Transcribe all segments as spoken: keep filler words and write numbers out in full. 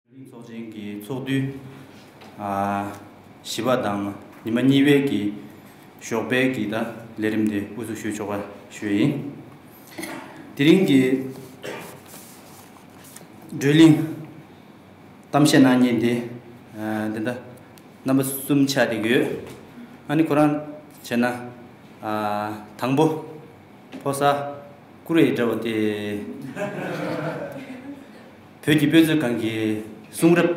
ཚོགས་ཆེན་གྱི་ཚོགས་དུས་ཨ་བཞི་པ་དང་ཉི་མ་གཉིས་པའི་གི་ཞོགས་པའི་གི་ད་ལས་རིམ་དེ་དབུ་འཛུགས་ཞུ་ཆོག་པ་ཞུ་ཡིན། དེ་རིང་གི་བགྲོ་གླེང་གཏམ་བཤད་གནང་མཁན་དེ་ཨ་འདི་འདྲ་རྣམ་པ་གསུམ་ཆགས་བསྡད་ཀྱི་ཡོད། ཨ་ནི་ཁོ་རང་བྱས་ན་ཨ་དང་པོ། ཕོ་གསར་ཀུ་རེ་འདྲ་བོ་དེ། བོད་ཀྱི་དཔེ་མཛོད་ཁང་གི་གསུང་རབ་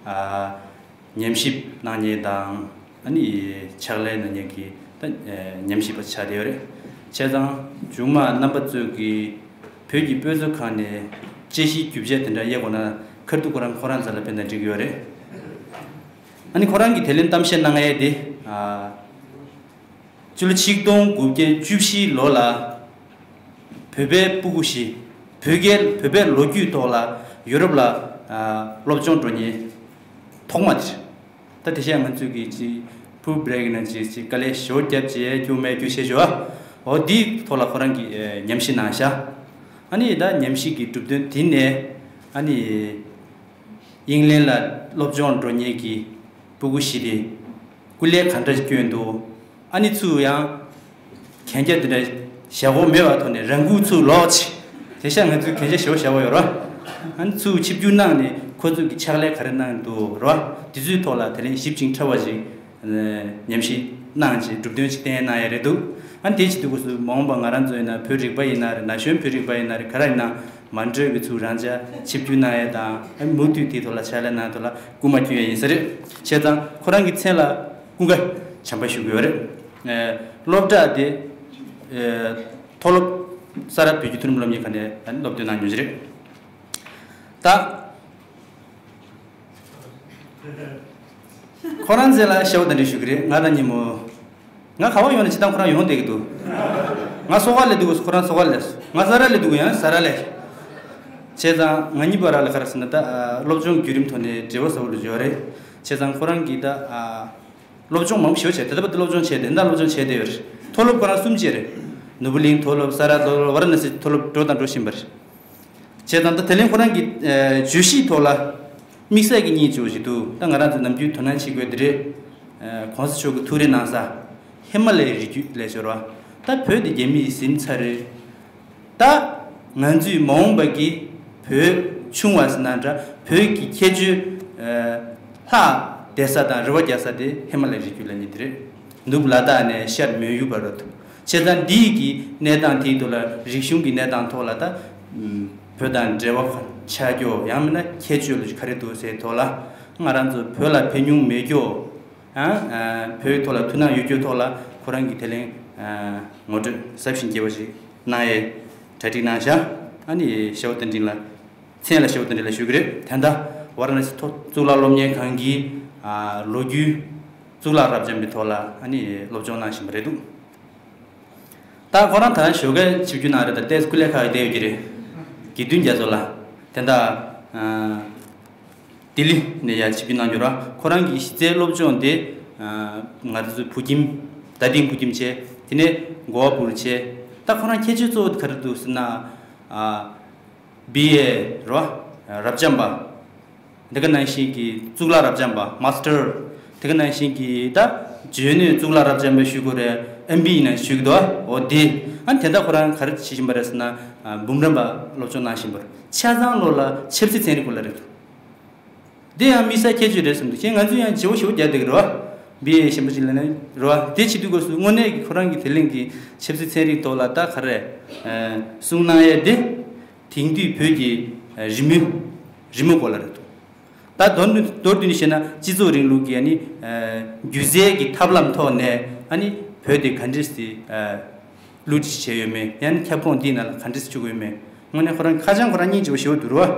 ཨ་ཉམས་ཞིབ་གནང་མཁན་དང་ཨ་ནི་ཕྱག་ལས་གནང་མཁན་གྱི་ད་ཨ་ཉམས་ཞིབ་པ་ཆགས་བསྡད་ཡོད་རེད། བྱས་ཙང་མཇུག་མ་རྣམ་པ་ཚོས་ཀྱི་བོད་ཀྱི་དཔེ་མཛོད་ཁང་ནས་དཔྱད་གཞིའི་རྒྱུ་ཆ་དེ་འདྲ་ཡོད་དགོས་ན་ཁ་ཐུག་ཁོ་རང་ཁོ་རང་རྩ་ལ་ཕན་ན་འགྲིག་གི་ཡོད་རེད། ཨ་ནི་ཁོ་རང་གི་དེ་ལན་གཏམ་བཤད་གནང་ཡས་དེ་ཨ། སྤྱི་ལོ་ཆིག་སྟོང་དགུ་བརྒྱ་བཅུ་བཞི་ལོ་ལ་བོད་པའི་སྤུ་གུ་ཞིག་བོད་སྐད་བོད་པའི་ལོ་རྒྱུས་ཐོག་ལ་ཡུ་རོབ་ལ་ཨ་སློབ་སྦྱོང་འགྲོ་མཁན་ཐོག་མ་དེ་རེད། ད་དེ་བཞིན་ང་ཚོས་ཀྱི་ཅིག་ཕུ་བྷི་རེག་ན་ཅིག་ཅིག་དཀའ་ལས་ཞེ་པོ་བརྒྱབ་བྱས་རྒྱུ་མེད་རྒྱུ་བྱས་ཞོ། འོ་འདིའི་ཐོག་ལ་ཁོ་རང་གིས་ཨ་ཉམས་ཞིབ་གནང་བཞག་ཨ་ནི་ད་ཉམས་ཞིབ་ཀྱི་གྲུབ་དོན་དེ་ནས་ཨ་ནི། དབྱིན་ལན་ལ་སློབ་སྦྱོང་འགྲོ་མཁན་གྱི་སྤུ་གུ་ཞིག་དེ་སྐུ་ལས་ག་འདྲ་བསྐྱོན་འདུག་ཨ་ནི་ཚུར་ཡང་གན་རྒྱ་དེ་འདྲ་བཞག་གོ་མེད་པ་ཐོག་ནས་རང་འགུལ་ཚུར་ལོག་ཆེ། དེ་ཤ་ང་ཚོས་གན་རྒྱ་ཞེ་པོ་བཞག་གོ་ཡོད་ར། ཨ་ནི་ཚུར་ཆིབས་བསྒྱུར་གནང་ནས་ཁོ་ཚོས་ཀྱི་ཕྱག་ལས་ག་རེ་གནང་འདུག་ར། དེ་ཚོའི་ཐོག་ལ་དེ་ལན་ཞིབ་ཅིང་ཕྲ་བ་ཞིག་ཉམས་ཞིབ་གནང་བྱས་གྲུབ་དོན་ཞིག་བསྟན་གནང་ཡ་རེད་འདུག་ཨ་ནི་དེ་བྱེད་དུས་སྐབས་སུ་མ་འོངས་པ་ང་རང་ཚོ་ཡིན་ན་བོད་རིག་པ་ཡིན་ན་རེད། ན་གཞོན་བོད་རིག་པ་ཡིན་ན་རེད། ག་རེ་ཡིན་ན། མ་འགྲོས་ཀྱི་ཚུལ་རང་ཅག་ཆིབས་བསྒྱུར་གནང་ཡས་དང་ཨ་མུ་མཐུད་དེའི་ཐོག་ལ་ཕྱག་ལས་གནང་ཐོག་ལ་སྐུལ་མ་བསྐྱོན་ཡས་ཡིན་ས་རེད། བྱས་ཙང་ཁོ་རང་གི་མཚན་ལ་ཀུན་དགའ་བྱམས་པ་ཞུ་གི་ཡོད་རེད། ཨེ་སློབ་གྲྭ་དེ་ཨེ་མཐོ་སློབ་ས་རཱ་བོད་ཀྱི་མཐོ་རིམ་སློབ་གཉེར་ཁང་ནས་ཨ་ནི་སློབ་སྟོན་གནང་མྱོང་ཞིག་རེད། ད། ཁོ་རང་ཚེ་ལ་ཤེའུ་དང་འདྲ་ཞུ་གི་རེད། ང་དང་ཉིན་མོ། ང་ག་བ་ཡོང་ན་ཅི་དང་ཁོ་རང་ཡོང་བསྡད་ཀྱི་འདུག་ང་སོ་ག་ལས་འདུག་ཁོ་རང་སོ་ག་ལས། ང་ས་ར་ལས་འདུག་ཡང་ས་ར་ལས། བྱས་ཙང་ང་གཉིས་བར་ལ་ག་རེ་ཟེར་ན་ད་ཨ་སློབ་སྦྱོང་བརྒྱུད་རིམ་ཐོག་ནས་འབྲེལ་བ་ཟབ་པོ་ལ་འབྱོར་རེད། བྱས་ཙང་ཁོ་རང་གིས་ད་ཨ་སློབ་སྦྱོང་མང་པོ་ཞེ་པོ་བྱས། དེ་ལྟ་བུ་དེ་སློབ་སྦྱོང་བྱས་ཏེ་ད་སློབ་སྦྱོང་བྱས་བསྡད་ཡོད་རེད། མཐོ་སློབ་ཁོ་རང་གསུམ་བྱས་རེད། ནོར་བུ་གླིང་མཐོ་སློབ། ས་ར་མཐོ་སློབ། ཝ་ར་ཎ་སི་མཐོ་སློབ་འགྲོ་དང་འགྲོ་བཞིན་པ་རེད། བྱས་ཙང་ད་དེ་ལན་ཁོ་རང་གི་ཨ་བརྗོད་གཞིའི་ཐོག་ལ་དམིགས་བསལ་གྱི་གཉིས་བཅུ་ཞིག་འདུག་ད་ང་རང་ཚོ་ནམ་རྒྱུན་དོ་སྣང་བྱེད་དགོས་དེ་རེད། ཨ་གོང་ས་མཆོག་གི་ཐུགས་རེ་གནང་ས་ཧི་མ་ལའི་རི་རྒྱུད་ལ་ཤོར་བ། ད་བོད་དེ་རྒྱ་མིས་ཟིན་ཚར་རེད། ད་ང་ཚོས་མ་འོངས་པ་གི་བོད་ཆུང་བ་ཟེར་ན་འདྲ། བོད་ཀྱི་ཁྱད་ཆོས་ཨ་ལྷག་བསྡད་ས་དང་རེ་བ་རྒྱག་ས་དེ་ཧི་མ་ལའི་རི་རྒྱུད་ལ་ཉིད་དེ་རེད། ནུབ་ལ་དྭགས་ནས་ཤར་མོན་ཡུལ་བར་དུ། བྱས་ཙང་འདིའི་གི་གནས་སྟངས་དེའི་ཐོག་ལ་རིག་གཞུང་གི་གནས་སྟངས་ཐོག་ལ་ད་ཨམ་བོད་དང་འབྲེལ་བ་ཆགས་རྒྱུ་ཡང་མིན་ན་ཁྱད་ཆོས་ལ་ག་རེ་འདུག་ཟེར་ཐོག་ལ་ང་རང་ཚོ་བོད་ལ་ཕན་ཡོན་མེད་རྒྱུ་ཡང་ཨ་བོད་ཐོག་ལ་ཐུགས་སྣང་ཡོད་རྒྱུ་ཐོག་ལ་ཁོ་རང་གི་དེ་ལན་ཨ་ངོ་སྤྲོད་ཟབ་ཞིང་རྒྱས་པ་ཞིག་གནང་ཡས་གྲ་སྒྲིག་གནང་བཞག་ཨ་ནི་ཞའོ་ཏན་ཀྲིན་ལ། མཚན་ལ་ཞུ་བ་དེ་འདྲ་ལ་ཞུ་གི་རེད། ད་ལྟ་ཝཱ་ར་ཎ་སི་མཐོ་གཙུག་ལག་སློབ་གཉེར་ཁང་གི་ཨ་ལོ་རྒྱུས་གཙུག་ལག་རབ་འབྱམས་པའི་ཐོག་ལ་ཨ་ནི་སློབ་སྦྱོང་གནང་བཞིན་པ་རེད་འདུག་ད་ཁོ་རང་ད་ཞོགས་ཀས་ཆིབས་བསྒྱུར་གནང་རེད། ད་ལྟའི་སྐུ་ལས་ཁག་གི་བསྡད་ཡོད་ཀྱི་རེད། དགེ་འདུན་རྒྱ་མཚོ་ལགས། དེ་འདྲ་ཨ་ལྡི་ལི་ནས་ཡར་ཆིབས་བསྒྱུར་གནང་རྒྱུ་ར། ཁོ་རང་གི་གཞི་རྩའི་སློབ་སྦྱོང་དེ་ཨ་ང་ཚོ་བོད་ཁྱིམ་རྡ་སྟེང་བོད་ཁྱིམ་བྱས། དེ་ནས་གོ་བ་པུར་བྱས། ད་ཁོ་རང་ཁྱད་ཆོས་གཙོ་བོ་དེ་ག་རེ་འདུག་ཟེར་ན་ཨ། བི་ཨེ་རོ། རབ་འབྱམས་པ། དེ་ག་ནང་བཞིན་གྱི་གཙུག་ལག་རབ་འབྱམས་པ། མཱ་སི་ཊར། དེ་ག་ནང་བཞིན་གྱི་ད་འཇོན་ནུས་གཙུག་ལག་རབ་འབྱམས་པ་ཞུ་དགོས་རེད། ཨེམ་བི་ཡིན་ན་ཞུ་གི་འདུག་འོ་དེ། ཨ་དེ་འདྲ་ཁོ་རང་ག་རེ་བྱེད་བཞིན་པ་རེད་ཟེར་ན། འབུམ་རམས་པ་སློབ་སྦྱོང་གནང་བཞིན་པ་རེད། ཆ་ཚང་ལོ་ལ་ཆབ་སྲིད་ཚན་རིག་སྐོར་ལ་རེད་འདུག་དེ་ཡང་དམིགས་བསལ་ཁྱད་ཆོས་རེད་བསམ་འདུག་ཁྱེད་ང་ཚོ་ཡང་བརྗེ་བོ་ཞེ་པོ་རྒྱག་བསྡད་ཀྱི་རེད་བ། བི་ཨེ་གཞན་པ་ཅིག་ལ་ནི་རེད་བ། དེ་བྱེད་དུས་སྐབས་སུ་དངོས་གནས་ཀྱི་ཁོ་རང་གི་དེ་ལན་གྱི་ཆབ་སྲིད་ཚན་རིག་ཐོག་ལ་ད་ག་རེ་གསུང་གནང་ཡས་དེ། དེང་དུས་བོད་ཀྱི་རི་མོ། རི་མོ་སྐོར་ལ་རེད་འདུག་ད་མདོར་བསྡུས་མདོར་བསྡུས་ནས་བཤད་ན་སྤྱི་ཚོགས་རིང་ལུགས་ཀྱི་ཨ་ནི་སྒྱུ་རྩལ་གྱི་ཐབས་ལམ་ཐོག་ནས་ཨ་ནི་བོད་དེ་ག་འདྲས་སེ། བསླུ་བྲིད་བྱས་ཡོད་མེད། ཡང་ན་ཁྱབ་ཁོངས་འདིའི་ནང་ལ་ག་འདྲས་བཅུག་ཡོད་མེད། དངོས་གནས་ཁོ་རང་ཁ་བྱང་ཁོ་རང་སྙིང་རྗེ་པོ་ཞེ་པོ་འདུག་རེད་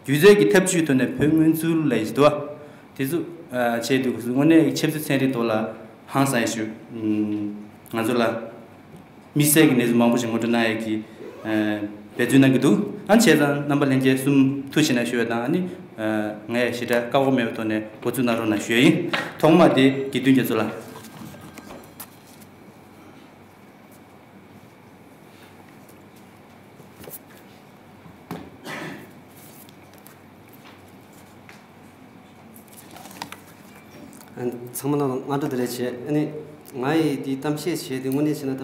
བ། སྒྱུ་རྩལ་གྱི་ཐབས་ཇུས་ཐོག་ནས་བོད་མངོན་ཚུལ་ལ་ཡིན་འདུག་བ། དེ་ཚོ་བྱས་དུས་དངོས་གནས་ཆབ་སྲིད་ཚན་རིག་ཐོག་ལ་ཧང་སང་ཞུ། ང་ཚོ་ལ་དམིགས་བསལ་གྱི་གནས་ཚུལ་མང་པོ་ཞིག་ངོ་སྤྲོད་གནང་ཡས་ཀྱི་འབད་བརྩོན་གནང་གི་འདུག་ཨ་བྱས་ཙང་རྣམ་པ་ལྷན་རྒྱས་གསུམ་ཐུགས་ཆེ་གནང་ཞུ་བ་དང་། ཨ་ནི་ངས་ཞེ་དྲག་བཀག་འགོག་མེད་པའི་ཐོག་ནས་འགོ་འཛུགས་གནང་རོགས་གནང་ཞུ་ཡ་ཡིན། ཐོག་མ་དེ་དགེ་འདུན་རྒྱ་མཚོ་ལགས། ཚང་མ་ལ་སྔ་དྲོ་བདེ་ལེགས་བྱས། ཨ་ནི་ང་ཡི་འདི་གཏམ་བཤད་བྱས་ཏེ་དངོས་གནས་བྱས་ན་ད་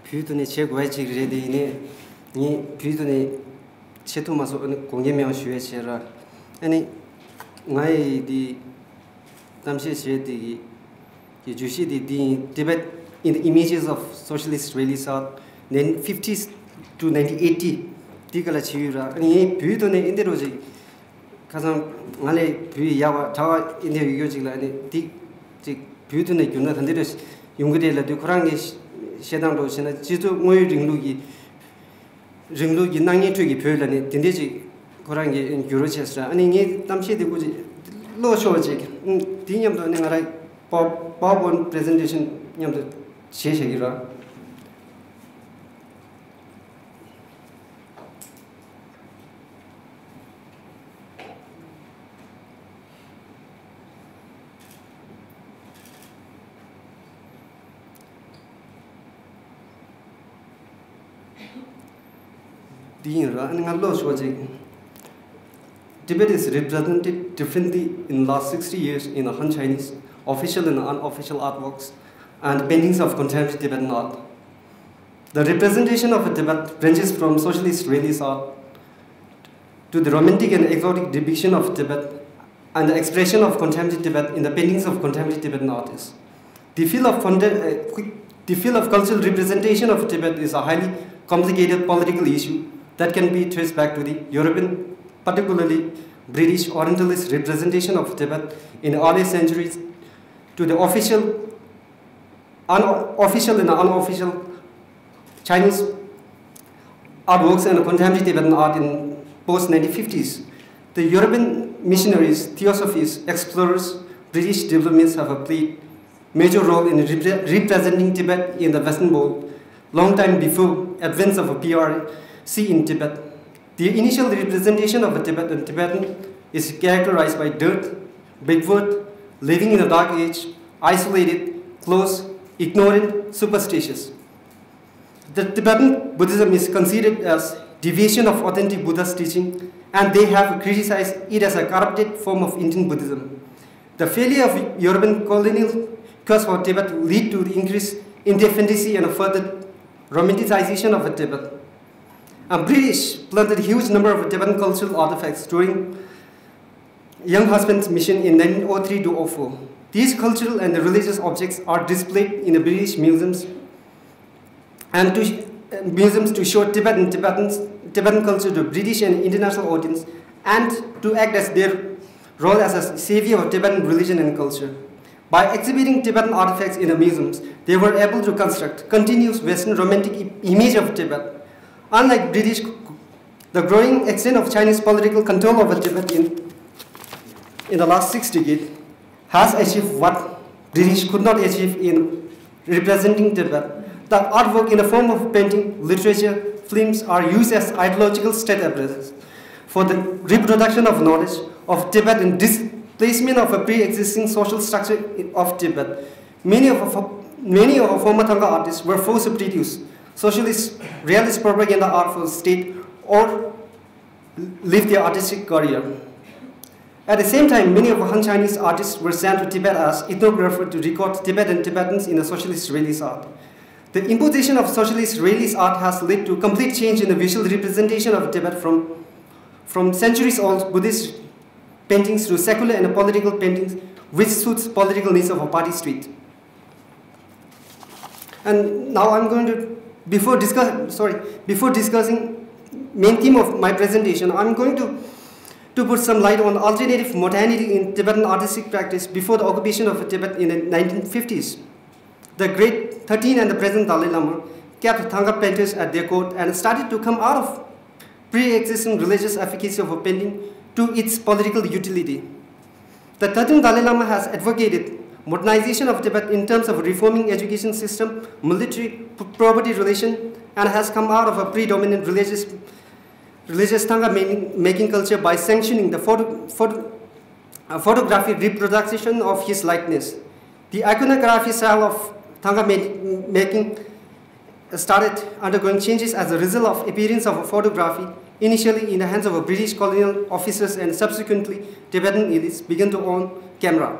བོད་དུ་ནས་བྱེད་དགོས་ཡ་ཅིག་རེད་དེ། ཡིན་ནའི་ངས་བོད་དུ་ནས་བྱེད་ཐུབ་མ་སོང་། ཨ་ནི་དགོངས་འགལ་མེད་པ་ཞུ་ཡ་བྱས་ར། ཨ་ནི་ང་ཡི་འདི་གཏམ་བཤད་བྱས་ཏེ་གི་གི་བརྗོད་གཞི་དེ་འདི་ཡིན། Tibet in the images of socialist realist art, nineteen fifties to nineteen eighty དེ་ག་ལ་བྱས་ཡོད་ར། ཨ་ནི་ངས་བོད་དུ་ནས་ཨིན་དེ་རོ་ཅིག་ཁ་སང་ང་ལས་བོད་ཡག་པ་གྲྭ་བ་ཨིན་དེ་ཡོད་ཅིག་ལ་ཨ་ནི་དེ་ཅིག་བོད་དུ་ནས་བསྒྱུར་ན་ག་འདི་ར་ཡོང་གི་རེད་ལབ་དུས། ཁོ་རང་གི་བཤད་སྟངས་འདྲ་བྱས་ན་སྤྱི་ཚོགས་དངོས་ཡོད་རིང་ལུགས་ཀྱི་རིང་ལུགས་ཀྱི་སྣང་བརྙན་ཁྲོད་ཀྱི་བོད་ལ་ནི་དེ་འདྲས་ཅིག་ཁོ་རང་གིས་འགྱུར་བ་བྱས་ཟེར། ཨ་ནི་ངས་གཏམ་བཤད་དེ་ཀུ་ཅིག་ཀློག་ཆོག་ཅིག་ཨུམ། དེ་མཉམ་དུ་ཨ་ནི་ང་རང་PowerPoint presentation མཉམ་དུ་བྱས་བཞག་གི་ར། འདི་ཡིན་ར། ཨ་ནི་ང་ཀློག་ཆོག་ཅིག Tibet is represented differently in last sixty years in the Han Chinese official and unofficial artworks and paintings of contemporary Tibetan art. The representation of Tibet ranges from socialist realist art to the romantic and exotic depiction of Tibet and the expression of contemporary Tibet in the paintings of contemporary Tibetan artists. The field of, conte- uh, the field of cultural representation of Tibet is a highly complicated political issue that can be traced back to the European, particularly British Orientalist representation of Tibet in the early centuries, to the official, unofficial and unofficial Chinese artworks and contemporary Tibetan art in post nineteen fifties. The European missionaries, theosophists, explorers, British diplomats have played major role in repre- representing Tibet in the Western world, long time before advance of P R C in Tibet. The initial representation of a Tibetan, Tibetan is characterized by dirt, backward, living in a dark age, isolated, close, ignorant, superstitious. The Tibetan Buddhism is considered as deviation of authentic Buddha's teaching, and they have criticized it as a corrupted form of Indian Buddhism. The failure of European colonial quest for Tibet led to the increase in dependency and further romanticization of Tibet. And British plundered a huge number of Tibetan cultural artifacts during Young Husband's mission in nineteen oh three to oh four. These cultural and religious objects are displayed in the British museums and to uh, museums to show Tibetan Tibetans Tibetan culture to British and international audience, and to act as their role as a savior of Tibetan religion and culture. By exhibiting Tibetan artifacts in the museums, they were able to construct continuous Western romantic i- image of Tibet. Unlike British, the growing extent of Chinese political control over Tibet in, in the last six decades has achieved what British could not achieve in representing Tibet. The artwork in the form of painting, literature, films are used as ideological state apparatus for the reproduction of knowledge of Tibet and displacement of a pre-existing social structure of Tibet. Many of our, many of our former Thangka artists were forced to produce socialist, realist propaganda art for the state or live their artistic career. At the same time, many of Han Chinese artists were sent to Tibet as ethnographers to record Tibet and Tibetans in the socialist realist art. The imposition of socialist realist art has led to complete change in the visual representation of Tibet from, from centuries-old Buddhist paintings to secular and political paintings which suits political needs of a party street. And now I'm going to, before discuss, sorry, before discussing main theme of my presentation, I'm going to, to put some light on alternative modernity in Tibetan artistic practice before the occupation of Tibet in the nineteen fifties. The great thirteen and the present Dalai Lama kept Thangka painters at their court and started to come out of pre-existing religious efficacy of a painting to its political utility. The thirteenth Dalai Lama has advocated modernization of Tibet in terms of reforming education system, military p- property relation, and has come out of a predominant religious religious Thangka making, making culture by sanctioning the photo, photo, uh, photography reproduction of his likeness. The iconography style of Thangka ma- making started undergoing changes as a result of appearance of photography, initially in the hands of British colonial officers and subsequently Tibetan elites began to own camera.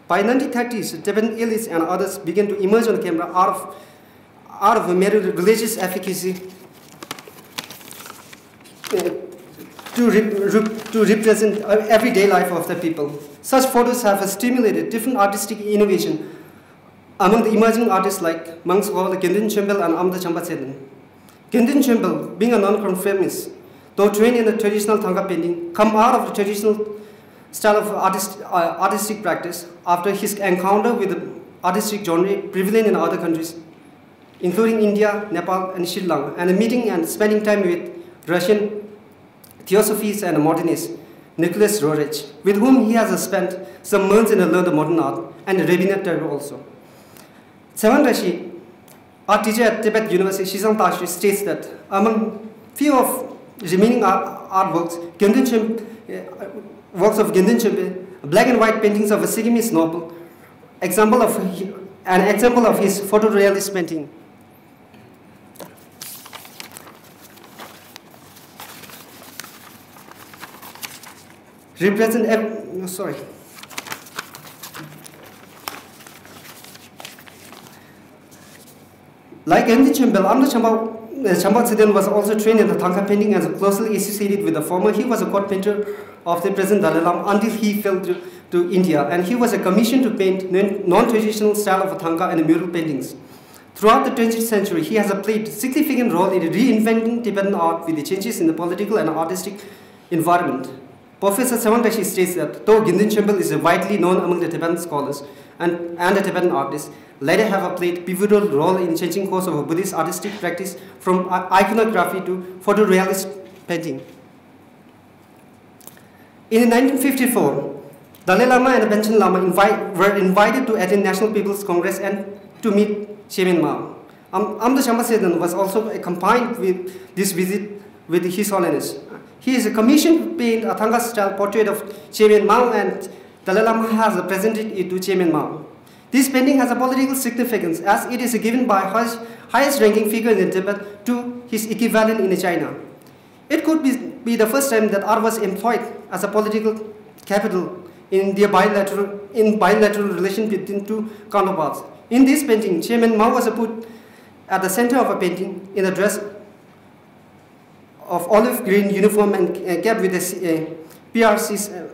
By nineteen thirties, Tibetan elites and others began to emerge on camera out of, out of a mere religious efficacy, uh, to, rep- rep- to represent everyday life of the people. Such photos have stimulated different artistic innovation among the emerging artists like monks called Gyaltsen Chönpel and Amda Champa Tsetan. Gyaltsen Chönpel, being a non-conformist, though trained in the traditional Thangka painting, come out of the traditional style of artist, uh, artistic practice after his encounter with the artistic genre prevalent in other countries, including India, Nepal, and Sri Lanka, and meeting and spending time with Russian theosophist and modernist Nicholas Roerich, with whom he has spent some months in the learned modern art and rabbinic also. Tsewan Rinpoche, art teacher at Tibet University, Shizang Tashi, states that among few of remaining art- artworks, Gyaltsen Chön- uh, works of Gyaltsen Chönpel, black and white paintings of a Sikkimese noble, example of an example of his photorealist painting. Represent ev- no, sorry. Like Gyaltsen Chönpel, Amda Champa, uh, Champa Tsetan was also trained in the Thangka painting and closely associated with the former. He was a court painter of the present Dalai Lama until he fell to, to India, and he was a commissioned to paint non- non-traditional style of Thangka and mural paintings. Throughout the twentieth century, he has played significant role in reinventing Tibetan art with the changes in the political and artistic environment. Professor Tsewan Rinpoche states that though Gyaltsen Chönpel is widely known among the Tibetan scholars and, and the Tibetan artists, later have played pivotal role in changing course of Buddhist artistic practice from i- iconography to photorealist painting. In nineteen fifty-four, Dalai Lama and Panchen Lama invite, were invited to attend National People's Congress and to meet Chairman Mao. Am- Amda Champa Tsetan was also accompanied with this visit with His Holiness. He is commissioned to paint a Thangka style portrait of Chairman Mao, and Dalai Lama has presented it to Chairman Mao. This painting has a political significance as it is given by highest, highest ranking figure in Tibet to his equivalent in China. It could be, be the first time that art was employed as a political capital in their bilateral, in bilateral relation between two counterparts. In this painting, Chairman Mao was put at the center of a painting in a dress of olive green uniform and, uh, capped with a C- uh, P R C's, uh,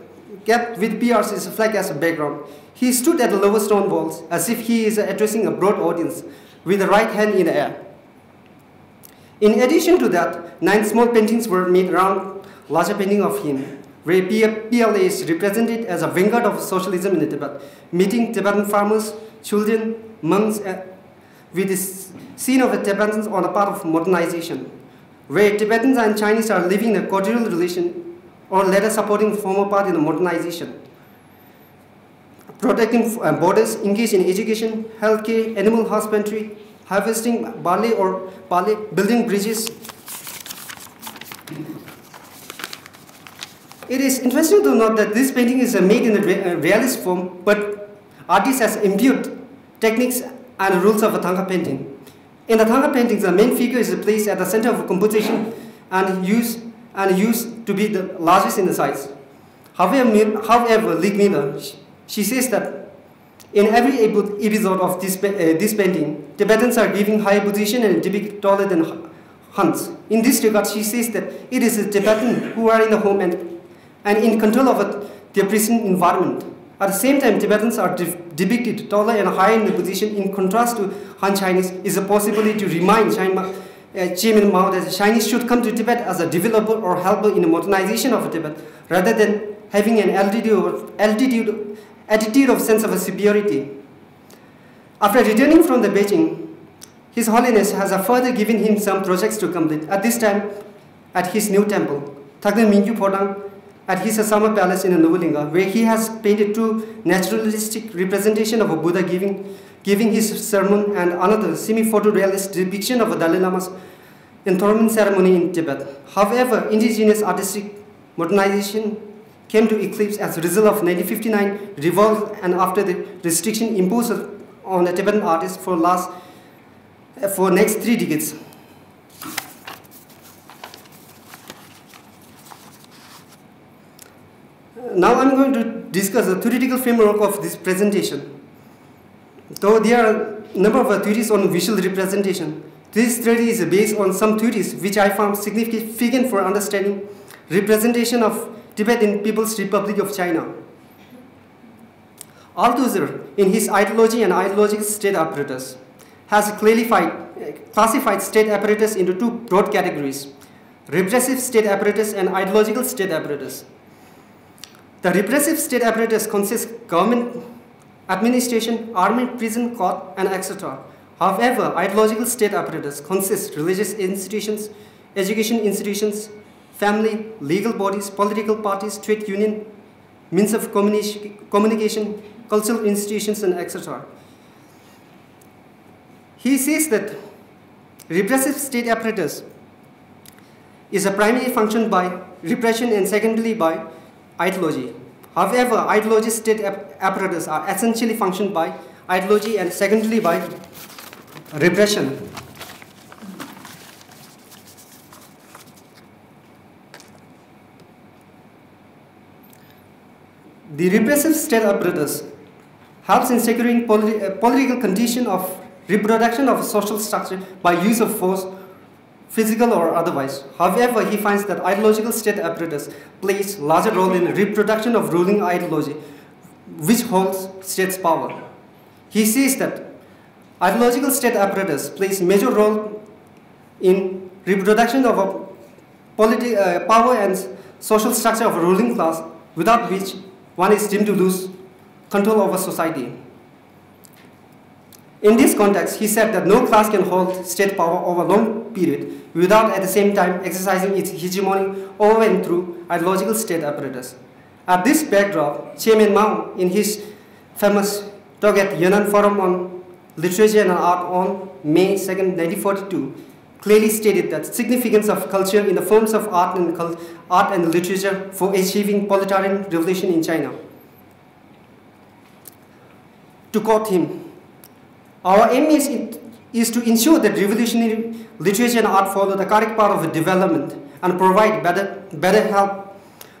capped with P R C's flag as a background. He stood at the lower stone walls as if he is addressing a broad audience with the right hand in the air. In addition to that, nine small paintings were made around larger painting of him, where P- P L A is represented as a vanguard of socialism in Tibet, meeting Tibetan farmers, children, monks, uh, with the s- scene of the Tibetans on the path of modernization, where Tibetans and Chinese are living in a cordial relation, or later supporting the former path in the modernization, protecting, uh, borders, engage in education, healthcare, animal husbandry, harvesting barley or barley, building bridges. It is interesting to note that this painting is, uh, made in a re- uh, realist form, but artist has imbued techniques and rules of a Thangka painting. In the Thangka paintings, the main figure is placed at the center of a composition and used, and used to be the largest in the size. However, Mi- however, Lik Miller, sh- she says that in every epi- episode of this, pa- uh, this painting, Tibetans are giving high position and depicted taller than H- Huns. In this regard, she says that it is the Tibetan who are in the home and, and in control of a, their prison environment. At the same time, Tibetans are de- depicted taller and higher in the position. In contrast to Han Chinese, is a possibility to remind China, uh, Chairman Mao that Chinese should come to Tibet as a developer or helper in the modernization of Tibet, rather than having an altitude, altitude, attitude of sense of superiority. After returning from the Beijing, His Holiness has further given him some projects to complete, at this time at his new temple, Thakten Mingyu Phodang, at his summer palace in Nobulinga, where he has painted two naturalistic representation of a Buddha giving, giving his sermon and another semi-photorealist depiction of a Dalai Lama's enthronement ceremony in Tibet. However, indigenous artistic modernization came to eclipse as a result of nineteen fifty-nine revolt and after the restriction imposed on the Tibetan artists for last, for next three decades. Now I'm going to discuss the theoretical framework of this presentation. Though there are a number of theories on visual representation, this theory is based on some theories which I found significant for understanding representation of Tibet in People's Republic of China. Althusser, in his Ideology and Ideological State Apparatus, has clarified, classified state apparatus into two broad categories: repressive state apparatus and ideological state apparatus. The repressive state apparatus consists government, administration, army, prison, court, and et cetera. However, ideological state apparatus consists religious institutions, education institutions, family, legal bodies, political parties, trade union, means of communi- communication, cultural institutions, and et cetera. He says that repressive state apparatus is a primary function by repression and secondly by ideology. However, ideology state ap- apparatus are essentially functioned by ideology and secondly by repression. The repressive state apparatus helps in securing politi- uh, political condition of reproduction of social structure by use of force, physical or otherwise. However, he finds that ideological state apparatus plays larger role in reproduction of ruling ideology, which holds state's power. He says that ideological state apparatus plays major role in reproduction of a politi- uh, power and social structure of a ruling class, without which one is deemed to lose control over society. In this context, he said that no class can hold state power over a long period without at the same time exercising its hegemony over and through ideological state apparatus. At this backdrop, Chairman Mao, in his famous talk at Yunnan Forum on Literature and Art on May second, nineteen forty-two, clearly stated that significance of culture in the forms of art and cult- art and literature for achieving proletarian revolution in China. To quote him, our aim is, is to ensure that revolutionary literature and art follow the correct path of development and provide better, better help,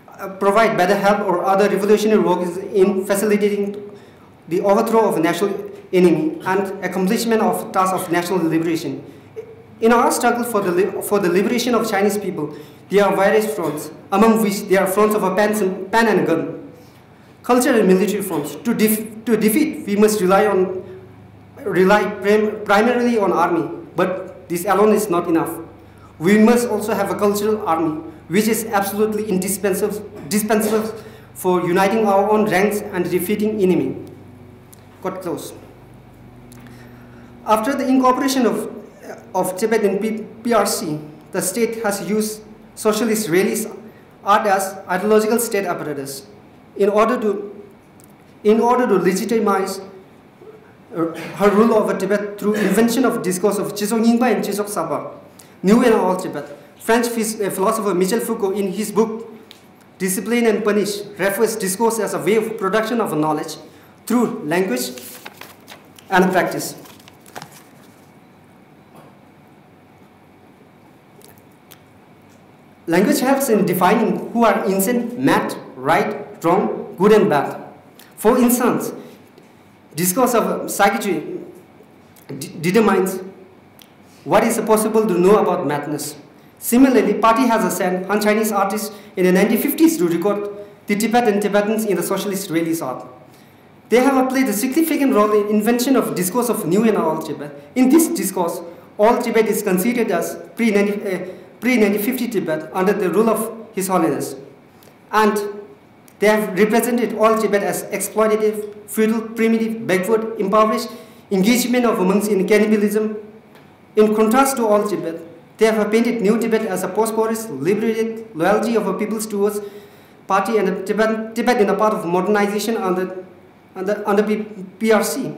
uh, provide better help or other revolutionary work is in facilitating the overthrow of a national enemy and accomplishment of task of national liberation. In our struggle for the, li- for the liberation of Chinese people, there are various fronts, among which there are fronts of a pan, pan and gun, culture and military fronts. To, def- to defeat, we must rely on rely prim- primarily on army, but this alone is not enough. We must also have a cultural army, which is absolutely indispensable, dispensable for uniting our own ranks and defeating enemy. Quote close. After the incorporation of, of Tibet in P- P R C, the state has used socialist realist art as ideological state apparatus in order to, in order to legitimize uh, her rule over Tibet through invention of discourse of Chidzok Nyingpa and Chidzok Sapa, New and Old Tibet. French phys- uh, philosopher Michel Foucault, in his book Discipline and Punish, refers discourse as a way of production of knowledge through language and practice. Language helps in defining who are insane, mad, right, wrong, good and bad. For instance, discourse of psychiatry d- determines what is possible to know about madness. Similarly, Patti has sent Han Chinese artists in the nineteen fifties to record the Tibet and Tibetans in the socialist realist art. They have played a significant role in invention of discourse of New and Old Tibet. In this discourse, Old Tibet is considered as pre-nineteen, uh, pre nineteen fifty Tibet under the rule of His Holiness. And they have represented Old Tibet as exploitative, feudal, primitive, backward, impoverished, engagement of monks in cannibalism. In contrast to Old Tibet, they have painted New Tibet as a prosperous, liberated, loyalty of a peoples towards Patti and Tibet, Tibet in the path of modernization under, under, under P- P R C.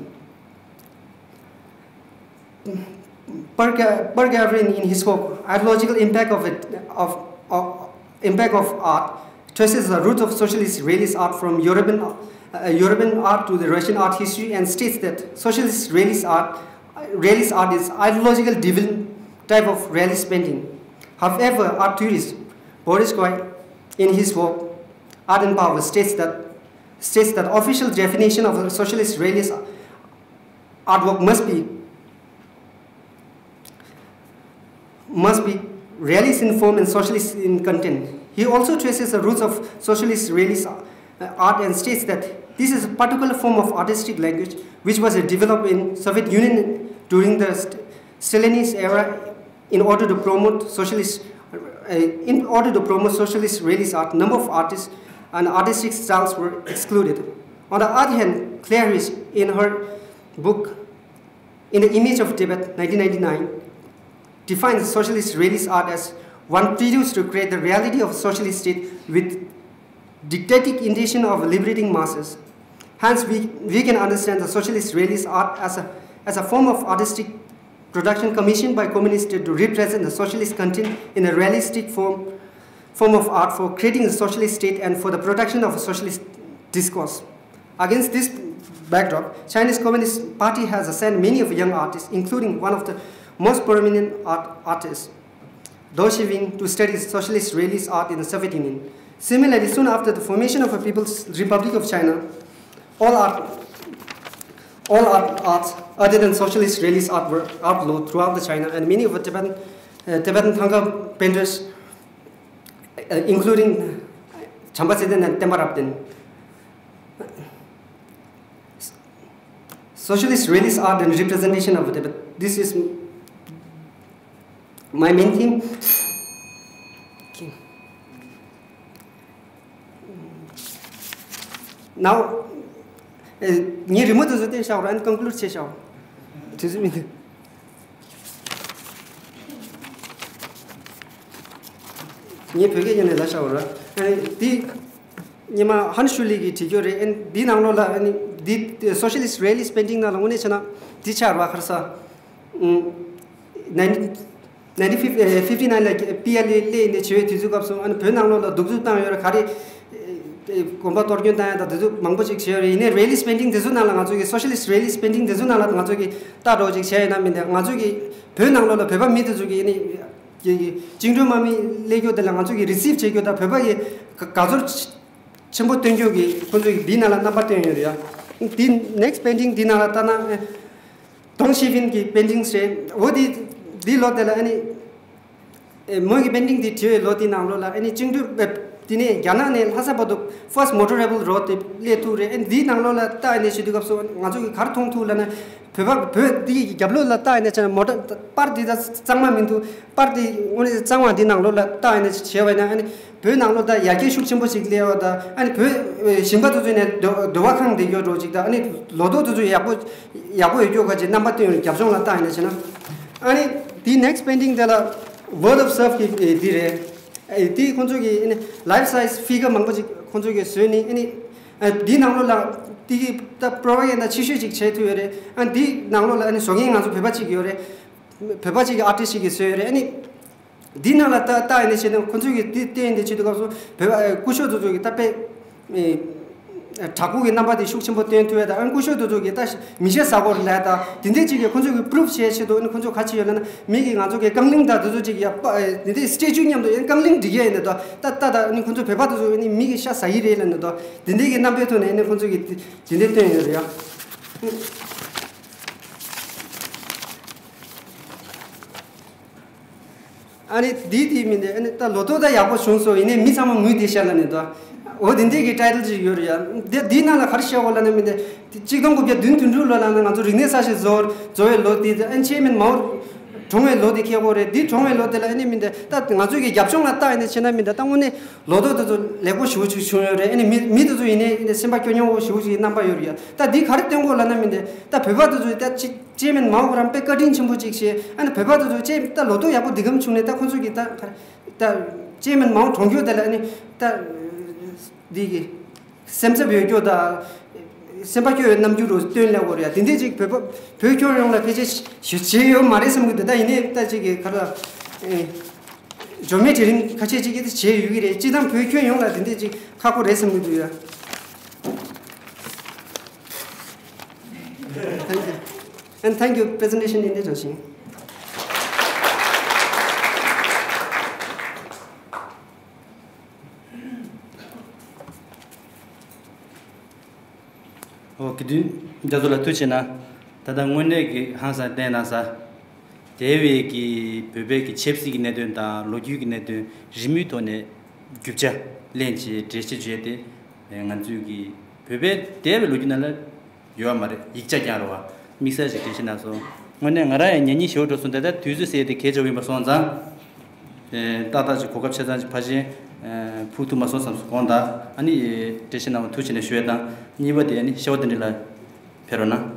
Per, per Gavrin, in his book, Ideological Impact of, it, of, of Impact of Art, traces the roots of socialist realist art from European, uh, European art to the Russian art history and states that socialist realist art, realist art is ideological driven type of realist painting. However, art theorist Boris Koy, in his work Art and Power, states that states that official definition of a socialist realist artwork must be must be realist in form and socialist in content. He also traces the roots of socialist realist uh, art and states that this is a particular form of artistic language which was developed in Soviet Union during the St- Stalinist era in order to promote socialist uh, in order to promote socialist realist art. Number of artists and artistic styles were excluded. On the other hand, Claire Rich, in her book In the Image of Tibet, nineteen ninety-nine, defines socialist realist art as one preludes to create the reality of a socialist state with didactic intention of liberating masses. Hence, we, we can understand the socialist realist art as a, as a form of artistic production commissioned by communist state to represent the socialist content in a realistic form, form of art for creating a socialist state and for the production of a socialist discourse. Against this backdrop, Chinese Communist Party has sent many of young artists, including one of the most prominent art artists, Dou Shiving, to study socialist realist art in the Soviet Union. Similarly, soon after the formation of a People's Republic of China, all art, all art, arts other than socialist realist art were outlawed throughout the China, and many of the Tibetan, uh, Tibetan Thangka painters, uh, including Champa Tseiden and Tenpa Rabten. Socialist realist art and representation of Tibet. This is my main theme. Okay. Now, ངའི་རི་མོ་དེ་ཚོ་བསྟན་བཞག་ར། ཨན་ཀོན་ཀུ་ལུཌ་བྱས་བཞག་དུས་ཚོད་མི་འདུག་ངས་བོད་སྐད་ཉན་ནས་ལབ་བཞག་ར། ཨན་འདི་ཉི་མ་ཧན་ཤུ་ལི་གིས་བྲིས་རྒྱུ་རེད། ཨན་འདི་ནང་ལོགས་ལ་ཨན་འདི་སོ་ཤ་ལི་སི་རི་ཡ་ལི་སི་པེན་ཊིང་ནང་ལ་དངོས་གནས་བྱས་ན་འདི་ཆགས་ར། ག་རེ་ཟ། ཨུམ། nineteen fifty nine ལ་པི་ཨེལ་ཨེ་སླེབས་ནས་བྱེད་པའི་དུས་ཚོད་སྐབས་སུ། ཨ་ནི་བོད་ནང་ལོགས་ལ་གདུག་རྩུབ་བཏང་ཡོད་རེད། ག་རེ་གོམ་པ་གཏོར་སྐྱོན་བཏང་ཡ་དང་དེ་ཚོ་མང་པོ་ཅིག་བྱས་ཡོད་རེད། ཡིན་ནའི་རི་ཡ་ལི་སི་པེན་ཊིང་དེ་ཚོ་ནང་ལ་ང་ཚོ་གི་སོ་ཤ་ལི་སི་རི་ཡ་ལི་སི་པེན་ཊིང་དེ་ཚོ་ནང་ལ་ང་ཚོ་གི་ལྟ་འགྲོ་ཅིག་བྱས་ཡོད་ན་མིན་ཏེ། ང་ཚོ་གི་བོད་ནང་ལོགས་ལ་བོད་པ་མི་དེ་ཚོ་གི་ཨ་ནི་གི་གི་བཅིངས་འགྲོལ་དམག་མི་སླེབས་རྒྱུ་དེ་ལ་ང་ཚོ་གི་རི་སིབ་བྱེད་རྒྱུ་དང་བོད་པ་གི་དགའ་ཚོར་ཆེན་པོ་སྟོན་རྒྱུ་གི་ཁོ་ཚོ་གི་འདི་ནང་ལ་རྣམ་པ་སྟོན་ཡོད་རེད་ཡ། འདི་ནེག་སི་པེན་ཊིང་འདི་ནང་ལ་ལྟ་ན། ཏོང་ཤི་ཝིན་གྱི་པེན་ཊིང་རེད། འོ་དེ་དེའི་ལོ་དེ་ལ་ཨ་ནི་ཨེ་མོ་གི་པེན་ཊིང་དེ་བྲིས་པའི་ལོ་དེའི་ནང་ལོགས་ལ་ཨ་ནི་བཅིངས་འགྲོལ་དེ་ནས་རྒྱ་ནག་ནས་ལྷ་ས་བར་དུ་ཕར་སི་མོ་ཊ་རེལ་ཝེ་རོ་ཌི་དེ་སླེབས་ཐུབ་རེད། ཨ་ནི་དེའི་ནང་ལོགས་ལ་ལྟ་ཨ་ནི་བྱེད་དུས་སྐབས་སུ་ང་ཚོ་གིས་ག་རེ་མཐོང་ཐུབ་ལབ་ན། བོད་པ་བོད་དེའི་རྒྱབ་ལོགས་ལ་ལྟ་ཨ་ནི་བྱས་ན་མོ་ཊ་པར་དེ་ད་གཙང་མ་མི་འདུག་པར་དེ་དངོས་གནས་གཙང་མ་དེའི་ནང་ལོགས་ལ་ལྟ་ཨ་ནི་བྱས་པ་ཡིན་ན། ཨ་ནི་བོད་ནང་ལོགས་ད་ཡར་རྒྱས་ཤུགས་ཆེན་པོ་ཞིག་སླེབས་པ་དང་། ཨ་ནི་བོད་ཞིང་པ་དེ་ཚོ་ནས་སྡོད་སྡོད་པ་ཁང་བསྡད་རྒྱུ་འདྲ་ཅིག་དང་། ཨ་ནི་ལོ་ཏོག་དེ་ཚོ་ཡག་པོ་ཡག་པོ་ཡོད་རྒྱུ་ག་ཅིག་རྣམ་པ་སྟོན་ཡོད། རྒྱབ་ལྗོངས་ལ་ལྟ་ཡིན་ན་བྱས་ན། ཨ་ནི་དེའི་ནེག་སི་པེན་ཊིང་དེ་ལ་ཝར་ཌི་ཨོཕ་སརབ་གི་དེ་རེད། ཨ་དེ་ཁོང་ཚོ་གི་ཨ་ནི་ལའིཕ་སའིཛ་ཕི་གར་མང་པོ་ཅིག་ཁོང་ཚོ་གི་བཟོས་ནས། ཨ་ནི་ཨ་དེའི་ནང་ལོགས་ལ་དེ་གི་ད་པོ་རོ་པ་གན་ཌ་ཆེ་ཤོས་ཅིག་བྱས་ཐུབ་ཡོད་རེད། ཨ་དེའི་ནང་ལོགས་ལ་ཨ་ནི་བཟོ་མཁན་ང་ཚོ་བོད་པ་ཅིག་ཡོད་རེད། བོད་པ་ཅིག་གི་ཨར་ཊིསི་ཅིག་གིས་བཟོས་ཡོད་རེད། ཨ་ནི་འདི་ནང་ལ་ལྟ་ལྟ་ཡིན་ནས་བྱས་ན། ཁོ་ཚོས་ཀྱི་འདི་བལྟས་ཡིན་ནས་བྱེད་དུས་སྐབས་སུ་བོད་པ་ཨེ་སྐུ་ཞབས་དེ་ཚོ་གི་ད་དཔེ་ཨེ་དྲག་པོ་གི་རྣམ་པ་དེ་ཤུགས་ཆེན་པོ་སྟོན་ཐུབ་ཡ་དང་། ཨ་སྐུ་ཞབས་དེ་ཚོ་གི་ད་མི་ཤ་ཟ་གོ་རེད་ལབ་ཡ་དང་། དེ་འདྲས་ཅིག་གིས་ཁོ་ཚོས་ཀྱི་པུ་རུབ་བྱས་ཆེད་དུ། ཨ་ནི་ཁོ་ཚོ་ག་བྱས་ཡོད་ལབ་ན། མི་གིས་ང་ཚོ་གི་རྐང་གླིང་དང་དེ་ཚོ་ཅིག་ཡ་པ་ཨེ་དེ་འདྲས་སི་ཊེ་ཅུ་མཉམ་དུ། ཨ་རྐང་གླིང་སྒྲིག་ཡ་ཡིན་ན་དོ། ད་ད་ད་ཨ་ནི་ཁོ་ཚོ་བོད་པ་དེ་ཚོ་ཨ་ནི་མི་གི་ཤ་ཟ་ཡི་རེད་ལབ་ན་དོ། དེ་འདྲས་ཀྱི་རྣམ་པའི་ཐོག་ནས་ཨ་ནི་ཁོ་ཚོ་གི་དེ་འདྲས་སྟོན་ཡོད་རེད་ཡ། ཨ་ནི་འདི་དེ་མིན་ཏེ། ཨ་ནི་ད་ལོ་ཏོག་ད་ཡག་པོ་བྱུང་སོང་། ཡིན་ནའི་མི་ཚང་མ་ངུས་བསྡད་ཤག་ལབ་ནས་དོ། འོ་དེ་འདྲས་ཀྱི་ཊའི་ཊལ་ཅིག་ཡོད་རེད་ཡ། འདི་འདི་ནང་ལ་ག་རེ་བཤད་དགོས་ལབ་ན་མིན་ཏེ། གཅིག་སྟོང་དགུ་བརྒྱ་བདུན་དོན་དྲུག་ལོ་ལ་ནི་ང་ཚོ་རིག་གནས་གསར་ཞིག་བཟོ་བཟོ་བའི་ལོ་དེ། ཨ་ནི་ཅེར་མེན་མའོ་གྲོངས་པའི་ལོ་དེ་འཁེལ་དགོས་རེད། འདི་གྲོངས་པའི་ལོ་དེ་ལ་ཨ་ནི་མིན་ཏེ། ད་ང་ཚོ་གི་རྒྱབ་ལྗོངས་ལ་ལྟ་ཡིན་ནས་བྱས་ན་མིན་ཏེ། ད་དངོས་གནས་ལོ་ཏོག་དེ་ཚོ་ལེགས་པོ་ཞེ་པོ་ཅིག་བྱུང་ཡོད་རེད། ཨ་ནི་མི་མི་དེ་ཚོ་ཡིན་ནའི་ཨ་ནི་སེམས་པ་སྐྱོ་སྐྱོ་པོ་ཞེ་པོ་ཅིག་གི་རྣམ་པ་ཡོད་རེད་ཡ། ད་འདི་ག་རེ་སྟོན་དགོས་ལབ་ན་མིན་ཏེ། ད་བོད་པ་དེ་ཚོ་ད་ཅི་ཅེར་མེན་མའོ་གི་རང་དཔེ་བཀའ་དྲིན་ཆེན་པོ་ཅིག་བྱས། ཨ་ནི་བོད་པ་དེ་ཚོ་ཅེ་ད་ལོ་ཏོག་ཡག་པོ་འདི་གམ་བྱུང་ནས། ད་ཁོ་ཚོ་གི་ད་ག་རེ་ད་ཅེར་མེན་མའོ་གྲོངས་རྒྱུ་དེ་ལ་ཨ་ནི་ད་འདི་གི་སེམས་འཚབ་ཡོད་རྒྱུ་དང་། སེམས་པ་སྐྱོ་བའི་རྣམ་འགྱུར་རུ་སྟོན་ལབ་དགོས་རེད་ཡ། དེ་འདྲས་ཅིག་བོད་པ་བོད་ཁྱོན་ཡོངས་ལ་ཕལ་ཆེར་ཞུ་བྱས་ཡོད་མ་རེད་བསམ་གི་འདུག་ད་ཡིན་ནའི་ད་ཅིག་གི་ག་རེ་ལ་ཨེ་འཇོན་མེད་གྲལ་རིམ་ཁ་ཤས་ཅིག་གིས་བྱས་ཡོད་ཀྱི་རེད། སྤྱིར་བཏང་བོད་ཁྱོན་ཡོངས་ལ་དེ་འདྲས་ཅིག་ཁག་པོ་རེད་བསམ་གི་འདུག་ཡ། Thank you. And thank you, President Shin Lin Dezhang Xing. ཨོ་དགེ་འདུན་རྒྱ་མཚོ་ལགས་ཐུགས་རྗེ་གནང་། ད་ལྟ་དངོས་གནས་ཀྱི་ཧང་སང་བསྟན་གནང་ས། དེ་བས་ཀྱི་བོད་པའི་གི་ཆབ་སྲིད་ཀྱི་གནད་དོན་དང་ལོ་རྒྱུས་ཀྱི་གནད་དོན་རི་མོའི་ཐོག་ནས་རྒྱུ་ཆ་ལེན་བྱས་འགྲེལ་བཤད་བྱས་ཏེ། ང་ཚོའི་གི་བོད་པའི་འདས་པའི་ལོ་རྒྱུས་ནང་ལ་ཡོད་མ་རེད། ཡིག་ཆ་རྐྱང་རེད་བ། དམིགས་བསལ་ཞིག་འགྲེལ་བཤད་གནང་སོང་། དངོས་གནས་ང་རང་ཡང་ཉན་སྙིང་ཞེ་པོ་འགྲོ་སོང་། ད་ལྟ་དུས་ཚོད་ཟེར་ཡས་དེ་གལ་ཆེ་བོ་ཡིན་པ་སོང་ཙང་། ཏག་ཏག་ཅིག་གོ་སྐབས་ཆ་ཚང་ཅིག་ཕར་ཕྱིན་ཕུལ་ཐུབ་མ་སོང་བསམ་སོང་དགོངས་དག། ཨ་ནི་འགྲེལ་བཤད་གནང་བ་ཐུགས་རྗེ་ཆེ་ནས་ཞུ་ཡས་དང་། གཉིས་པ་དེ་ཨ་ནི་ཤེ་བ་དོན་གྲུབ་ལགས་ཕེབས་རོགས་གནང་།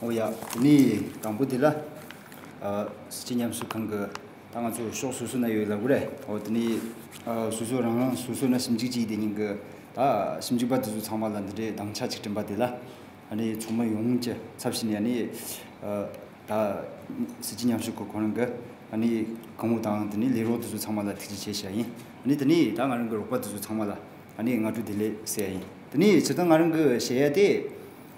ཨོ་ཡ། དེ་ནས་དང་པོ་དེ་ལ། ཨ། སྲིད་སྤྱི་མཉམ་ཞུགས་ཁང་གི་ད་ང་ཚོ་ཕྱོགས་སོ་སོ་ན་ཡོད་ལབ་དགོས་རེད། ཨོ་དེ་ནས། ཨ། སོ་སོ་རང་རང་སོ་སོ་ན་ཞིབ་འཇུག་བྱས་དེ་ཉིན་གི་ད་ཞིབ་འཇུག་པ་དེ་ཚོ་ཚང་མ་ལ་འདི་འདྲའི་སྡིངས་ཆ་ཅིག་བསྐྲུན་པ་དེ་ལ། ཨ་ནི་ཚོགས་མི་ཡོངས་ཀྱི་ཚབ་བྱས་ནས་ཨ་ནི། ཨ། ད་སྲིད་སྤྱི་མཉམ་ཞུགས་ཁང་ཁོ་རང་གི་ཨ་ནི་སྐུ་ངོ་དང་དེ་ནས་ལས་རོགས་དེ་ཚོ་ཚང་མ་ལ་ཐུགས་རྗེ་ཆེ་ཞུ་ཡ་ཡིན། ཨ་ནི་དེ་ནས་ད་ང་རང་གི་རོགས་པ་དེ་ཚོ་ཚང་མ་ལ་ཨ་ནི་སྔ་དྲོ་བདེ་ལེགས་ཟེར་ཡ་ཡིན། དེ་ནས་སྤྱིར་བཏང་ང་རང་གི་བཤད་ཡ་དེ།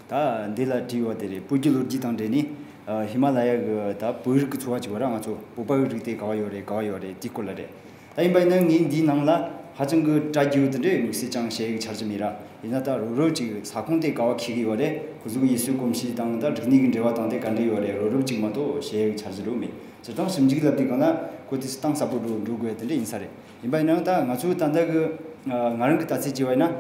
ད་འདི་ལ་བྲིས་ཡོད་དེ་རེད། བོད་ཀྱི་ལོ་རྒྱུས་དང་འབྲེལ་ནས། ཨ། ཧི་མ་ལ་ཡ་གི་ད་བོད་རིགས་ཀྱི་ཚོ་བ་ཅིག་ཡོད་ར། ང་ཚོ་བོད་པ་གི་རིགས་དེ་ག་བ་ཡོད་རེད། ག་བ་ཡོད་རེད། དེའི་སྐོར་ལ་རེད། ད་ཡིན་པ་ཡིན་ན་ངས་འདིའི་ནང་ལ་ཧ་ཅང་གི་བཀྲ་རྒྱུ་དེ་འདྲའི་དམིགས་བསལ་ཅང་བཤད་ཡག་ཆ་རྒྱུ་མེད་ར། ཡིན་ན་ད་རོབ་རོབ་ཅིག་ས་ཁོངས་དེ་ག་བ་འཁེལ་གི་ཡོད་རེད། ཁོ་ཚོ་གི་ཡུལ་སྲོལ་གོམས་གཤིས་དང་ད་རིག་གནས་ཀྱི་འབྲེལ་བ་དང་དེ་ག་འདྲ་ཡོད་རེད། རོབ་རོབ་ཅིག་མ་གཏོགས་བཤད་ཡག་ཆ་རྒྱུ་རོ་མེད། སྤྱིར་བཏང་ཞིབ་འཇུག་ལབ་དུས་སྒང་ལ་ཁོ་དེ་གཏིང་ཟབ་པོ་འགྲོ་འགྲོ་དགོས་དེ་འདྲ་ཡིན་ས་རེད། ཡིན་པ་ཡིན་ནའང་ད་ང་ཚོ་ད་ལྟ་གི་ང་རང་གི་ལྟ་ཚུལ་བྱས་པ་ཡིན་ན།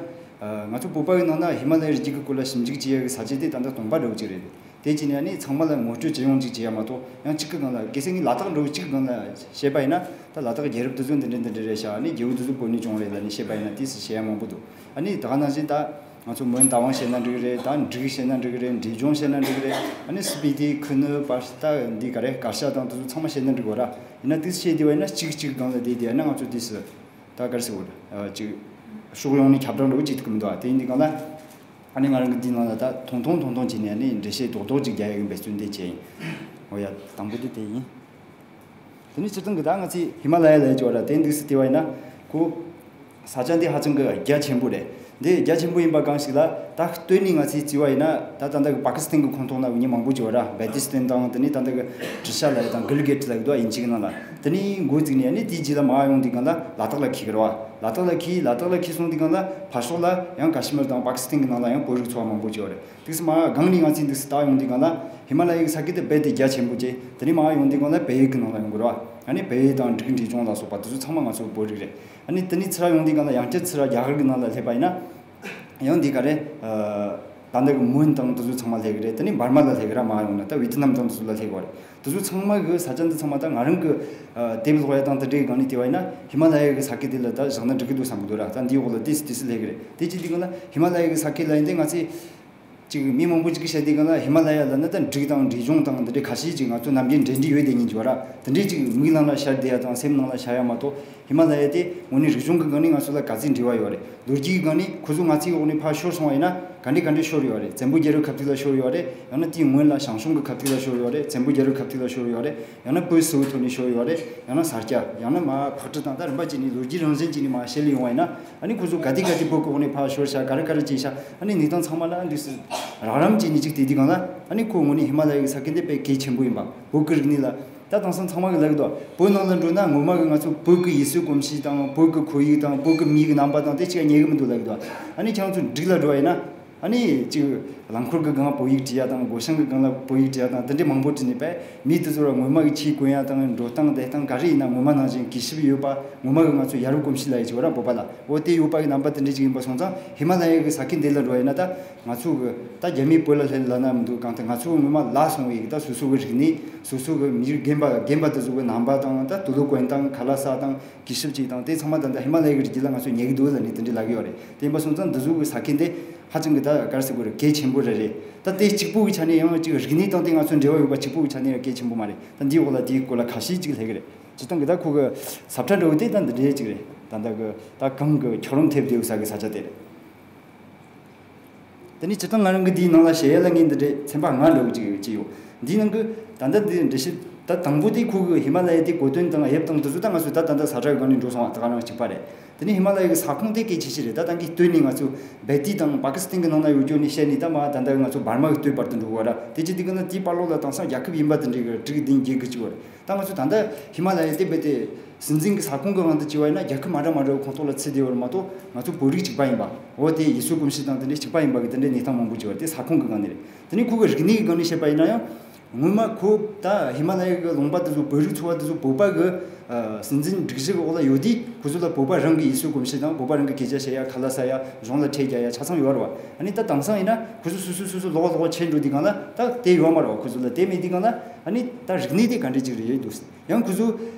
ང་ཚོ་བོད་པ་གི་ནང་ན་ཧི་མ་ལ་ཡའི་རི་རྒྱུད་ཀྱི་སྐོར་ལ་ཞིབ་འཇུག་བྱེད་ཡག་གི་ས་ཆ་དེ་ད་ལྟ་སྟོང་པ་འདྲ་བོ་ཅིག་རེད། དེ་བྱས་ནས་ཨ་ནི་ཚང་མ་ལ་ངོ་སྤྲོད་ཅི་ཡོང་ཅིག་བྱེད་ཡ་མ་གཏོགས། ཡང་གཅིག་གི་སྒང་ལ་གལ་སྲིད་ངས་ལ་དྭགས་འདྲ་བོ་གཅིག་གི་སྒང་ལ་བཤད་པ་ཡིན་ན། ད་ལ་དྭགས་རྒྱལ་རབས་དེ་ཚོ་འདི་འདྲ་འདི་འདྲ་རེད་ཤག་ཨ་ནི་རྒྱལ་པོ་དེ་ཚོ་བོད་ནས་བྱུང་རེད་ལབ་ནས་བཤད་པ་ཡིན་ན་དེ་སུ་བཤད་ཡ་མང་པོ་འདུག་ཨ་ནི་ད་ག་ནང་བཞིན་ད་ང་ཚོ་མོན་རྟ་དབང་བཤད་ན་འགྲིག་གི་རེད། ད་འབྲུག་བཤད་ན་འགྲིག་གི་རེད། འབྲས་ལྗོངས་བཤད་ན་འགྲིག་གི་རེད། ཨ་ནི་སྤི་ཏི། ཁུ་ནུ། པར་ད་འདི་ག་རེ། གར་ཞ་དང་དེ་ཚོ་ཚང་མ་བཤད་ན་འགྲིག་གི་ར། ཡིན་ན་དེ་བཤད་དེ་བ་ཡིན་ན་གཅིག་གཅིག་སྒང་ལ་བསྡད་དེ་ཡིན་ན་ང་ཚོ་དེ་སུ། ད་ག་རེ་ཟེར་དགོས་རེད། ཅིག་ཕྱོགས་ཡོངས་ནས་ཁྱབ་བསྒྲགས་འདྲ་བོ་ཅིག་ཐུབ་ཀྱི་མི་འདུག་ཨ་དེ་ཡིན་དུས་སྒང་ལ། ཨ་ནི་ང་རང་གི་འདི་ནང་ལ་ད་ཐུང་ཐུང་ཐུང་ཐུང་བྱས་ནས་ཨ་ནི་འགྲེལ་བཤད་རྡོག་རྡོག་ཅིག་རྒྱག་ཡག་གི་འབད་བརྩོན་དེ་བྱས་ཡིན། འོ་ཡ། དང་པོ་དེ་དེ་ཡིན། དེ་ནས་སྤྱིར་བཏང་གི་ད་ང་ཚོས་ཧི་མ་ལ་ཡ་ལབ་ཀྱི་ཡོད་ར། དེ་འདུག་སེ་བལྟས་པ་ཡིན་ན། ཁོ་ས་ཆ་འདི་ཧ་ཅང་གི་རྒྱ་ཆེན་པོ་རེད། འདི་རྒྱ་ཆེན་པོ་ཡིན་པ་གང་ཞིག་ལ་ད་སྟོད་ནས་ང་ཚོས་བརྩིས་པ་ཡིན་ན། ད་ད་ལྟ་གི་པ་ཀི་སི་ཐན་གི་ཁོངས་གཏོགས་ན་མི་མང་པོ་ཅིག་ཡོད་ར། བལ་ཏི་སི་ཐན་དང་། དེ་ནས་ད་ལྟ་གི་ཏྲི་ཤ་ལབ་ཡ་དང་གིལ་གིཊ་ལབ་ཡ་འདུག་ཨ། དབྱིན་ཇི་གི་ནང་ལ། དེ་ནས་འགོ་བཙུགས་ནས་ཨ་ནི་དེའི་རྗེས་ལ་མར་ཡོང་དུས་སྒང་ལ་ལ་དྭགས་ལ་འཁེལ་གི་རེད་བ། ལ་དྭགས་ལ་འཁེལ། ལ་དྭགས་ལ་འཁེལ་སོང་དུས་སྒང་ལ་ཕར་ཕྱོགས་ལ་ཡང་ཀ་ཤི་མིར་དང་པ་ཀི་སི་ཐན་གི་ནང་ལ་ཡང་བོད་རིགས་ཚོ་བ་མང་པོ་ཅིག་ཡོད་རེད། དེ་སི་མར་སྒང་ནས་ང་ཚོས་འདུག་སེ་ལྟ་ཡོང་དུས་སྒང་ལ་ཧི་མ་ལ་ཡའི་ས་ཁུལ་དེ་རྦད་དེ་རྒྱ་ཆེན་པོ་བྱས། དེ་ནས་མར་ཡོང་དུས་སྒང་ལ་བལ་ཡུལ་གྱི་ནང་ལ་ཡོང་གི་རེད་བ། ཨ་ནི་བལ་ཡུལ་དང་འབྲུག་འབྲས་ལྗོངས་ལ་སོགས་པ་དེ་ཚོ་ཚང་མ་ང་ཚོ་བོད་རིགས་རེད། ཨ་ནི་དེ་ནས་ཚུར་ཡོང་དུས་སྒང་ལ་ཡང་བསྐྱར་ཚུར་རྒྱ་གར་གྱི་ནང་ལ་སླེབས་པ་ཡིན་ན། ཡང་འདི་ག་རེ། ད་ལྟ་གི་མོན་དང་དེ་ཚོ་ཚང་མ་སླེབས་གི་རེད། དེ་ནས་འབར་མ་ལ་སླེབས་གི་ར། མར་ཡོང་ན་ད་ཝི་ཏི་ནམ་དང་དེ་ཚོ་ལ་སླེབས་གི་རེད། དེ་ཚོ་ཚང་མ་གི་ས་ཆ་འདི་ཚང་མ་ད་ང་རང་གི་དེབ་ཀློག་ཡ་དང་དེ་འདྲའི་སྒང་ནས་བལྟས་པ་ཡིན་ན་ཧི་མ་ལ་ཡ་གི་ས་ཁུལ་དེ་ལ་ད་བཞག་ན་འགྲིག་གི་འདུག་བསམ་གི་འདུག་ར། ད་འདིའི་འོག་ལ་དེ་སི་དེ་སི་སླེབས་གི་རེད། དེ་ཅི་འདི་གི་ན་ཧི་མ་ལ་ཡ་གི་ས་ཁུལ་ལ་ཡིན་ཏེ་ང་ཚོས། ཅིག་མི་མང་པོ་ཅིག་གིས་བཤད་དུས་སྒང་ལ་ཧི་མ་ལ་ཡ་ལབ་ན་ད་འབྲུག་དང་འབྲས་ལྗོངས་དང་འདི་འདྲའི་ཁ་ཤས་ཅིག་ང་ཚོ་ནམ་རྒྱུན་འབྲེལ་འདྲིས་ཡོད་དེ་ཉིན་གྱི་བ་ར། དེ་འདྲའི་ཅིག་མིག་ནང་ལ་ཤར་བསྡད་ཡ་དང་སེམས་ནང་ལ་ཤར་ཡ་མ་གཏོགས། ཧི་མ་ལ་ཡ་དེ་དངོས་གནས་རིག་གཞུང་གི་སྒང་ནས་ང་ཚོ་ལ་ག་ཚོད་འབྲེལ་བ་ཡོད་རེད། ལོ་རྒྱུས་ཀྱི་སྒང་ནས་ཁོ་ཚོ་ང་ཚོའི་འོག་ནས་ཕར་ཤོར་སོང་བ་ཡིན་ན་ག་འདྲ་ག་འདྲ་ཤོར་ཡོད་རེད། བཙན་པོ་རྒྱལ་རབས་ཁ་ཐུག་ལ་ཤོར་ཡོད་རེད། ཡང་ན་དེའི་སྔོན་ལ་ཞང་ཞུང་གི་ཁ་ཐུག་ལ་ཤོར་ཡོད་རེད། བཙན་པོ་རྒྱལ་རབས་ཁ་ཐུག་ལ་ཤོར་ཡོད་རེད། ཡང་ན་བོད་སིལ་བུའི་ཐོག་ནས་ཤོར་ཡོད་རེད། ཡང་ན་ས་སྐྱ། ཡང་ན་མར་ཕག་གྲུ་དང་ད་རིམ་པ་བྱས་ནས་ལོ་རྒྱུས་རང་བཞིན་བྱས་ནས་མར་བཤད་ལེ་ཡོང་བ་ཡིན་ན། ཨ་ནི་ཁོ་ཚོ་ག་དེ་ག་དེ་བོད་ཀྱི་འོག་ནས་ཕར་ཤོར་ཤག་ག་རེ་ག་རེ་བྱས་ཤག་ཨ་ནི་གནས་སྟངས་ཚང་མ་ལ་འདུག་སེ་རགས་རིམ་བྱས་ནས་ཅིག་བལྟས་དུས་སྒང་ལ། ཨ་ནི་ཁོ་དངོས་གནས་ཧི་མ་ལ་ཡའི་ས་ཁུལ་འདི་དཔེ་གལ་ཆེན་པོ་ཡིན་པ། བོད་ཀྱི་རིག་གནས་ལ་ད་དེང་སང་ཚང་མ་གིས་ལབ་ཀྱི་འདུག་བོད་ནང་ལ་འགྲོ་ན་ངོ་མ་གི་ང་ཚོ་བོད་ཀྱི་ཡུལ་སྲོལ་གོམས་གཤིས་དང་བོད་ཀྱི་ཁོར་ཡུག་དང་བོད་ཀྱི་མིའི་གི་རྣམ་པ་དང་དེ་གཅིག་རྙེད་གི་མི་འདུག་ལབ་ཀྱི་འདུག་ཨ་ནི་ཁྱེད་རང་ཚོ་འབྲུག་ལ་འགྲོ་བ་ཡིན་ན། ཨ་ནི་ཅིག་རླངས་འཁོར་གྱི་སྒང་བོད་ཡིག་བྲིས་ཡ་དང་སྒོ་བྱང་གི་སྒང་ལ་བོད་ཡིག་བྲིས་ཡ་དང་དེ་འདྲའི་མང་པོ་བྲིས་ནས་པས་མི་དེ་ཚོ་ལ་ངོ་མ་གི་ཁྱིས་གོན་ཡ་དང་འགྲོ་སྟངས་བསྡད་སྟངས་ག་རེ་ཡིན་ན་ངོ་མ་ནང་བཞིན་གུས་ཞབས་ཡོད་པ། ངོ་མ་གི་ང་ཚོ་ཡ་རབས་གོམས་གཤིས་ལབ་ཡ་ཅིག་ཡོད་ར་བོད་པ་ལ། འོ་དེ་ཡོད་པ་གི་རྣམ་པ་དེ་འདྲ་ཅིག་ཡིན་པ་སོང་ཙང་ཧི་མ་ལ་ཡ་གི་ས་ཁུལ་འདི་ལ་འགྲོ་བ་ཡིན་ན་ད་ང་ཚོ་གི་ད་རྒྱ་མིས་བོད་ལ་སླེབས་ལབ་ན་མི་འདུག་གང་ལྟར་ང་ཚོ་གི་ངོ་མ་ལ་སོང་བའི་གི་ད་སོ་སོ་གི་རིག་གནས། སོ་སོ་གི་མི་རྒན་པ་རྒན་པ་དེ་ཚོ་གི་རྣམ་པ་དང་ད་དུ་ལུ་གོན་སྟངས་ཁ་ལག་ཟ་སྟངས། གུས་ཞབས་ཅིག་དང་དེ་ཚང་མ་ད་ལྟ་ཧི་མ་ལ་ཡའི་རི་རྒྱུད་ལ་ང་ཚོ་རྙེད་ཀྱི་འདུག་ལབ་ནས་དེ་འདྲ་ལབ་ཀྱི་ཡོད་རེད། དེ་ཡིན་པ་སོང་ཙང་འདི་ཚོ་གི་ས་ཁུལ་འདི་ཧ་ཅང་གི་ད་ག་རེ་ཟེར་དགོས་རེད། གལ་ཆེན་པོ་རེད་རེད། ད་དེ་གཅིག་པུ་གི་ཆ་ནས་ཡང་ཅིག་རིག་གནས་དང་དེ་ང་ཚོ་འབྲེལ་བ་ཡོད་པ་གཅིག་པུ་གི་ཆ་ནས་ཡང་གལ་ཆེན་པོ་མ་རེད། ད་འདིའི་འོག་ལ་དེའི་སྐོར་ལ་ཁ་ཤས་ཅིག་སླེབས་ཀྱི་རེད། སྤྱིར་བཏང་གི་ད་ཁོ་གི་ཟབ་ཁྲ་འདྲ་བོ་དེ་ད་འདི་འདྲའི་ཅིག་རེད། ད་ལྟ་གི་ད་གང་གི་ཁྱོད་རང་ཐེབས་བསྡད་ཡོད་ས་གི་ས་ཆ་དེ་རེད། དེ་ནས་སྤྱིར་བཏང་ང་རང་གི་འདིའི་ནང་ལ་བཤད་ཡ་ལ་ངས་འདི་འདྲའི་ཚན་པ་ལྔ་འདྲ་བོ་ཅིག་ཡོད་ཅིག་ཡོད། འདིའི་ནང་གི་ད་ལྟ་འདི་འགྲེལ་བཤད་ ད་དང་པོ་དེ་ཁོ་གི་ཧི་མ་ལ་ཡ་དེ་གོ་དོན་དང་དབྱིབས་དང་དེ་ཚོ་ད་ང་ཚོ་ད་ད་ལྟ་ས་ཁྲ་གི་སྒང་ནས་འགྲོ་སོང་བ་ད་ག་རང་གཅིག་པ་རེད། དེ་ནས་ཧི་མ་ལ་ཡ་གི་ས་ཁོངས་དེ་གལ་ཆེ་ཤོས་རེད། ད་ད་གིན་སྟོད་ནས་ང་ཚོ་སྦལ་ཏི་དང་པ་ཀི་སི་ཐན་གི་ནང་ན་ཡོད་རྒྱུ་ནས་བཤད་ནས་ད་མ་ད་ལྟ་ང་ཚོ་འབར་མ་གི་སྟོད་བར་དུ་འགྲོ་གི་བ་ར། དེ་ཅི་དེ་གི་ན་དེའི་བར་ལོགས་ལ་དེང་སང་རྒྱལ་ཁབ་ཡིན་པ་དེ་འདྲའི་གི་དྲུག་བདུན་བརྒྱད་གི་གཅིག་བ་རེད། ད་ང་ཚོ་ད་ལྟ་ཧི་མ་ལ་ཡ་དེ་རྦད་དེ་སྲིད་འཛིན་གི་ས་ཁོངས་གི་དབང་དུ་བྱས་པ་ཡིན་ན་རྒྱལ་ཁབ་མ་འདྲ་མ་འདྲ་བའི་ཁོངས་གཏོགས་ལ་ཚུད་བསྡད་ཡོད་རེད་མ་གཏོགས་ང་ཚོ་བོད་རིགས་གཅིག་པ་ཡིན་པ་འོ་དེ་ཡུལ་སྲོལ་གོམས་གཤིས་དང་དེ་འདྲའི་གཅིག་པ་ཡིན་པ་གི་དེ་འདྲའི་གནས་སྟངས་མང་པོ་ཅིག་ཡོད་རེད། དེ་ས་ཁོངས་གི་སྒང་ནས་རེད། དེ་ནས་ཁོ་གི་རིག་གནས་ཀྱི་སྒང་ནས་བཤད་པ་ཡིན་ན་ཡང་། སྔོན་མ་ཁོ་ད་ཧི་མ་ལ་ཡ་གི་ལུང་པ་དེ་ཚོ་བོད་རིགས་ཚོ་བ་དེ་ཚོ་བོད་པ་གི་ཨ་སྲིད་འཛིན་སྒྲིག་གཞི་གི་འོག་ལ་ཡོད་དུས་ཁོ་ཚོ་ལ་བོད་པ་རང་གི་ཡུལ་སྲོལ་གོམས་གཤིས་དང་བོད་པ་རང་གི་སྐད་ཆ་བཤད་ཡ་ཁ་ལག་ཟ་ཡ་གཞུང་ལ་འཕྲད་རྒྱག་ཡ་ཆ་ཚང་ཡོད་རེད་བ། ཨ་ནི་ད་དེང་སང་ཡིན་ན་ཁོ་ཚོ་སོ་སོ་སོ་སོ་ལོག་ལོག་ཆད་འགྲོ་དུས་སྒང་ལ་ད་དེ་ཡོད་མ་རེད་བ། ཁོ་ཚོ་ལ་དེ་མེད་དུས་སྒང་ལ་ཨ་ནི་ད་རིག་གནས་དེ་ག་འདྲས་ཅིག་རེད་འདུག་ཡང་ཁོ་ཚོ་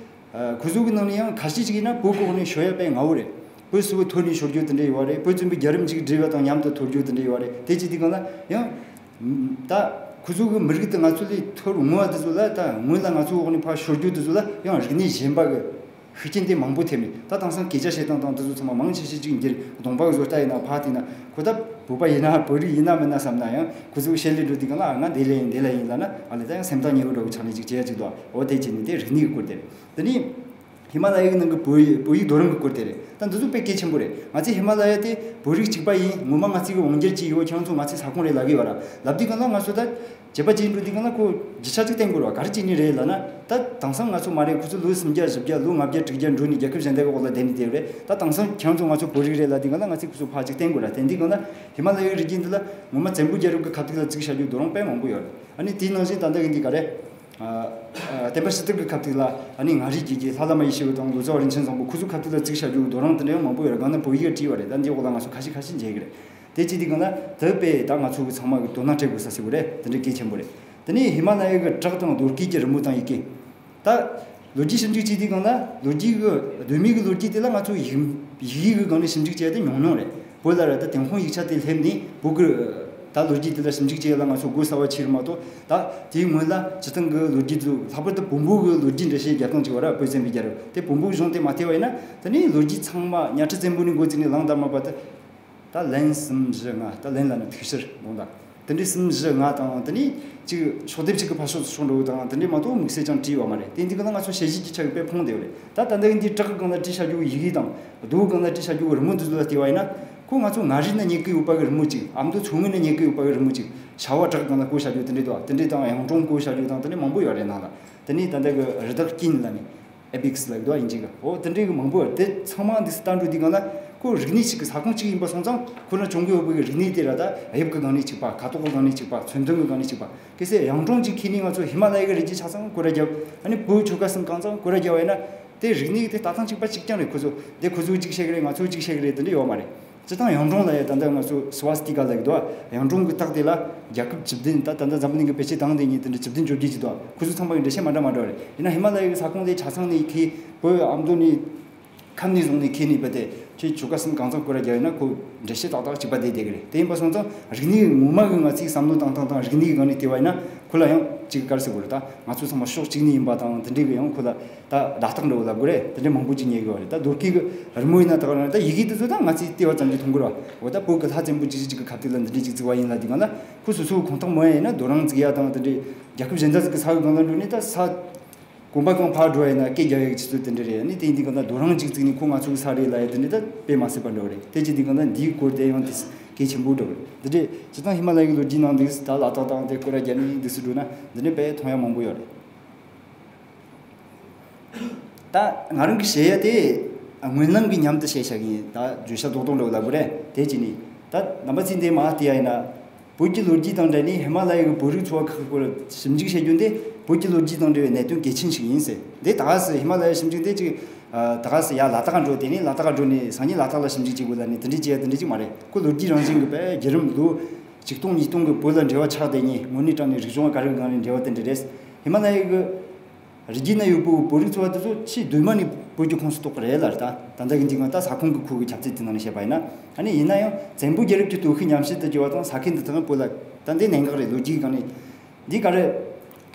ཨ་ཁོ་ཚོ་གི་ནང་ནས་ཡང་ཁ་ཤས་ཅིག་ཡིན་ན་བོད་གོ་ནས་ཤོད་ཡ་དཔེ་ངའོ་རེད། བོད་སུ་བོ་ཐོར་ནས་ཤོར་རྒྱུ་དེ་འདྲ་ཡོད་རེད། བོད་བཙན་པོའི་རྒྱལ་རབས་མཇུག་བསྒྲིལ་བ་དང་མཉམ་དུ་ཐོར་རྒྱུ་དེ་འདྲ་ཡོད་རེད། དེ་ཅི་དེ་གང་ལ་ཡང་ད་ཁོ་ཚོ་གི་མི་རིགས་དེ་ང་ཚོ་ལས་ཐོར་ངོ་བ་དེ་ཚོ་ལ་ད་སྔོན་ལ་ང་ཚོའི་འོག་ནས་ཕར་ཤོར་རྒྱུ་དེ་ཚོ་ལ་ཡང་རིག་གནས་གཞན་པ་གི་ཤུགས་རྐྱེན་དེ་མང་པོ་ཐེབས་ནས་ད་དེང་སང་སྐད་ཆ་བཤད་སྟངས་དང་དེ་ཚོ་ཚང་མ་མང་ཆེ་ཤོས་ཅིག་འགྱུར། གདོང་པ་གི་བཟོ་ལྟ་ཡིན་ན་ཕ་དེ་ན་ཁོ་ད་བོད་པ་ཡིན་ན་བོད་རིགས་ཡིན་ན་མིན་ན་བསམ་ན་ཡང་ཁོ་ཚོ་གི་བཤད་ལས་འགྲོ་དུས་གང་ལ་ང་འདི་ལས་ཡིན་འདི་ལས་ཡིན་ལ་ན་ང་ལས་ད་ཡང་སེམས་ཐག་ཉེ་བོ་འདྲ་བོ་ཆགས་ནས་ཅིག་བྱེད་ཡ་ཅིག་འདུག་འོ་དེ་བྱས་ནས་དེ་རིག་གནས་ཀྱི་སྐོར་དེ་རེད། དེ་ནས། ཧི་མ་ལ་ཡའི་ནང་གི་བོད་ཡིག་བོད་ཡིག་རྡོ་རིང་གི་སྐོར་དེ་རེད། ད་འདི་ཚོ་དཔེ་གལ་ཆེན་པོ་རེད། ང་ཚོས་ཧི་མ་ལ་ཡ་དེ་བོད་རིགས་གཅིག་པ་ཡིན། ངོ་མ་ང་ཚོའི་གི་འོ་འགྱུར་གཅིག་ཡོད། ཁྱེད་ཚོ་ང་ཚོའི་ས་ཁོངས་རེད་ལབ་གི་ཡོད་ར། ལབ་དུས་གང་ལ་ང་ཚོ་ད་བྱེད་པ་བྱེད་འགྲོ་དུས་གང་ལ་ཁོ་རྒྱུ་ཆ་གཅིག་བསྟན་དགོས་ར། ག་རེ་བྱེད་ནི་རེད་ལབ་ན། ད་དེང་སང་ང་ཚོ་མ་རེད། ཁོ་ཚོ་ལོ་སུམ་བརྒྱ་བཞི་བརྒྱ་ལོ་ལྔ་བརྒྱ་དྲུག་བརྒྱ་འགྲོ་ནས་རྒྱལ་ཁབ་གཞན་དག་གི་འོག་ལ་བསྡད་ནས་བསྡད་རེད། ད་དེང་སང་ཁྱེད་ཚོ་ང་ཚོ་བོད་རིགས་རེད་ལབ་དུས་གང་ལ་ང་ཚོས་ཁོ་ཚོ་ཕར་གཅིག་བསྟན་དགོས་ར། བསྟན་དུས་གང་ལ་ཧི་མ་ལ་ཡའི་རི་རྒྱུད་འདི་ལ་ངོ་མ་བཙན་པོའི་རྒྱལ་རབས་ཀྱི་ཁ་ཐུག་ལ་བརྩིགས་བཞག་རྒྱུ་རྡོ་རིང་དཔེ་མང་པོ་ཡོད་རེད། ཨ་ནི་དེའི་ནང་བཞིན་ད་ལྟ་གི་འདི་ག་རེད། ཨ། ཨ། བསྟན་པ་སྤྱི་དར་གྱི་ཁ་ཐུག་ལ་ཨ་ནི་མངའ་རིས་རྒྱལ་རྒྱུད་ལྷ་བླ་མ་ཡེ་ཤེས་དབང་དང་ལོ་ཙཱ་བ་རིན་ཆེན་བཟང་པོ་ཁོ་ཚོ་ཁ་ཐུག་ལ་བརྩིགས་བཞག་རྒྱུ་རྡོ་རིང་དེ་འདྲ་ཡང་མང་པོ་ཡོད་རེད། སྒང་ན་བོད་ཡིག་བྲིས་པ་རེད། ད་འདི་འོག་ལ་ང་ཚོ་ཁ་ཤས་ཁ་ཤས་མཇལ་གི་རེད། དེ་ཅི་སྟེ་གང་ལ་དེ་དཔེ་ད་ང་ཚོ་གི་ཚང་མ་གི་དོ་སྣང་སྤྲད་དགོས་ས་ཟེར་བ་རེད། དེ་འདྲ་གལ་ཆེན་པོ་རེད། དེ་ནས་ཧི་མ་ལ་ཡའི་གི་བྲག་དང་རྡོ་སྐས་ཀྱི་རི་མོ་དང་ཡི་གེ། ད་ལོ་རྒྱུས་ཞིབ་འཇུག་བྱེད་དུས་སྒང་ལ་ལོ་རྒྱུས་ཀྱི་གདོད་མའི་གི་ལོ་རྒྱུས་དེ་ལ་ང་ཚོ་ཡིག་ཡིག་ཡིག་གི་སྒང་ནས་ཞིབ་འཇུག་བྱས་ཏེ་ཉུང་ཉུང་རེད། བོད་ལ་ར་ད་ཏིན་ཧོང་ཡིག་ཆ་དེ་སླེབས་ནས་བོད་ཀྱི་ད་ལོ་རྒྱུས་དེ་ལ་ཞིབ་འཇུག་བྱེད་ཡ་ལ་ང་ཚོ་སྒོ་གསར་བ་ཕྱེ་རེད་མ་གཏོགས། ད་དེའི་སྔོན་ལ་སྤྱིར་བཏང་གི་ལོ་རྒྱུས་ཚོ་ལྷག་པར་དུ་བོན་པོ་གི་ལོ་རྒྱུས་འགྲེལ་བཤད་རྒྱག་སྟངས་ཅིག་ཡོད་ར། བོད་བཙན་པོའི་རྒྱལ་རབས་དེ་བོན་པོ་གཞུང་དེ་མ་ཐེ་བ་ཡིན་ན་དེ་ནས་ལོ་རྒྱུས་ཚང་མ་གཉའ་ཁྲི་བཙན་པོ་ནས་འགོ་བཙུགས་ནས་གླེང་དར་མ་བར་དུ། ད་ལན་གསུམ་བཞི་ལྔ། ད་ལན་ལ་ནི་ཐིག་ཕྱིར་དགོངས་དག་དེ་འདྲའི་གསུམ་བཞི་ལྔ་དང་དེ་ནས་གཅིག་ཕྱོགས་སྡེབ་གཅིག་གི་ཕར་ཕྱོགས་སུ་ཕྱོགས་འགྲོ་དང་དེ་འདྲའི་མ་གཏོགས་དམིགས་བསལ་ཅང་བྲིས་ཡོད་མ་རེད། དེ་འདི་ག་ལ་ང་ཚོ་ཞལ་བཞེས་ཀྱི་ཆ་གི་དཔེ་ཕོངས་བསྡད་ཡོད་རེད། ད་ད་ལྟ་འདི་བྲག་གི་སྒང་ལ་བྲིས་བཞག་རྒྱུ་གི་ཡི་གེ་དང་རྡོ་གི་སྒང་ལ་བྲིས་བཞག་རྒྱུ་གི་རི་མོ་འདི་ཚོ་ལ་བལྟས་པ་ཡིན་ན། ཁོ་ང་ཚོ་མངའ་རིས་ན་ཉལ་གི་ཡོད་པ་གི་རི་མོ་གཅིག་ཨ་མདོ་མཚོ་སྔོན་ན་ཉལ་གི་ཡོད་པ་གི་རི་མོ་གཅིག་ཤ་བ་བྲག་སྒང་ལ་བརྐོས་བཞག་རྒྱུ་དེ་འདྲའི་འདུག་དེ་འདྲའི་དང་གཡུང་དྲུང་བརྐོས་བཞག་རྒྱུ་དང་དེ་འདྲའི་མང་པོ་ཡོད་རེད་ནང་ལ། དེ་ནས་ད་ལྟ་གི་རི་དྭགས་སྐྱིན་ལ་ནི། ཨེ་བིག་སི་ལབ་འདུག་དབྱིན་ཇི་གི། འོ་དེ་འདྲའི་གི་མང་པོ་ཡོད། དེ་ཚང་མ་འདི་སི་ལྟ་འགྲོ་དུས་སྒང་ལ་ཁོ་རིག་གནས་གཅིག་གི་ས་ཁོངས་གཅིག་ཡིན་པ་སོང་ཙང་ཁོ་ན་བྱུང་གི་ཡོད་པའི་རིག་གནས་དེ་ར་ད་དབྱིབས་ཀྱི་སྒང་ནས་གཅིག་པ། ཁ་དོག་གི་སྒང་ནས་གཅིག་པ། མཚོན་དོན་གྱི་སྒང་ནས་གཅིག་པ། གལ་སྲིད་གཡུང་དྲུང་གཅིག་ཁྱེར་ནས་ང་ཚོ་ཧི་མ་ལ་ཡའི་གི་རི་རྒྱུད་ཆ་ཚང་སྐོར་ར་བརྒྱབ། ཨ་ནི་བོད་ཆོལ་ཁ་གསུམ་གང་ཚང་སྐོར་ར་བརྒྱབ་པ་ཡིན་ན་དེ་རིག་གནས་དེ་ལྟ་སྟངས་གཅིག་པ་གཅིག་རྐྱང་རེད། ཁོ་ཚོ་དེ་ཁོ་ཚོ་གཅིག་བཤད་གི་རེད། ང་ཚོ་གཅིག་བཤད་གི་རེད། དེ་འདྲ་ཡོད་མ་རེད། སྤྱིར་བཏང་གཡུང་དྲུང་ལ་ཡ་ད་ལྟ་ང་ཚོ་སི་ཝ་སི་ཏི་ཀ་ལབ་ཀྱི་འདུག་གཡུང་དྲུང་གི་རྟགས་དེ་ལ་རྒྱལ་ཁབ་བཅུ་བདུན། ད་ད་ལྟ་འཛམ་བུ་གླིང་གི་བེད་སྤྱོད་དང་དེ་གཉིས་དེ་འདྲ་བཅུ་བདུན་བཅོ་བརྒྱད་ཅིག་འདུག་ཁོ་ཚོ་ཚང་མ་གི་འགྲེལ་བཤད་མ་འདྲ་མ་འདྲ་རེད། ཡིན་ན་ཧི་མ་ལ་ཡའི་གི་ས་ཁོངས་དེ་ཆ་ཚང་ནས་ཁྱེར། བོད་ཨ་མདོ་ནས་ཁམས་ནས་བཟུང་ནས་ཁྱེར་ནས་བུད་དེ་ཁྱེད་ཆོལ་ཁ་གསུམ་གང་ཚང་སྐོར་ར་རྒྱག་ཡོད་ན་ཁོ་འགྲེལ་བཤད་ཏག་ཏག་གཅིག་པ་བསྡད་བསྡད་གི་རེད། དེ་ཡིན་པ་སོང་ཙང་རིག་གནས་ངོ་མ་གི་ང་ཚོའི་བསམ་བློ་བཏང་སྟངས་དང་རིག་གནས་གི་སྒང་ནས་བལྟས་པ་ཡིན་ན་ཁོ་ལ་ཡང་གཅིག་ག་རེ་ཟེར་དགོས་རེད། ད་ང་ཚོ་ཚང་མ་ཕྱོགས་གཅིག་ནས་ཡིན་པ་དང་དེ་འདྲའི་གི་ཡང་ཁོ་ལ། ད་བརྡ་རྟགས་འདྲ་བོ་ལབ་དགོས་རེད། དེ་འདྲ་མང་པོ་ཅིག་རྙེད་ཡོད་རེད། ད་རྡོ་སྐས་ཀྱི་རི་མོ་ཡིན་ན་ད་ག་རང་རེད། ད་ཡི་གེ་དེ་ཚོ་ད་ང་ཚོས་བལྟས་པ་ཙམ་གྱིས་མཐོང་གི་རེད་བ། འོ་ད་བོད་ཀྱི་ལྷ་བཙན་པོ་ཅིག་ཅིག་གི་ཁ་ཐུག་ལ་འདི་འདྲ་ཅིག་བརྩིགས་པ་ཡིན་ལབ་དུས་སྒང་ལ་ཁོ་སོ་སོའི་ཁོངས་གཏོགས་མ་ཡིན་ན་རྡོ་རིང་བརྩིགས་ཡ་དང་དེ་འདྲའི་རྒྱལ་ཁབ་གཞན་དག་ཅིག་གི་ས་གི་སྒང་ལ་འགྲོ་ནས་ད་ས་གོམ་པ་གང་ཕར་འགྲོ་ཡ་ཡིན་ན་སྐད་རྒྱག་ཡ་གི་ཆུ་ཚོད་དེ་འདྲ་རེད། ཨ་ནི་དེ་ཡིན་དུས་སྒང་ལ་རྡོ་རིང་ཅིག་བརྩིགས་ནས་ཁོ་ང་ཚོ་གི་ས་རེད་ལབ་ཡ་དེ་འདྲ་ད་དཔེ་མ་སྲིད་པ་འདྲ་བོ་རེད། དེ་ཅི་དུས་སྒང་ལ་འདིའི་སྐོར་དེ་ཡང་དེ་གལ་ཆེན་པོ་འདྲ་བོ་རེད། འདི་འདྲའི་སྤྱིར་བཏང་ཧི་མ་ལ་ཡའི་ལོ་རྒྱུས་ནང་འདུག་ད་ལ་དྭགས་དང་དེ་སྐོར་ར་རྒྱབ་ནས་འདུག་སེ་འགྲོ་ན་འདི་འདྲའི་དཔེ་མཐོང་ཡ་མང་པོ་ཡོད་རེད། ད་ང་རང་གི་བཤད་ཡ་དེ་སྨོན་ལམ་གྱི་ཉམས་དུ་བཤད་བཞག་གི་ཡིན། ད་བརྗོད་བྱ་རྡོག་རྡོག་འདྲ་བོ་ལབ་དགོས་རེད། དེ་གཅིག་ནི་ད་རྣམ་པ་ཚོས་འདི་མར་བལྟས་ཡ་ཡིན་ན། བོད་ཀྱི་ལོ་རྒྱུས་དང་འབྲེལ་ནས་ཧི་མ་ལ་ཡ་གི་བོད་རིགས་ཚོ་བ་ཁག་གི་སྐོར་ཞིབ་འཇུག་བྱེད་རྒྱུ་འདི་བོད་ཀྱི་ལོ་རྒྱུས་དང་འབྲེལ་བའི་གནད་དོན་གལ་ཆེན་ཞིག་ཡིན་ཟེར། འདི་ད་ག་སེ་ཧི་མ་ལ་ཡ་ཞིབ་འཇུག་དེ་ཅིག་ད་ག་སེ་ཡར་ལ་དྭགས་འགྲོ། དེ་ནས་ལ་དྭགས་འགྲོ་ནས་སང་ཉིན་ལ་དྭགས་ལ་ཞིབ་འཇུག་བྱེད་དགོས་ལབ་ནས་དེ་འདྲ་བྱེད་ཡ་དེ་འདྲ་ཅིག་མ་རེད། ཁོ་ལོ་རྒྱུས་རང་བཞིན་གྱི་དཔེ་བརྒྱུད་རིམ་ལོ་ཆིག་སྟོང་ཉིས་སྟོང་གི་བོད་ལ་འབྲེལ་བ་ཆགས་བསྡད་མཁན་དངོས་གནས་དྲང་གནས་རིག་གཞུང་བ་ག་རེ་གི་སྒང་ནས་འབྲེལ་བ་དེ་འདྲ་རེད། ཧི་མ་ལ་ཡ་གི་རི་རྒྱུད་ན་ཡོད་པའི་བོད་རིགས་ཚོ་བ་དེ་ཚོ་ཆེས་གདོད་མ་ནས་བོད་ཀྱི་ཁོངས་སུ་གཏོགས་པ་རེད་ལ། ད་ད་ལྟ་གི་འཇིག་ང་ད་ས་ཁོངས་ཀྱི་ཁུལ་གྱི་ཁྱབ་ཚད་དེ་ནང་ནས་བཤད་པ་ཡིན་ན། ཨ་ནི་ཡིན་ན་ཡང་བཙན་པོའི་རྒྱལ་རབས་ཀྱི་སྟོབས་ཤུགས་ཉམས་ཞིབ་ཏུ་གྱུར་བ་དང་ས་ཁུལ་འདི་དག་བོད་ལ་ད་འདི་གནད་འགག་རེད། ལོ་རྒྱུས་སྒང་ནས་འདི་ག་རེ།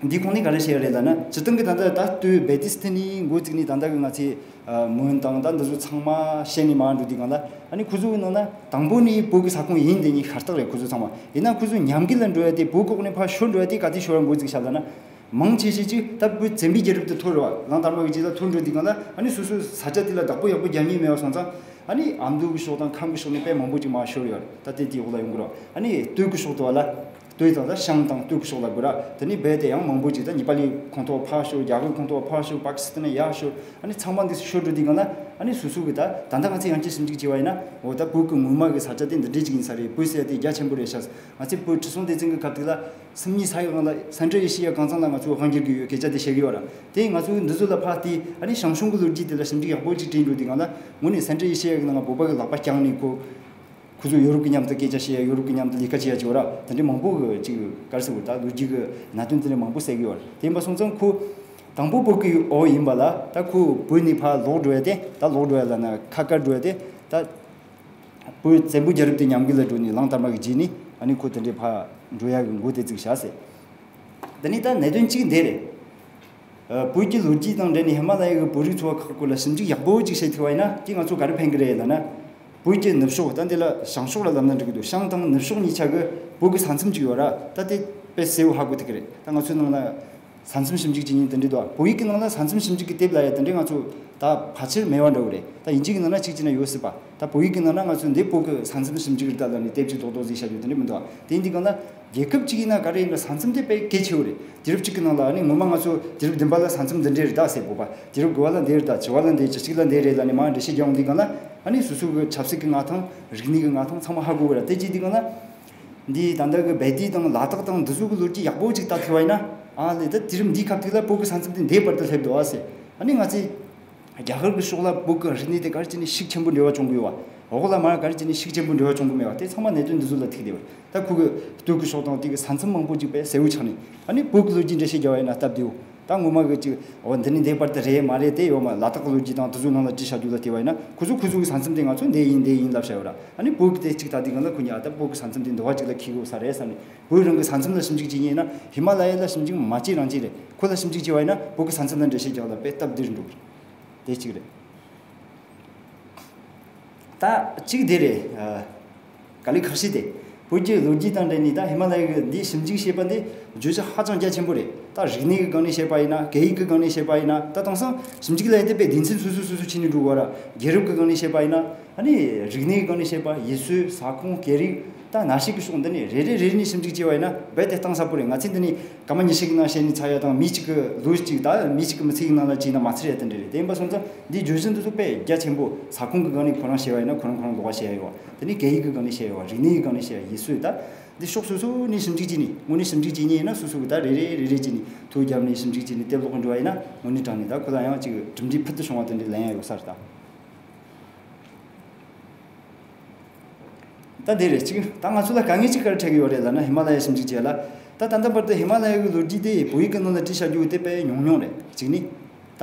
འདི་ཁོངས་ནས་ག་རེ་བཤད་ཡ་རེད་ལབ་ན། སྤྱིར་བཏང་གི་ད་ལྟ་ད་ལྟོས་སྦལ་ཏི་སི་ཐན་ནས་འགོ་བཙུགས་ནས་ད་ལྟ་གི་ང་ཚོས་མོན་དང་ད་འདི་ཚོ་ཚང་མ་བཤད་ནས་མར་འགྲོ་དུས་སྒང་ལ། ཨ་ནི་ཁོ་ཚོ་གི་ནང་ན་དང་པོ་ནས་བོད་ཀྱི་ས་ཁོངས་ཡིན་དེ་ནི་ཤ་སྟག་རེད། ཁོ་ཚོ་ཚང་མ་ཡིན་ན་ཁོ་ཚོ་ཉམས་རྒུད་ལ་འགྲོ་ཡ་དེ་བོད་ཁོག་ནས་ཕར་ཤོར་འགྲོ་ཡ་དེ་ག་དུས་ཤོར་བ་འགོ་བཙུགས་བཞག་ལབ་ན། མང་ཆེ་ཤོས་ཅིག་ད་བོད་བཙན་པོའི་རྒྱལ་རབས་དེ་ཐོར་རེད་བ། གླང་དར་མ་གི་རྗེས་ལ་ཐོར་འགྲོ་དུས་སྒང་ལ་ཨ་ནི་སོ་སོའི་ས་ཆ་དེ་ལ་བདག་པོ་ཡག་པོ་རྒྱབ་མཁན་མེད་པ་སོང་ཙང་། ཨ་ནི་ཨ་མདོ་གི་ཕྱོགས་དང་ཁམས་གི་ཕྱོགས་ནས་དཔེ་མང་པོ་ཅིག་མར་ཤོར་ཡོད་རེད། ད་དེ་དེའི་འོག་ལ་ཡོང་གི་རེད། ཨ་ནི་སྟོད་གི་ཕྱོགས་དེ་བ་ལ། སྟོད་དང་ད་ཤང་དང་སྟོད་ཀྱི་ཕྱོགས་ལ་དགོས་ར། དེ་ནས་རྦད་དེ་ཡང་མང་པོ་ཅིག་ད་ནེ་པ་ལི་ཁོངས་གཏོགས་ཕར་ཤོར། རྒྱ་གར་ཁོངས་གཏོགས་ཕར་ཤོར། པ་ཀི་སི་ཐན་ཡར་ཤོར། ཨ་ནི་ཚང་མ་འདི་ཤོར་འགྲོ་དུས་སྒང་ལ་ཨ་ནི་སོ་སོ་གི་ད་ད་ལྟ་ང་ཚོས་ཡང་བསྐྱར་ཞིབ་འཇུག་བྱས་པ་ཡིན་ན། འོ་ད་བོད་ཀྱི་སྔོན་མ་གི་ས་ཆ་དེ་འདི་འདྲས་ཅིག་ཡིན་ས་རེད། བོད་ཟེར་ཡ་དེ་རྒྱ་ཆེན་པོ་རེད་ཤག་ང་ཚོས་བོད་ཁྲི་སྲོང་ལྡེ་བཙན་གྱི་སྐབས་དེ་ལ་སེམས་ཉིད་ས་ཡི་སྒང་ལ་སེན་ཊྲལ་ཨེ་ཤི་ཡ་གང་ཚང་ལ་ང་ཚོས་དབང་སྒྱུར་གྱི་ཡོད་སྐད་ཆ་དེ་བཤད་གི་ཡོད་ར། དེ་ང་ཚོས་འདི་ཚོ་ལ་ཕར་བལྟས། ཨ་ནི་ཞང་ཞུང་གི་ལོ་རྒྱུས་དེ་ལ་ཞིབ་འཇུག་ཡག་པོ་ཅིག་བྱས་འགྲོ་དུས་སྒང་ལ་དངོས་གནས་སེན་ཊྲལ་ཨེ་ཤི་ཡ་གི་ནང་ལ་བོད་པ་གི་ལག་པ་བརྐྱངས་ནས་ཁོ། ཁོ་ཚོ་ཡོ་རོབ་ཀྱི་མཉམ་དུ་སྐད་ཆ་བཤད་ཡ། ཡོ་རོབ་ཀྱི་མཉམ་དུ་ལས་ཀ་བྱེད་ཡ་ཅིག་ཡོད་ར། དེ་འདྲའི་མང་པོ་གི་ཅིག་ག་རེ་ཟེར་དགོས། ད་ལོ་རྒྱུས་ཀྱི་གནད་དོན་དེ་འདྲའི་མང་པོ་གསལ་གི་ཡོད་ར། དེ་ཡིན་པ་སོང་ཙང་ཁོ་དང་པོ་བོད་ཀྱི་འོག་ཡིན་པ་ལ། ད་ཁོ་བོད་ནས་ཕར་ལོག་འགྲོ་ཡ་དེ། ད་ལོག་འགྲོ་ཡ་ལབ་ན་ཁ་བཀར་འགྲོ་ཡ་དེ། ད་བོད་བཙན་པོའི་རྒྱལ་རབས་དེ་ཉམས་རྒུད་ལ་འགྲོ་ནས་གླང་དར་མ་གི་རྗེས་ནས་ཨ་ནི་ཁོ་དེ་འདྲའི་ཕར་འགྲོ་ཡ་གི་འགོ་དེ་བཙུགས་བཞག་ཟེར། དེ་ནས་ད་གནད་དོན་གཅིག་འདི་རེད། ཨ། བོད་ཀྱི་ལོ་རྒྱུས་དང་འབྲེལ་ནས་ཧི་མ་ལ་ཡའི་བོད་རིགས་ཚོ་བ་ཁག་སྐོར་ལ་ཞིབ་འཇུག་ཡག་པོ་ཅིག་བྱེད་ཐུབ་པ་ཡིན་ན། དེ་ང་ཚོ་ག་རེ་ཕན་གི་རེད་ལབ་ན། བོད་ཀྱི་ནུབ་ཕྱོགས། ད་འདི་ལ་བྱང་ཕྱོགས་ལ་ལབ་ན་འགྲིག་གི་འདུག་ཤང་དང་ནུབ་ཕྱོགས་གཉིས་ཆ་གི་བོད་ཀྱི་ས་མཚམས་ཅིག་ཡོད་ར། ད་དེ་དཔེ་གསལ་བོ་ཧ་གོ་ཐུབ་ཀྱི་རེད། ད་ང་ཚོའི་ནང་ལ་ས་མཚམས་ཞིབ་འཇུག་བྱེད་མཁན་དེ་འདྲ་འདུག་བོད་ཡིག་གི་ནང་ལ་ས་མཚམས་ཞིབ་འཇུག་གི་དེབ་ལབ་ཡ་དེ་འདྲ་ང་ཚོ་ད་ཕལ་ཆེར་མེད་པ་འདྲ་བོ་རེད། ད་དབྱིན་ཇི་གི་ནང་ན་གཅིག་གཅིག་ན་ཡོད་སྲིད་པ། ད་བོད་ཡིག་གི་ནང་ན་ང་ཚོས་འདི་བོད་ཀྱི་ས་མཚམས་ཞིབ་འཇུག་རེད་ད་ལབ་ནས་དེབ་ཅིག་རྡོག་རྡོག་བཟོས་བཞག་རྒྱུ་དེ་འདྲ་མི་འདུག་དེ་ཡིན་དུས་སྒང་ལ། རྒྱལ་ཁབ་གཅིག་ཡིན་ན་ག་རེ་ཡིན་ན་ས་མཚམས་དེ་དཔེ་གལ་ཆེ་བོ་རེད། དུས་རབས་གཅིག་གི་ནང་ལ་ཨ་ནི་ངོ་མ་ང་ཚོ་དུས་རབས་བདུན་པ་ལ་ས་མཚམས་འདི་འདྲས་རེད་ད་ཟེར། བོད་པ་དུས་རབས་དགུ་པ་ལ་འདི་རེད་ད། བཅུ་པ་ལ་འདི། བཅུ་གཅིག་ལ་འདི་རེད་ལབ་ནས་མར་འགྲེལ་བཤད་རྒྱག་ཡོང་དུས་སྒང་ལ། ཨ་ནི་སོ་སོ་གི་ཆབ་སྲིད་ཀྱི་མངའ་ཐང་། རིག་གནས་ཀྱི་མངའ་ཐང་ཚང་མ་ཧ་གོ་གི་ར། དེ་བྱེད་དུས་སྒང་ལ། འདི་ད་ལྟ་གི་སྦལ་ཏི་དང་ལ་དྭགས་དང་འདི་ཚོ་གི་ལོ་རྒྱུས་ཡག་པོ་ཅིག་ལྟ་ཐུབ་པ་ཡིན་ན། ཨ་ལས་ད་དུས་རབས་འདིའི་སྐབས་དེ་ལ་བོད་ཀྱི་ས་མཚམས་དེ་འདིའི་བར་དུ་སླེབས་འདུག་ཨ་ཟེར། ཨ་ནི་ང་ཚོས་རྒྱ་གར་གྱི་ཕྱོགས་ལ་བོད་ཀྱི་རིག་གནས་དེ་ག་རེ་བྱས་ནས་ཤུགས་ཆེན་པོ་འབྲེལ་བ་བྱུང་གི་ཡོད་པ། འོག་ལ་མར་ག་རེ་བྱས་ནས་ཤུགས་ཆེན་པོ་འབྲེལ་བ་བྱུང་གི་མེད་པ། དེ་ཚང་མ་གནད་དོན་འདི་ཚོ་ལ་ཐུག་བསྡད་པ་རེད། ད་ཁོ་གི་སྟོད་ཀྱི་ཕྱོགས་དང་དེ་གི་ས་མཚམས་མང་པོ་ཅིག་དཔེ་གསལ་བོ་ཆགས་ནས། ཨ་ནི་བོད་ཀྱི་ལོ་རྒྱུས་འགྲེལ་བཤད་རྒྱག་པ་ཡིན་ན་སྟབས་བདེ་བོ། ད་ངོ་མ་གི་ཅིག་འོ་འདི་ནི་འདི་བར་དུ་རེད་མ་རེད་དེ་ཡོད་མ། ལ་དྭགས་ལོ་རྒྱུས་དང་དེ་ཚོའི་ནང་ལ་བྲིས་བཞག་རྒྱུ་ལ་བལྟས་པ་ཡིན་ན། ཁོ་ཚོ་ཁོ་ཚོ་གི་ས་མཚམས་དེ་ང་ཚོ་འདི་ཡིན་འདི་ཡིན་ལབ་བཞག་ཡོད་ར། ཨ་ནི་བོད་ཀྱི་དེ་གཅིག་ལྟ་དུས་སྒང་ལ་ཁོ་གཉིས་ཨ་ད་བོད་ཀྱི་ས་མཚམས་དེ་འདི་བ་གཅིག་ལ་འཁེལ་དགོས་ས་རེད་བསམ་ནས། བོད་རང་གི་ས་མཚམས་ལ་ཞིབ་འཇུག་བྱེད་མཁན་ཡིན་ན་ཧི་མ་ལ་ཡ་ལ་ཞིབ་འཇུག་མ་བྱེད་རང་བྱེད་རེད། ཁོ་ལ་ཞིབ་འཇུག་བྱས་པ་ཡིན་ན་བོད་ཀྱི་ས་མཚམས་ལ་འགྲེལ་བཤད་རྒྱག་ལ་དཔེ་སྟབས་བདེ་རུ་འགྲོ་གི་རེད། དེ་གཅིག་རེད། ད་གཅིག་དེ་རེད། ཨ། དཀའ་ལས་ཁག་ཤོས་དེ། བོད་ཀྱི་ལོ་རྒྱུས་དང་འབྲེལ་ནས་ད་ཧི་མ་ལ་ཡ་གི་འདི་ཞིབ་འཇུག་བྱེད་པ་འདི་བརྗོད་བྱ་ཧ་ཅང་རྒྱ་ཆེན་པོ་རེད། ད་རིག་གནས་ཀྱི་སྒང་ནས་བཤད་པ་ཡིན་ན། སྐད་ཡིག་གི་སྒང་ནས་བཤད་པ་ཡིན་ན། ད་དེང་སང་ཞིབ་འཇུག་ལ་ཡ་དེ་དཔེ་སྡེ་ཚན་སོ་སོ་སོ་སོ་ཕྱེ་ནས་འགྲོ་གི་ཡོད་ར། རྒྱལ་རབས་ཀྱི་སྒང་ནས་བཤད་པ་ཡིན་ན། ཨ་ནི་རིག་གནས་ཀྱི་སྒང་ནས་བཤད་པ། ཡུལ་སྲོལ། ས་ཁོངས། སྐད་རིགས། ད་གནའ་ཤུལ་གྱི་ཕྱོགས་འདི་ནས་རེ་རེ་རེ་རེ་ནས་ཞིབ་འཇུག་བྱས་པ་ཡིན་ན་རྦད་དེ་གཏིང་ཟབ་པོ་རེད། ང་ཚོས་འདི་ནས་སྐར་མ་ཉི་ཤུ་གི་ནང་བཤད་ནས་ཚར་ཡ་དང་། མི་གཅིག་གི་ལོ་གཅིག་ད་མི་གཅིག་གི་མི་ཚེ་གི་ནང་ལ་བྱས་ན་མ་ཚར་ཡ་དེ་འདྲ་རེད། དེ་ཡིན་པ་སོང་ཙང་འདིའི་བརྗོད་གཞི་འདི་ཚོ་དཔེ་རྒྱ་ཆེན་པོ། ས་ཁོངས་ཀྱི་སྒང་ནས་ཁོ་རང་བཤད་པ་ཡིན་ན་ཁོ་རང་ཁོ་རང་ལོགས་ཀ་བཤད་ཡ་ཡོད་པ། དེ་ནས་སྐད་ཡིག་གི་སྒང་ནས་བཤད་ཡ་ཡོད་པ། རིག་གནས་ཀྱི་སྒང་ནས་བཤད་ཡ། ཡུལ་སྲོལ། ད་འདི་ཕྱོགས་སོ་སོ་ནས་ཞིབ་འཇུག་བྱས་ནས། དངོས་གནས་ཞིབ་འཇུག་བྱེད་མཁན་ཡིན་ན་སོ་སོ་གི་ད་རེ་རེ་རེ་རེ་བྱས་ནས་ཐོ་བརྒྱབ་ནས་ཞིབ་འཇུག་བྱས་ནས་དེབ་ཀློག་གི་འགྲོ་བ་ཡིན་ན་དངོས་གནས་དྲང་གནས་ད་ཁོ་ལ་ཡང་ཅིག་གྲུབ་འབྲས་ཕུལ་དུ་བྱུང་བ་དེ་འདྲ་ལེན་ཡ་ཡོད་ས་རེད་ད། ད་འདི་རེད། གཅིག་ད་ང་ཚོ་ལ་དཀའ་ངལ་གཅིག་ག་རེ་འཕྲད་ཀྱི་ཡོད་རེད་ལབ་ན། ཧི་མ་ལ་ཡའི་ཞིབ་འཇུག་བྱས་ལ། ད་ད་ལྟ་བར་དུ་ཧི་མ་ལ་ཡའི་ལོ་རྒྱུས་དེ་བོད་ཡིག་གི་ནང་ལ་བྲིས་བཞག་རྒྱུ་དེ་དཔེ་ཉུང་ཉུང་རེད། གཅིག་ནི། ད་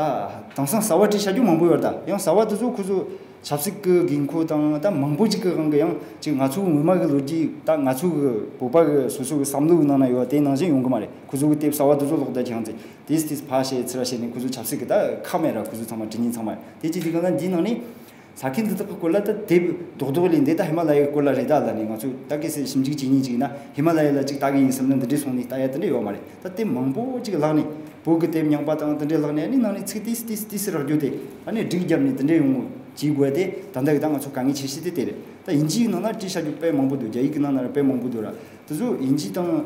དེང་སང་གསར་པ་བྲིས་བཞག་རྒྱུ་མང་པོ་ཡོད་རེད་ད། ཡང་གསར་པ་དེ་ཚོ་ཁོ་ཚོ་ཆབ་སྲིད་ཀྱི་དགོས་མཁོ་དང་ད་མང་པོ་ཅིག་གི་དབང་གིས་ཡང་ཅིག་ང་ཚོའི་སྔོན་མ་གི་ལོ་རྒྱུས། ད་ང་ཚོ་གི་བོད་པ་གི་སོ་སོ་གི་བསམ་བློའི་ནང་ན་ཡོད་པ་དེ་ནང་བཞིན་ཡོང་གི་མ་རེད། ཁོ་ཚོ་གི་དེབ་གསར་པ་དེ་ཚོ་ཀློག་བསྡད་ཀྱང་ཚེ་དེས་དེས་ཕར་བཤད་ཚུར་བཤད་ནས་ཁོ་ཚོ་ཆབ་སྲིད་ཀྱི་ད་ཁ་མེད་ར། ཁོ་ཚོ་ཚང་མ་དྲི་ཉན་ཚང་མ་དེ་ཅི་དེ་ག་ན་འདིའི་ནང་ནས། ས་ཁུལ་འདི་དག་གི་སྐོར་ལ་ད་དེབ་རྡོག་རྡོག་ལས་འདི་ད་ཧི་མ་ལ་ཡའི་སྐོར་ལ་རེད་ད་ལབ་ནས་ང་ཚོས་ད་གལ་སྲིད་ཞིབ་འཇུག་བྱེད་མཁན་ཅིག་ཡིན་ན་ཧི་མ་ལ་ཡ་ལ་ཅིག་ལྟ་གི་ཡིན་བསམ་ན་འདི་འདྲས་སོང་ནས་ལྟ་ཡ་དེ་འདྲས་ཡོད་མ་རེད། ད་དེབ་མང་པོ་ཅིག་བཀླགས་ནས། བོད་ཀྱི་དེབ་རྙིང་པ་དང་དེ་འདྲས་བཀླགས་ནས། ཨ་ནི་ནང་ནས་ཚིག་ཏིས་ཏིས་ཏིས་རག་རྒྱུ་དེ་ཨ་ནི་སྒྲིག་བརྒྱབ་ནས་དེ་འདྲས་ཡོང་བྱེད་དགོས་དེ་ད་ལྟ་གི་ད་ང་ཚོ་དཀའ་ངལ་ཆེ་ཤོས་དེ་དེ་རེད། ད་དབྱིན་ཇིའི་ནང་ན་བྲིས་བཞག་རྒྱུ་དཔེ་མང་པོ་འདུག་རྒྱ་ཡིག་གི་ནང་ན་ར་དཔེ་མང་པོ་འདུག་ར། དེ་ཚོ་དབྱིན་ཇི་དང་།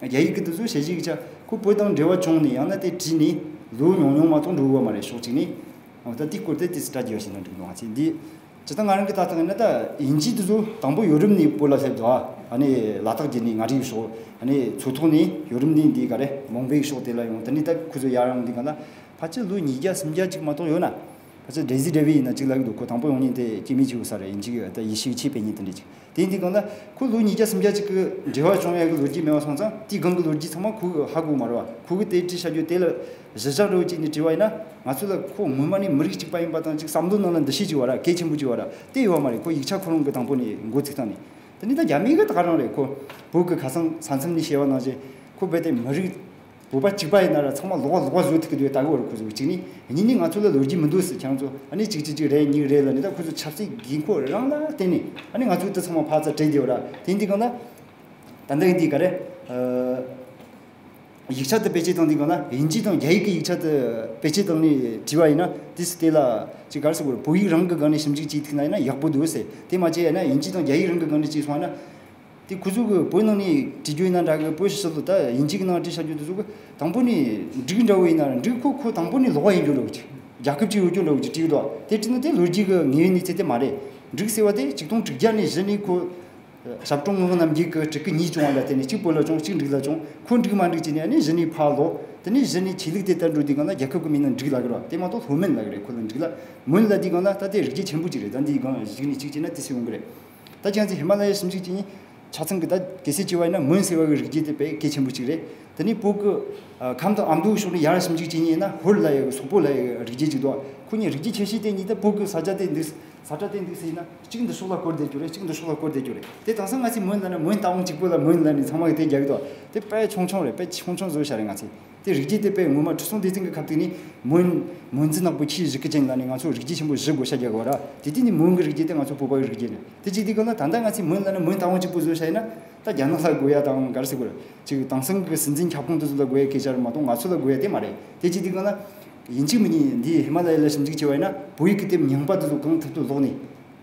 རྒྱ་ཡིག་གི་དེ་ཚོ་ཞལ་བཞེས་ཀྱི་ཆ་ཁོ་བོད་དང་འབྲེལ་བ་བྱུང་ནས་ཡང་ན་དེ་བྲིས་ནས་ལོ་ཉུང་ཉུང་མ་གཏོགས་འགྲོ་གི་མ་རེད། ཕྱོགས་གཅིག་ནས། འོ་ད་དེའི་སྐོར་དེ་དེ་ཚོ་ལྟ་རྒྱུ་ཡོད་ཞེ་ན་འགྲིག་འདུག་ང་ཚོས་འདི་ཇི་ལྟར་ང་རང་གི་ལྟ་སྟངས་ཡིན་ན། ད་དབྱིན་ཇི་དེ་ཚོ་དང་པོ་ཡོ་རོབ་ནས་བོད་ལ་སླེབས་འདུག་ཨ་ནི་ལ་དྭགས་བརྒྱུད་ནས་མངའ་རིས་ཕྱོགས། ཨ་ནི་མཚོ་ཐོག་ནས་ཡོ་རོབ་ནས་འདི་ག་རེ་མོང་པའི་ཕྱོགས་དེ་ལ་ཡོང་། དེ་ནས་ད་ཁོ་ཚོ་ཡར་ཡོང་དུས་སྒང་ལ་ཕལ་ཆེར་ལོ་ཉིས་བརྒྱ་སུམ་བརྒྱ་ཅིག་མ་གཏོགས་ཡོད་ན། ཕལ་ཆེར་ཌེ་ཟི་ཌེ་ཝི་ཡིན་ན་ཅིག་ལབ་ཀྱི་འདུག་ཁོ་དང་པོ་ཡོང་མཁན་དེ་སྐྱེ་དམན་ཅིག་ཡོད་ས་རེད། དབྱིན་ཇི་གི་ད་ཡེ་ཤུའི་ཆོས་སྤེལ་མཁན་དེ་འདྲ་ཅིག་དེ་ཡིན་དུས་སྒང་ལ་ཁོ་ལོ་ཉིས་བརྒྱ་སུམ་བརྒྱ་ཅིག་གི་འབྲེལ་བ་བྱུང་ཡ་གི་ལོ་རྒྱུས་མེད་པ་སོང་ཙང་དེའི་སྒང་གི་ལོ་རྒྱུས་ཚང་མ་ཁོ་གི་ཧ་གོ་མ་རེད་བ། ཁོ་གི་དེ་བྲིས་བཞག་རྒྱུ་དེ་ལ་གཞི་བཞག་འདྲ་བོ་ཅིག་ནས་བྲིས་པ་ཡིན་ན། ང་ཚོ་ལ་ཁོ་སྔོན་མ་ནས་མི་རིགས་གཅིག་པ་ཡིན་པ་དང་ཅིག་བསམ་བློ་ནང་ལ་འདུ་ཤེས་ཅིག་ཡོད་ར། གལ་ཆེན་པོ་ཅིག་ཡོད་ར། དེ་ཡོད་མ་རེད། ཁོ་ཡིག་ཆ་ཁོ་རང་གི་དང་པོ་ནས་འགོ་ཚུགས་སྟངས་ནས། དེ་ནས་ད་རྒྱ་མི་གི་ད་ག་རང་རེད། ཁོ་བོད་གི་ཁ་སང་ས་མཚམས་ནས་བཤད་པ་ནང་བཞིན་ཁོ་རྦད་དེ་མི་རིགས་བོད་པ་གཅིག་པ་ཡིན་ན་ར་ཚང་མ་ལོགས་ཀ་ལོགས་ཀ་བཟོ་ཐུབ་ཀྱི་འདུག་ལྟ་གི་ཡོད་རེད་ཁོ་ཚོ། གཅིག་ནི། གཉིས་ནི་ང་ཚོ་ལ་ལོ་རྒྱུས་མི་འདུག་ཟེར་ཁྱེད་རང་ཚོ་ཨ་ནི་གཅིག་གཅིག་གཅིག་རེད། གཉིས་རེད་ལབ་ནས། ད་ཁོ་ཚོ་ཆབ་སྲིད་དགོས་མཁོ་རང་ལ་བརྟེན་ནས་ཨ་ནི་ང་ཚོ་དེ་ཚང་མ་ཕར་ཚུར་བྲལ་བསྡད་ཡོད་ར། དེ་འདི་གང་ལ་ད་ལྟ་འདི་ག་རེ། ཨ། ཡིག་ཆ་དེ་བེད་སྤྱོད་བཏང་དུས་སྒང་ལ་དབྱིན་ཇི་དང་རྒྱ་ཡིག་གི་ཡིག་ཆ་དེ་བེད་སྤྱོད་བཏང་ནས་བྲིས་པ་ཡིན་ན་དེ་སུ་དེ་ལ་ཅིག་ག་རེ་ཟེར་དགོས་རེད། བོད་ཡིག་རང་གི་སྒང་ནས་ཞིབ་འཇུག་བྱས་ཐུབ་ན་ཡིན་ན་ཡག་པོ་འདུག་ཟེར། དེ་མ་བྱས་ཡིན་ན་དབྱིན་ཇི་དང་རྒྱ་ཡིག་རང་གི་སྒང་ནས་བྱས་སོང་ན། དེ་ཁོ་ཚོ་གི་བོད་ནང་ནས་བྲིས་རྒྱུ་ཡིན་ན་འདྲ་གི། བོད་ཕྱི་ལོགས་ད་དབྱིན་ཇི་གི་ནང་བྲིས་བྱ་རྒྱུ་དེ་ཚོ་གི་དང་པོ་ནས་འབྲུག་འདྲ་བོ་ཡིན་ན་འབྲུག་ཁོ་ཁོ་དང་པོ་ནས་ལོགས་ཡིན་རྒྱུ་འདྲ་བོ་ཅིག་རྒྱལ་ཁབ་ཅིག་ཡོད་རྒྱུ་འདྲ་བོ་ཅིག་བྲིས་འདུག་དེ་བྲིས་ན་དེ་ལོ་རྒྱུས་གི་དངོས་ཡོད་གནས་ཚུལ་དེ་མ་རེད། འབྲུག་ཟེར་བ་དེ་ཆིག་སྟོང་དྲུག་བརྒྱ་ནས་གཞི་ནས་ཁོ་ཞབས་དྲུང་ངག་དབང་རྣམ་རྒྱལ་གྱི་སྤྲུལ་སྐུ་གཉིས་བྱུང་བ་ལ་བརྟེན་ནས་གཅིག་བོད་ལ་བྱུང་གཅིག་འབྲུག་ལ་བྱུང་། ཁོ་འབྲུག་མ་འབྲུག་བྱས་ནས་ཨ་ནི་གཞི་ནས་ཕར་ལོག་དེ་ནས་གཞི་ནས་ཆོས་ལུགས་དེ་ལྟར་འགྲོ་དུས་སྒང་ལ་རྒྱལ་ཁབ་ཀྱི་མིང་ནི་འབྲུག་ལབ་ཀྱི་རེད་བ། དེ་མ་གཏོགས་ལྷོ་མོན་ལབ་ཀྱི་རེད། ཁོ་ལ་འབྲུག་ལ་མོན་ལབ་དུས་སྒང་ལ་ད་དེ་རིགས་རྒྱུད་ཆེན་པོ་གཅིག་རེད། ད་འདིའི་སྒང་གཞིགས་ནས་གཅིག་བྱས་ན་དེ་སུ་ཡོང་གི་རེད། ད་ཁྱེད་ཚོས་ཧི་མ་ལ་ཡའི་ཞིབ་འཇུག་བྱེད་མཁན་ཆ་ཚང་གི་ད་གལ་སྲིད་བྱས་པ་ཡིན་ན་མོན་ཟེར་བ་གི་རིགས་རྒྱུད་དེ་དཔེ་གལ་ཆེན་པོ་གཅིག་རེད། དེ་ནས་བོད་ཀྱི་ཨ་ཁམས་དང་ཨ་མདོའི་ཕྱོགས་ནས་ཡར་ཞིབ་འཇུག་བྱེད་མཁན་ཡིན་ན་ཧོར་ལབ་ཡ་གི་སོག་པོ་ལབ་ཡ་གི་རིགས་རྒྱུད་ཅིག་འདུག་ཁོ་གཉིས་རིགས་རྒྱུད་ཁྱད་གཞི་དེ་གཉིས་ད་བོད་ཀྱི་ས་ཆ་དེ་འདུག་ས་ཁྲ་དེ་འདུག་ཟེར་ན་གཅིག་འདི་ཕྱོགས་ལ་བསྐོར་བསྡད་རྒྱུ་རེད། གཅིག་འདི་ཕྱོགས་ལ་བསྐོར་བསྡད་རྒྱུ་རེད། དེ་དེང་སང་ང་ཚོས་མོན་ལབ་ན་མོན་རྟ་བོང་གཅིག་པོ་ལ་མོན་ལབ་ནས་ཚང་མ་གིས་དེ་རྒྱག་གི་འདུག་དེ་དཔེ་ཆུང་ཆུང་རེད། དཔེ་ཆུང་ཆུང་བཟོས་བཞག་རེད། ང་ཚོས་དེ་རིགས་རྒྱུད་དེ་དཔེ་ངོ་མ་ཁྲི་སྲོང་ལྡེ་བཙན་གྱི་སྐབས་དུས་ནས་མོན་མོན་རྫི་ནག་པོ་ཁྱི་བཞི་སྐུ་ཅན་ལབ་ནས་ང་ཚོ་རིགས་རྒྱུད་ཆེན་པོ་བཞི་བགོ་བཤའ་རྒྱག་གི་བ་ར། དེ་དུས་ནས་མོན་གྱི་རིགས་རྒྱུད་དེ་ང་ཚོ་བོད་པ་གི་རིགས་རྒྱུད་རེད། དེ་བྱེད་དུས་སྒང་ལ་ད་ལྟ་ང་ཚོས་མོན་ལབ་ན་མོན་རྟ་བོང་གཅིག་པོ་བཟོས་བཞག་ཡིན་ན། ད་རྒྱ་ནག་ལ་དགོས་ཡ་དང་ག་རེ་ཟེར་དགོས་རེད། ཅིག་དེང་སང་གི་སྲིད་འཛིན་ཁྱབ་ཁོངས་དེ་ཚོ་ལ་དགོས་ཡ་སྐད་ཆ་རེད་མ་གཏོགས་ང་ཚོ་ལ་དགོས་ཡ་དེ་མ་རེད། དེ་བྱེད་དུས་སྒང་ལ་ཡིན་གཅིག་མིན་གཉིས་འདིའི་ཧི་མ་ལ་ཡ་ལ་ཞིབ་འཇུག་བྱས་པ་ཡིན་ན་བོད་ཡིག་གི་དེབ་རྙིང་པ་དེ་ཚོ་གང་ཐུབ་ཐུབ་ཀློག་ནས།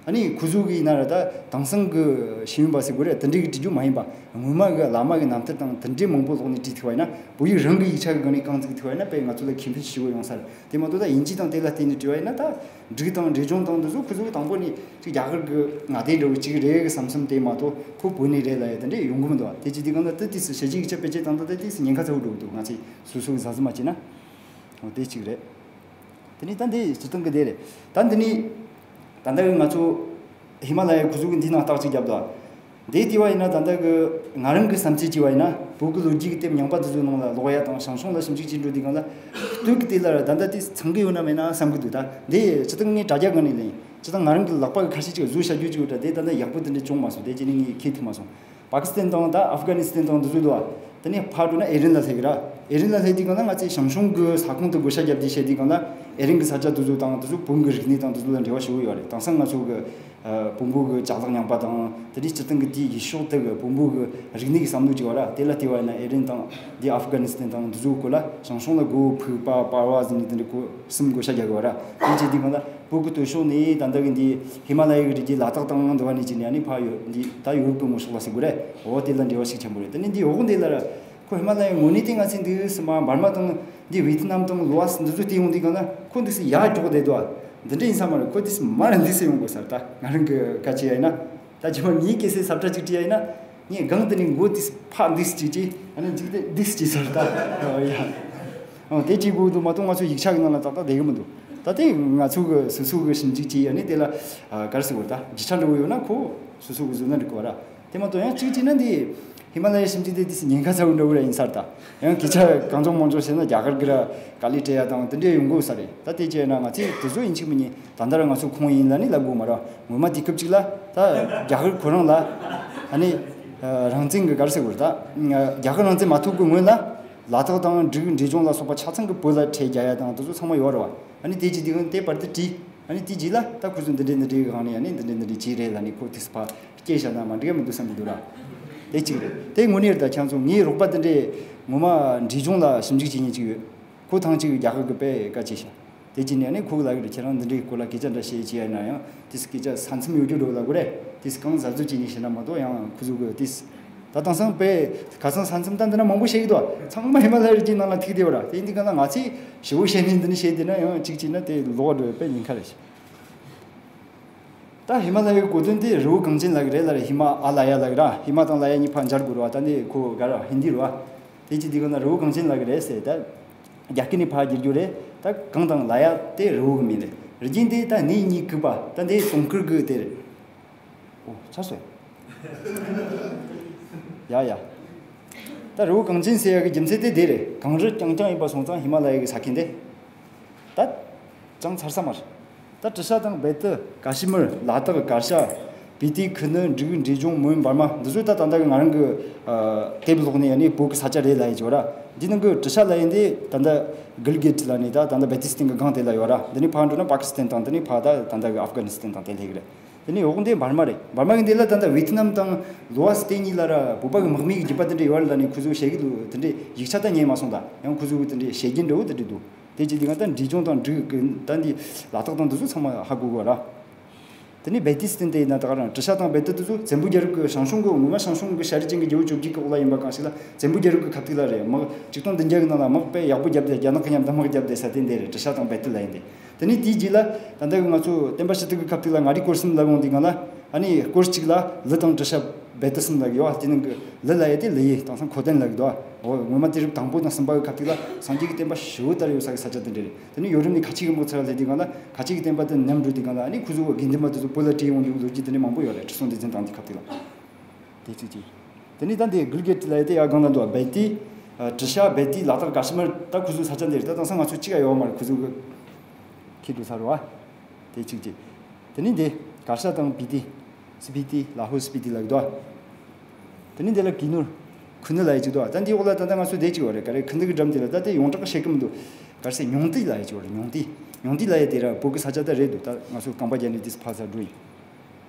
ཨ་ནི་ཁོ་ཚོ་གི་ཡིན་ན་ར་ད་དེང་སང་གི་ཤེས་ཡོན་པ་ཟེར་དགོས་རེད། དེ་འདྲའི་གི་བྲིས་རྒྱུ་མ་ཡིན་པ་སྔོན་མ་གི་བླ་མ་གི་རྣམ་ཐར་དང་དེ་འདྲའི་མང་པོ་ཀློག་ནས་བྲིས་ཐུབ་པ་ཡིན་ན། བོད་ཡིག་རང་གི་ཡིག་ཆ་གི་སྒང་ནས་རྐང་བཙུགས་ཐུབ་པ་ཡིན་ན་དཔེ་ང་ཚོ་ལ་ཁེ་ཕན་ཞེ་པོ་ཡོང་ས་རེད། དེ་མ་གཏོགས་ད་དབྱིན་ཇི་དང་དེ་ལ་བརྟེན་ནས་བྲིས་པ་ཡིན་ན་ད་འབྲུག་དང་འབྲས་ལྗོངས་དང་དེ་ཚོ་ཁོ་ཚོ་གི་དང་པོ་ནས་ཅིག་རྒྱ་གར་གི་ངག་དེབ་འདྲ་བོ་ཅིག་རེད་གི་བསམ་བསམ། དེ་མ་གཏོགས་ཁོ་བོད་ནས་རེད་ལབ་ཡ་དེ་འདྲས་ཡོང་གི་མི་འདུག་དེ་བྱེད་དུས་སྒང་ལ་ད་དེ་ཚོ་ཞིབ་འཇུག་ཡིག་ཆ་བེད་སྤྱོད་བཏང་སྟངས་དེ་དེ་ཚོ་ཉེན་ཁ་ཚ་བོ་འགྲོ་གི་འདུག་ང་ཚོས་སོ་སོ་གི་ཟ་ཟི་མ་བྱས་ན། འོ་དེ་གཅིག་རེད། དེ་ནས་ད་འདི་སྤྱིར་བཏང་གི་དེ་རེད། ད་འདི་ནས་ད་ལྟ་གི་ང་ཚོ་ཧི་མ་ལ་ཡའི་ཁུ་ཚུར་གི་འདི་ནང་རྟགས་གཅིག་བརྒྱབ་དང་། འདི་བལྟས་པ་ཡིན་ན་ད་ལྟ་གི་ང་རང་གི་བསམ་ཚུལ་བྱས་པ་ཡིན་ན་བོད་ཀྱི་ལོ་རྒྱུས་ཀྱི་དེབ་རྙིང་པ་དེ་ཚོའི་ནང་ལ་ཀློག་ཡ་དང་ཞང་ཞུང་ལ་ཞིབ་འཇུག་བྱེད་འགྲོ་དུས་སྒང་ལ་སྟོད་ཀྱི་དེ་ལ་ད་ལྟ་དེ་ཚང་གི་ཡོད་ན་མེད་ན་བསམ་གི་འདུག་ད་འདི་སྤྱིར་བཏང་ངས་དྲ་རྒྱ་སྒང་ནས་ལེན། སྤྱིར་བཏང་ང་རང་གི་ལག་པ་གི་ཁ་ཤས་ཅིག་བཟོ་བྱ་རྒྱུ་ཅིག་ཡོད་དྲ་དེ་ད་ལྟ་ཡག་པོ་དེ་འདྲ་བྱུང་མ་སོང་། དེ་རྗེས་ནས་ངས་ཁས་ཐུབ་མ་སོང་། པ་ཀི་སི་ཐན་དང་ད་ཨབ་གྷ་ནི་སི་ཐན་དང་འདི་ཚོ་འདུག་བ། དེ་ནས་ཕར་འགྲོ་ན་ཨེ་རན་ལ་སླེབས་ཀྱི་ར། ཨེ་རན་ལ་སླེབས་དུས་སྒང་ལ་ང་ཚོས་ཞང་ཞུང་གི་ས་ཁོངས་དུ་བགོ་བཤའ་བརྒྱབ་དུས་བཤད་དུས་སྒང་ལ་ཨེ་རན་གི་ས་ཆ་དེ་ཚོ་དང་དེ་ཚོ་བོན་གི་རིག་གནས་དང་དེ་ཚོ་ལ་འབྲེལ་བ་ཞེ་པོ་ཡོད་རེད། དེང་སང་ང་ཚོ་གི་ཨ་བོན་པོ་གི་ཅ་ལག་རྙིང་པ་དང་དེ་འདྲའི་སྤྱིར་བཏང་གི་དེའི་ཡུལ་ཕྱོགས་དེ་གི་བོན་པོ་གི་རིག་གནས་ཀྱི་བསམ་བློ་ཅིག་ཡོད་ར། དེ་ལ་བལྟས་པ་ཡིན་ན་ཨེ་རན་དང་དེ་ཨབ་གྷ་ནི་སི་ཐན་དང་དེ་ཚོའི་སྐོར་ལ་ཞང་ཞུང་ལ་སྒོ་ཕུག་པ་པར་བ་ཟེར་ནས་དེ་འདྲ་སྐོར་གསུམ་བགོ་བཤའ་རྒྱག་གི་ཡོད་ར། དེ་བྱེད་དུས་སྒང་ལ། བོད་ཀྱི་སྟོད་ཕྱོགས་ནས་ད་ལྟ་གི་འདི་ཧི་མ་ལ་ཡ་གི་རི་རྒྱུད་ལ་དྭགས་དང་འདི་བ་ནས་ཅི་ནས་ཨ་ནི་ཕ་ཡོད་འདི་ད་ཡོ་རོབ་ཀྱི་ངོས་ཕྱོགས་ལ་ཟེར་དགོས་རེད། འོ་དེ་ལ་འབྲེལ་བ་ཤུགས་ཆེན་པོ་རེད། དེ་ནས་འདི་འོག་འདི་ལ་ར་ཁོ་ཧི་མ་ལ་ཡའི་ངོས་ནས་དེ་ང་ཚོའི་འདི་སི་མ་འབར་མ་དང་འདི་ཝེ་ཐི་ནམ་དང་ལོ་ཨ་སི་འདི་ཚོ་དེ་ཡོང་དུས་སྒང་ལ་ཁོ་འདི་སི་ཡར་འགྱོག་བསྡད་འདུག་འདི་འདྲ་ཡིན་ས་མ་རེད། ཁོ་འདི་སི་མར་འདི་སི་ཡོང་དགོས་ས་རེད། ད་ང་རང་གི་སྐད་ཆ་ཡིན་ན། ད་རྗེས་མ་ངའི་སྐད་ཆ་ས་ཁྲ་ཅིག་བྲིས་ཡ་ཡིན་ན། ངས་སྒང་དེ་ནས་མགོ་དེ་ཕར་འདུག་སེ་བྱས་རྗེས་ཨ་ནི་འཇིག་རྟེན་འདུག་སེ་བྱས་ཚར་ད། ཨོ་ཡ། ཨོ་དེ་བྱེད་དགོས་འདུག་མ་གཏོགས་ང་ཚོ་ཡིག་ཆ་གི་ནང་ལ་ཏག་ཏག་བསྡད་ཀྱི་མི་འདུག་ད་དེ་ང་ཚོ་གི་སོ་སོ་གི་ཞིབ་འཇུག་བྱས་ཨ་ནི་དེ་ལ་ཨ་ག་རེ་ཟེར་དགོས་རེད། ད་རྒྱུ་ཆ་འདྲ་བོ་ཡོད་ན་ཁོ་སོ་སོ་གི་བཟོས་ན་འགྲིག་གི་བ་ར། དེ་མ་གཏོགས་ཡང་གཅིག་བྱས་ན་འདི་ཧི་མ་ལ་ཡའི་ཞིབ་འཇུག་དེ་དེ་ཉེན་ཁ་ཚ་བོ་འདྲ་བོ་ར་ཡིན་ས་རེད་ད། ཡང་སྐད་ཆ་གང་བྱུང་མང་བྱུང་བཤད་ན་རྒྱ་གར་གི་ར་དཀའ་ལས་སྤྲད་ཡ་དང་དེ་འདྲས་ཡོང་གི་ས་རེད། ད་དེ་བྱས་ན་ང་ཚོས་དེ་ཚོ་ཡིན་གཅིག་མིན་གཉིས། ད་ལྟ་ར་ང་ཚོ་ཁོང་ཡིན་ལ་ནི་ལབ་དགོས་མ་རེད། ངོ་མ་དེ་སྐབས་གཅིག་ལ་ད་རྒྱ་གར་ཁོ་རང་ལ་ཨ་ནི་རང་བཙན་གི་ག་རེ་ཟེར་དགོས་རེད། ད་རྒྱ་གར་རང་བཙན་མ་ཐོབ་གི་སྔོན་ལ་ལ་དྭགས་དང་འབྲུག་འབྲས་ལྗོངས་ལ་སོགས་པ་ཆ་ཚང་གི་བོད་ལ་ཁྲལ་རྒྱག་ཡ་དང་དེ་ཚོ་ཚང་མ་ཡོད་རེད་བ། ཨ་ནི་དེ་རྗེས་དེ་གང་དེ་བར་དུ་བྲིས། ཨ་ནི་དེ་རྗེས་ལ་ད་ཁོ་ཚོ་འདི་འདྲས་འདི་འདྲས་གི་སྒང་ནས་ཨ་ནི་འདི་འདྲས་འདི་འདྲས་བྱས་རེད་ལ་ནི་ཁོ་དེ་ཚོ་ཕར་སྐྱེལ་བཞག་ན་མ་འགྲིག་ག་མི་འདུག་བསམ་གི་འདུག་ར། དེ་གཅིག་རེད། དེ་དངོས་གནས་རེད། ད་ཁྱེད་ཚོ་ངའི་རོགས་པ་དེ་འདྲས་ངོ་མ་འབྲས་ལྗོངས་ལ་ཞིབ་འཇུག་བྱེད་མཁན་གཅིག་ཡོད། ཁོ་ཐང་གཅིག་རྒྱ་གར་གི་དཔེ་དཀའ་ཆེ་ཤག་དེ་རྗེས་ནས་ཨ་ནི་ཁོ་གི་ལབ་ཀྱི་རེད། ཁྱེད་རང་འདི་འདྲའི་སྐོར་ལ་སྐད་ཆ་འདྲ་བཤད་ཀྱི་ཡོད་ན་ཡང་དེས་སྐད་ཆ་ས་མཚམས་ཡོད་རྒྱུ་འགྲོ་ལབ་དགོས་རེད། དེས་གང་གཟབ་གཟབ་བྱས་ནས་བཤད་ན་མ་གཏོགས་ཡང་ཁོ་ཚོ་གི་དེས་ད་དེང་སང་དཔེ་ཁ་སང་ས་མཚམས་ད་འདི་ན་མང་པོ་བཤད་ཀྱི་འདུག་ཚང་མ་ཧི་མ་ལ་ཡའི་རི་རྒྱུད་ནང་ལ་ཐུག་བསྡད་པ་ར། དེ་འདི་ག་ན་ང་ཚོས་ཞེ་པོ་བཤད་ནས་འདི་ནས་བཤད་བསྡད་ན་ཡང་གཅིག་བྱས་ན་དེ་ལོག་འགྲོ་བའི་དཔེ་ཉེན་ཁ་རེད། ད་ཧི་མ་ལ་ཡའི་གོ་དོན་དེ་རི་བོ་གངས་ཅན་ལབ་ཀྱི་རེད་ལ་རེད། ཧི་མ་ཨ་ལ་ཡ་ལབ་ཀྱི་ར། ཧི་མ་དང་ལ་ཡ་གཉིས་ཕར་སྦྱར་དགོས་རེད་བ། ད་འདི་ཁོ་ག་ར་ཧིན་དི་རེད་བ། དེ་ཅི་དེ་ག་ན་རི་བོ་གངས་ཅན་ལབ་ཀྱི་རེད་ཟེར། ད་རྒྱ་སྐད་ནས་ཕར་བསྒྱུར་རྒྱུ་རེད། ད་གངས་དང་ལ་ཡ་དེ་རི་བོ་གི་མིང་རེད། རི་རྒྱུད་དེ་ད་གནས་གཉིས་གུས་པ་ད་འདི་དུང་དཀར་གི་དེ་རེད། ཨོ་ཆ་སོ། ཡ་ཡ། ད་རི་བོ་གངས་ཅན་ཟེར་ཡ་གི་རྒྱུ་མཚན་དེ་དེ་རེད། གངས་རི་རྐྱང་རྐྱང་ཡིན་པ་སོང་ཙང་ཧི་མ་ལ་ཡ་གི་ས་ཁྱད་དེ། ད་ཅང་ཚར་ས་མ་རེད། ད་ཀྲི་ཤ་དང་བེ་ཏི། ཀ་ཤི་མིར། ལ་དྭགས། གར་ཤ། སྤི་ཏི། ཁུ་ནུ། འབྲུག་འབྲས་ལྗོངས། མོན། འབར་མ། འདི་ཚོ་ད་ད་ལྟ་གི་ང་རང་གི་ཨ་དེབ་ཀློག་ནས་ཡ་ནས་བོད་ཀྱི་ས་ཆ་རེད་ལབ་ཡ་ཅིག་ཡོད་ར། འདི་ནང་གི་ཀྲི་ཤ་ལབ་ཡ་འདི་ད་ལྟ་གིལ་གིད་ལབ་ནས་ད་ད་ལྟ་བེ་ཏི་སི་ཐན་གི་སྒང་དེ་ལ་ཡོད་ར། འདི་ནས་ཕར་འགྲོ་ན་པ་ཀི་སི་ཐན་དང་འདི་ནས་ཕར་ད་ད་ལྟ་གི་ཨབ་གྷ་ནི་སི་ཐན་དང་དེ་སླེབས་ཀྱི་རེད། དེ་ནས་འོག་འདི་འབར་མ་རེད། འབར་མ་གི་འདི་ལ་ད་ལྟ་ཝེ་ཐི་ནམ་དང་ལོ་ཨ་སི་དེ་གཉིས་ལ་ར་བོད་པ་གི་དམག་མི་གི་རྒྱུད་པ་དེ་འདྲ་ཡོད་རེད་ལབ་ནས་ཁོ་ཚོས་བཤད་གི་འདུག་དེ་འདྲའི་ཡིག་ཆ་ད་རྙེད་མ་སོང་། ད་ཡང་ཁོ་ཚོས་དེ་འདྲའི་བཤད་རྒྱུན་འདྲ་བོ་དེ་འདྲ་འདུག་དེ་བྱས་དུས་ང་ད་འབྲས་ལྗོངས་དང་འབྲུག་གི་ད་འདི་ལ་དྭགས་དང་འདི་ཚོ་ཚང་མ་ཧ་གོ་གོ་ར། དེ་ནས་བེ་ཏི་སི་ཏན་དེ་ཡིན་ན་ད་ག་རང་དྲི་ཤ་དང་བེ་ཏི་དེ་ཚོ་བཙན་པོ་རྒྱལ་རབས་ཀྱི་ཞང་ཞུང་གི་ངོ་མ་ཞང་ཞུང་གི་ཤ་རི་ཅན་གྱི་རྒྱལ་པོ་བཅོ་བརྒྱད་ཀྱི་འོག་ལ་ཡིན་པ་གང་ཞིག་ལ་བཙན་པོ་རྒྱལ་རབས་ཀྱི་ཁ་ཐུག་ལ་རེད། དམག་ཆིག་སྟོང་བདུན་བརྒྱ་གི་ནང་ལ་དམག་དཔེ་ཡག་པོ་བརྒྱབ་སྟེ་རྒྱ་ནག་གི་མཉམ་དུ་དམག་བརྒྱབ་སྟེ་ས་དེ་འདི་རེད། དྲི་ཤ་དང་བེ་ཏི་ལ་ཡིན་ཏེ། དེ་ནས་དེའི་རྗེས་ལ་ད་ལྟ་གི་ང་ཚོ་བསྟན་པ་ཞི་བདེ་གི་ཁ་ཐུག་ལ་མངའ་རིས་སྐོར་གསུམ་ལ་ཡོང་དུས་སྒང་ལ་ཨ་ནི་སྐོར་གཅིག་ལ་ལི་དང་དྲི་ཤ་བེ་ཏི་གསུམ་ལ་ཡོད། དེ་ནང་གི་ལི་ལ་ཡོད་དེ་ལི་ཡེ་དེང་སང་ཁོ་ཏན་ལ་གི་འདུག་འོ་ངོ་མ་དུས་རབས་དང་པོ་དང་གསུམ་པ་གི་ཁ་ཐུག་ལ་སངས་རྒྱས་ཀྱི་བསྟན་པ་ཞི་བོ་དར་ཡོད་ས་གི་ས་ཆ་དེ་འདྲ་རེད། དེ་ནས་ཡོ་རོབ་ནས་ཁ་ཆེ་གི་དམག་ཚུར་སླེབས་དུས་སྒང་ལ་ཁ་ཆེ་གི་བསྟན་པ་དེ་ཉམས་འགྲོ་དུས་སྒང་ལ་ཨ་ནི་ཁོ་ཚོ་དགེ་འདུན་པ་དེ་ཚོ་བོད་ལ་བྲོས་ཡོང་རྒྱུ་ལོ་རྒྱུས་དེ་འདྲ་མང་པོ་ཡོད་རེད། ཁྲི་སྲོང་ལྡེ་བཙན་དང་དེ་ཁ་ཐུག་ལ། དེ་གཅིག་གཅིག་དེ་ནས་ད་འདི་གུལ་གེ་ཏི་ལ་ཡོད་དེ་ཡ་སྒང་ལ་འདུག་བེ་ཏི། ཨ། དྲི་ཤ་བེ་ཏི་ལ་དྭགས་ག་ཤི་མར་ད་ཁོ་ཚོའི་ས་ཆ་འདི་རེད། ད་དེང་སང་ང་ཚོ་གཅིག་ཡ་ཡོད་མ་རེད། ཁོ་ཚོ་གི་ཁྱེར་འགྲོ་ཚར་བ། དེ་གཅིག་གཅིག་དེ་ནས་འདི་གར་ཤ་དང་སྤི་ཏི། སི་པི་ཏི། ལ་ཧོ་སི་སྤི་ཏི་ལ་གི་འདུག་དེ་ནས་འདི་ལ་གི་ནུར། ཁུ་ནུ་ལ་ཡོད་ཅིག་འདུག་ད་འདིའི་འོག་ལ་ད་ལྟ་ང་ཚོ་བསྡད་ཅིག་ཡོད་རེད། ག་རེ་ཁུ་ནུ་གི་འགྲམ་དེ་ལ་ད་དེ་ཡོངས་གྲགས་བཤད་གི་མི་འདུག་ག་རེ་ཟེར། ཉུང་ཏི་ལ་ཡོད་ཅིག་ཡོད་རེད། ཉུང་ཏི། ཉུང་ཏི་ལ་ཡོད་དེ་ར་བོད་གི་ས་ཆ་ད་རེད་འདུག་ད་ང་ཚོ་རྐང་པ་རྒྱག་ནས་དེ་ཕར་ཚུར་འགྲོ་ཡིན།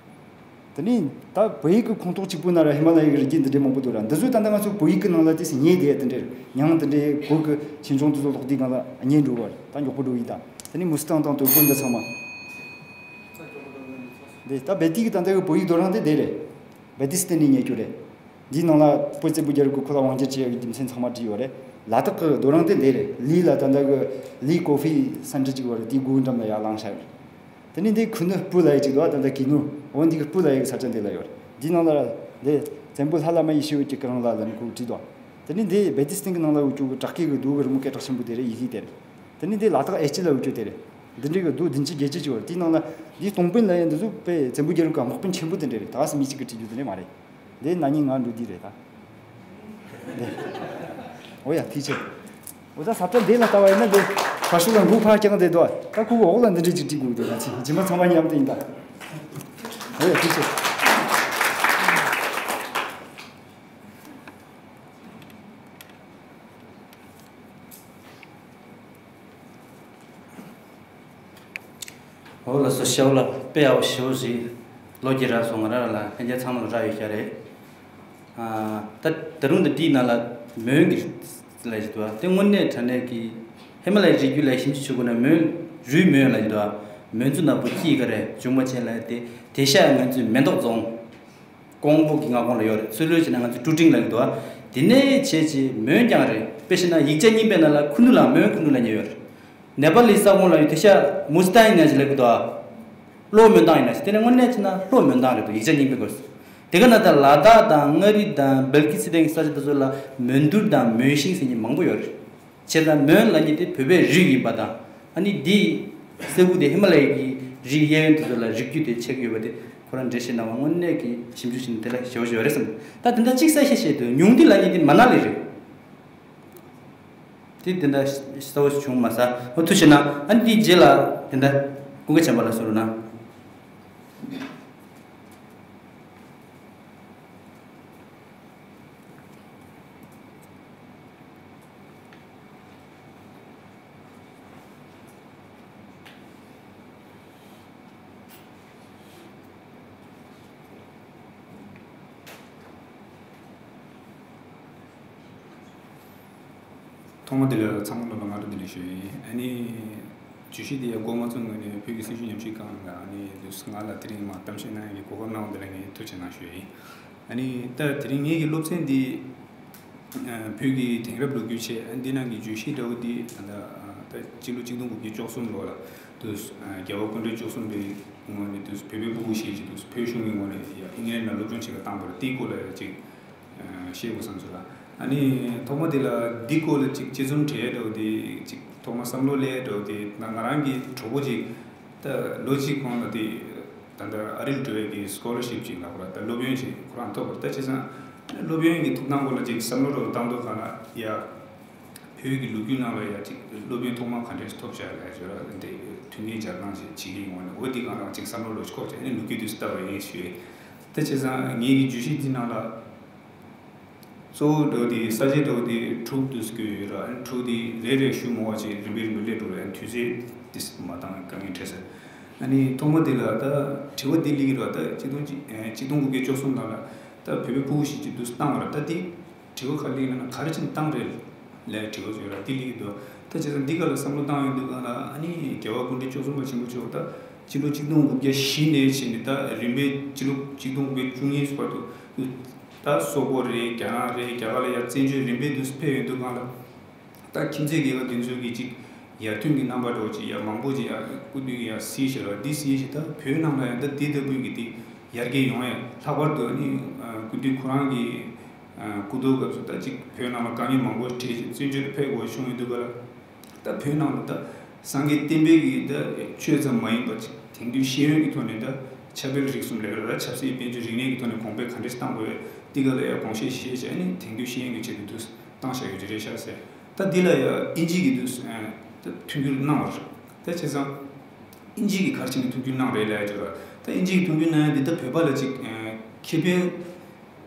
དེ་ནས་ད་བོད་ཡིག་གི་ཁོངས་གཏོགས་གཅིག་པུ་ན་ར་ཧི་མ་ལ་ཡའི་རི་རྒྱུད་འདི་འདྲའི་མང་པོ་འདུག་ར། འདི་ཚོ་ད་ལྟ་ང་ཚོ་བོད་ཡིག་གི་ནང་ལ་དེ་སྲིད་ཉེ་དེ་དེ་འདྲའི་མྱིང་དེ་འདྲའི་བོད་ཀྱི་ཆོས་འབྱུང་དེ་ཚོ་ཀློག་དུས་སྒང་ལ་ཉེ་འགྲོ་བར་ད་མགྱོགས་པོ་འགྲོ་ཡིན། ད་དེ་ནས་མུ་སི་ཏང་དང་དོལ་པོ་འདི་ཚང་མ། འདི་ད་བེ་ཏི་གི་ད་ལྟ་གི་བོད་ཡིག་རྡོ་རིང་དེ་དེ་རེད། བེ་ཏི་སི་ཏན་ནས་རྙེད་རྒྱུ་རེད། འདིའི་ནང་ལ་བོད་བཙན་པོ་རྒྱལ་རབས་ཀྱི་ཁོ་ལ་དབང་སྒྱུར་བྱེད་ཡག་གི་རྒྱུ་མཚན་ཚང་མ་བྲིས་ཡོད་རེད། ལ་དྭགས་ཀྱི་རྡོ་རིང་དེ་འདི་རེད། ལི་ལ་ད་ལྟ་གི་ལི་ཀོ་ཧྥི་སན་ཊར་ཅིག་ཡོད་རེད། དེའི་སྒོའི་འགྲམ་ལ་ཡར་ལངས་བཞག་ཡོད་རེད། དེ་ནས་འདི་ཁུ་ནུ་སྤུ་ལ་ཡི་ཅིག་འདུག་ད་ལྟ་གི་ནུ་འོ་འདི་གི་སྤུ་ལ་ཡི་གི་ས་ཆ་འདི་ལ་ཡོད་རེད། འདིའི་ནང་ལ་འདི་བཙན་པོ་ལྷ་བླ་མ་ཡེ་ཤེས་འོད་ཀྱི་སྐུ་རིང་ལ་ལ་ནི་ཁུ་བྲིས་འདུག་དེ་ནས་འདི་བེ་ཏི་སི་ཏན་གི་ནང་ལ་འུ་ཅུ་གི་བྲག་སྐས་གི་རྡོ་གི་རི་མོ་སྐད་གྲགས་ཆེན་པོ་དེ་རེད། ཡི་གེ་དེ་རེད། དེ་ནས་འདི་ལ་དྭགས་ཨེ་ཅི་ལ་འུ་ཅུ་དེ་རེད། འདི་འདྲའི་གི་རྡོ་བདུན་ཅུ་བརྒྱད་ཅུ་ཅིག་ཡོད་རེད། དེའི་ནང་ལ་འདིའི་སྟོང་དཔོན་ལ་ཡི་འདི་ཚོ་དཔེ་བཙན་པོ་རྒྱལ་རབས་ཀྱི་དམག་དཔོན་ཆེན་པོ་དེ་འདྲ་རེད། ད་ག་སེ་མི་གཅིག་གིས་བྲིས་རྒྱུ་དེ་འདྲ་མ་རེད། འདི་ན་ནིང་ང་འགྲོ་དུས་རེད་ད། འདི། འོ་ཡ་ཐུགས་རྗེ་ཆེ། འོ་ད་ས་ཁྲ་འདི་ལ་ལྟ་བ་ཡིན་ན་འདི་ཕར་ཕྱོགས་ལ་འགུག་ཕར་བརྐྱངས་བསྡད་འདུག་ད་ཁོ་གི་འོག་ལ་འདི་འདྲ་ཅིག་བྲིས་དགོས་འདུག་ང་ཚོས་རྗེས་མ་ཚང་མ་མཉམ་དུ་ཡིན་ད། འོ་ཡ་ཐུགས་རྗེ་ཆེ། འོ་ལགས་སོ། ཞའོ་ལགས་དཔེ་ཡག་པོ་ཞེ་པོ་ཞིག་ལོ་རྒྱུས་རག་སོང་། ང་རང་ལ་ལྷན་རྒྱས་ཚང་མ་ལ་རག་ཡོད་ཤག་རེད། ཨ། ད་ད་རུང་འདི་འདིའི་ནང་ལ་མོན་གྱི་ལས་ཀྱི་འདུག་བ། དེ་དངོས་གནས་དྲང་གནས་ཀྱི་ཧི་མ་ལ་ཡའི་རི་རྒྱུད་ལ་ཞིབ་འཇུག་བྱེད་དགོས་ན་མོན་རུའི་མོན་ལ་ཡོད་དོ། མོན་ཚུ་ན་བུ་ཁྱི་ག་རེ་འཇུ་མ་ཆེན་ལ་དེ་དེ་ཤ་ང་ཚོའི་མེ་ཏོག་རྫོང་ཀོང་པོ་གི་མངའ་ཁོངས་ལ་ཡོད་རེད། ཚུར་ལོས་བྱས་ན་ང་ཚོའི་ཀྲུ་ཀྲིང་ལ་ཡོད་དོ། དེ་ནས་བྱས་ཀྱི་མོན་རྐྱང་རེད། དཔེ་བྱས་ན་ཡིག་ཆ་རྙིང་པའི་ནང་ལ་ཁུ་ནུ་ལ་མོན་ཁུ་ནུ་ལ་ཉེ་ཡོད་རེད། ནེ་པ་ལི་ས་ཁོངས་ལ་ཡོད་དེ་ཤ་མུ་སི་ཏང་ཡིན་ན་ཞིག་ལ་གི་དོ། ལྷོ་མོན་ཏང་ཡིན་ན་ཞིག་དེ་ནས་དངོས་གནས་བྱས་ན་ལྷོ་མོན་ཏང་རེད་དོ། ཡིག་ཆ་རྙིང་པའི་སྐོར། དེ་ག་ན་ད་ལ་དྭགས་དང་མངའ་རིས་དང་སྦལ་ཀི་སི་ཐན་གྱི་ས་ཆ་དེ་ཚོ་ལ་མོན་དུར་དང་མོན་ཤིང་ཟེར་མཁན་མང་པོ་ཡོད་རེད། བྱས་ཙང་མོན་ལབ་མཁན་དེ་བོད་པའི་རིགས་ཡིན་པ་དང་། ཨ་ནི་འདི་སེ་གོལ་དེ་ཧི་མ་ལ་ཡའི་གི་རིའི་གཡས་གཡོན་དེ་ཚོ་ལ་རིགས་རྒྱུད་དེ་ཆགས་ཀྱི་ཡོད་པ་དེ་ཁོ་རང་འགྲེལ་བཤད་གནང་བ་དངོས་གནས་ཀྱི་ཞིབ་འཇུག་བྱས་ན་དེ་ལ་ཞེ་པོ་ཞིག་ཡོད་རེད་བསམ། ད་དེ་འདྲ་གཅིག་གསལ་བཤད་བྱས་དུས་ཉུང་འདི་ལབ་མཁན་དེ་མ་ན་ལི་རེད། དེ་དེ་འདྲ་གསལ་བོ་བྱུང་མ་ས། འོ་ཐུགས་རྗེ་གནང་། ཨ་ནི་དེའི་རྗེས་ལ་དེ་འདྲ་ཀུན་དགའ་བྱམས་པ་ལགས་གསུང་རོགས་གནང་། ཐོག་མ་དེ་ལ་ཚང་མ་ལ་སྔ་དྲོ་བདེ་ལེགས་ཞུ་ཡིན། ཨ་ནི་བརྗོད་གཞི་དེ་ཡང་འགོ་མ་བཙུགས་སྔོན་ནས་བོད་ཀྱི་སྲིད་བྱུས་ཉམས་ཞིབ་ཁང་ལ་ཨ་ནི་ང་ལ་དེ་རིང་མར་གཏམ་བཤད་གནང་ཡག་གི་གོ་སྐབས་གནང་བ་དེ་ལ་ངས་ཐུགས་རྗེ་གནང་ཞུ་ཡིན། ཨ་ནི་ད་དེ་རིང་ངེད་ཀྱི་སློབ་ཚན་འདི་བོད་ཀྱི་དེང་རབས་ལོ་རྒྱུས་ཆེད། ཨ་འདི་ནང་གི་བརྗོད་གཞི་འདྲ་བོ་འདི་ད་ལྟ་ད་སྤྱི་ལོ་གཅིག་སྟོང་དགུ་བརྒྱ་བཅུ་གསུམ་ལོ་ལ་དུ་རྒྱལ་བ་སྐུ་ཕྲེང་བཅུ་གསུམ་པའི་ངོས་ནས་དུ་བོད་པའི་སྤུ་གུ་ཞིག་ཅིག་དུ་བོད་གཞུང་གི་ངོས་ནས་ཡ་ཨིན་ལན་ལ་སློབ་སྦྱོང་བྱེད་ག་བཏང་བར་དེའི་སྐོར་ལ་ཡ་ཅིག་བཤད་དགོས་བསམ་སོང་ལ། ཨ་ནི་ཐོག་མ་དེ་ལ་འདི་སྐོར་ལ་ཅིག་དཔྱད་རྩོམ་བྲིས་འདྲ་བོ་དེ་ཅིག་ཐོག་མ་བསམ་བློ་སླེབས་འདྲ་བོ་དེ་ང་ང་རང་གི་གྲོགས་པོ་ཅིག་ད་ལོ་གཅིག་གོང་ལ་དེ་ད་ལྟ་ཨ་རིར་འགྲོ་ཡག་གི་སི་ཀོ་ལར་ཤིབ་ཅིག་ལ་ཁོ་རང་ད་སློབ་ཡོན་ཅིག་ཁོ་རང་ཐོབ་པ་རེད། ད་བྱས་ཙང་སློབ་ཡོན་གྱི་ཐོབ་ཐང་སྐོར་ལ་ཅིག་བསམ་བློ་འདྲ་བོ་བཏང་དུས་སྒང་ལ་ཡ། བོད་ཀྱི་ལོ་རྒྱུས་ནང་ལ་ཡ་ཅིག་སློབ་ཡོན་ཐོག་མ་ག་འདྲས་ཐོབ་བྱ་ལ་ཡ་ཅོ་ར་འདི་མཐུན་རྐྱེན་སྦྱར་སྟངས་ཅིག་བྱེད་ཀྱི་ཡོང་བ་ནི་འོ་འདི་གང་རང་ཅིག་བསམ་བློ་ལོ་ཅིག་འཁོར་བྱས་ནས་ལོ་རྒྱུས་དུས་སུ་ལྟ་བ་ཡིན་ཞུས། དེ་བྱས་ཙང་ངེད་ཀྱི་བརྗོད་གཞི་འདི་ནང་ལ་གཙོ་བོ་འདྲ་བོ་དེ་ས་བཅད་འདྲ་བོ་དེ་དྲུག་དུས་སུ་བཀོད་ཡོད་ར། དྲུག་དེ་རེ་རེ་ཞུ་མང་བ་ཅིག་རིམ་པས་རིམ་པས་སླེབས་འགྲོ་ར། དུས་ཚོད་དེ་མ་བཏང་དཀའ་ངལ་འཕྲད་ཟེར། ཨ་ནི་ཐོག་མ་དེ་ལ་ད་དྲི་བ་འདི་སླེབས་ཀྱི་རེད་བ། ད་གཅིག་སྟོང་གཅིག་ཨེ་གཅིག་སྟོང་དགུ་བརྒྱ་བཅུ་གསུམ་ལོ་ལ་ད་བོད་པའི་ཕྲུ་གུ་ཞིག་ཅིག་འདུག་བཏང་བ་རེད། ད་འདི་དྲི་བ་ག་རེ་སླེབས་ན་ག་རེ་བྱས་ནས་བཏང་རེད་ལབ་དྲི་བ་ཞིག་རེད། འདི་སླེབས་ཀྱི་འདུག་ད་བྱས་ཙང་འདི་ག་ལ་བསམ་བློ་བཏང་ཡོང་དུས་ག་ལ་ཨ་ནི་རྒྱལ་བ་སྐུ་ཕྲེང་བཅུ་གསུམ་པ་ཆེན་པོ་མཆོག་ད་སྤྱི་ལོ་གཅིག་སྟོང་དགུ་བརྒྱ་བཞི་ནས་བྱས་ནས་ད་རིམ་པས་སྤྱི་ལོ་གཅིག་སྟོང་དགུ་བརྒྱ་བཅུ་གཉིས་བར་དུ་ད་སོག་པོ་རེད། རྒྱ་ནག་རེད། རྒྱ་གར་ལ་ཡ་བཙན་བྱོལ་རིམ་པས་འདུག་ཕེབས་ཡོང་དུས་ག་ལ། ད་ཁྱིམ་མཚེས་རྒྱལ་ཁབ་དེ་ཚོའི་གི་ཅིག་ཡར་ཐོན་གྱི་རྣམ་པ་འདྲ་བོ་ཅིག་ཡ་མང་པོ་ཅིག་ཡ་སྐུ་དུས་ཡ་སྲིད་ཤག་ར། འདི་སྲིད་ཤག་ད་བོད་ནང་ལ་ཡང་ད་དེ་ལྟ་བུའི་གི་དེ་ཡར་རྒྱས་ཡོང་ཡ། ལྷག་པར་དུ་ནི་སྐུ་དུས་ཁོ་རང་གི་སྐུ་ཐོག་སྐབས་སུ་ད་ཅིག་བོད་ནང་ལ་དཀའ་ངལ་མང་པོ་འཕྲད་ཅིག་བཙན་བྱོལ་དུ་ཕེབས་དགོས་བྱུང་ཡོང་དུས་ག་ལ། ད་བོད་ནང་ལ་ད་སངས་རྒྱས་བསྟན་པའི་གི་ད་ཆོས་ཙམ་མ་ཡིན་པ་ཅིག་དེང་དུས་ཤེས་ཡོན་གྱི་ཐོག་ནས་ད་ཆབ་སྤེལ་རིག་གསུམ་ལས་ཀ་ད་ཆབ་སྲིད་དཔལ་འབྱོར་རིག་གནས་ཀྱི་ཐོག་ནས་གོང་འཕེལ་ག་འདྲས་གཏང་དགོས་ཡ་འདི་ག་ལ་ཡ་དགོངས་བཞེས་བཞེས་བྱས་ནས་དེང་དུས་ཤེས་ཡོན་གྱི་ཆེད་དུ་འདུག་བཏང་བཞག་ཡོད་ཀྱི་རེད་ཤག་ཟེར། ད་འདི་ལ་ཡང་དབྱིན་ཇི་གིས་འདུག་ད་མཐུན་འགྱུར་གནང་བ་རེད། ད་བྱས་ཙང་དབྱིན་ཇི་གིས་ག་རེ་བྱས་ནས་མཐུན་འགྱུར་གནང་རེད་ལབ་ཡ་ཅིག་རེད། ད་དབྱིན་ཇི་གིས་མཐུན་འགྱུར་གནང་ཡ་འདི་ད་བོད་པ་ལ་ཅིག་ཁེ་ཕན་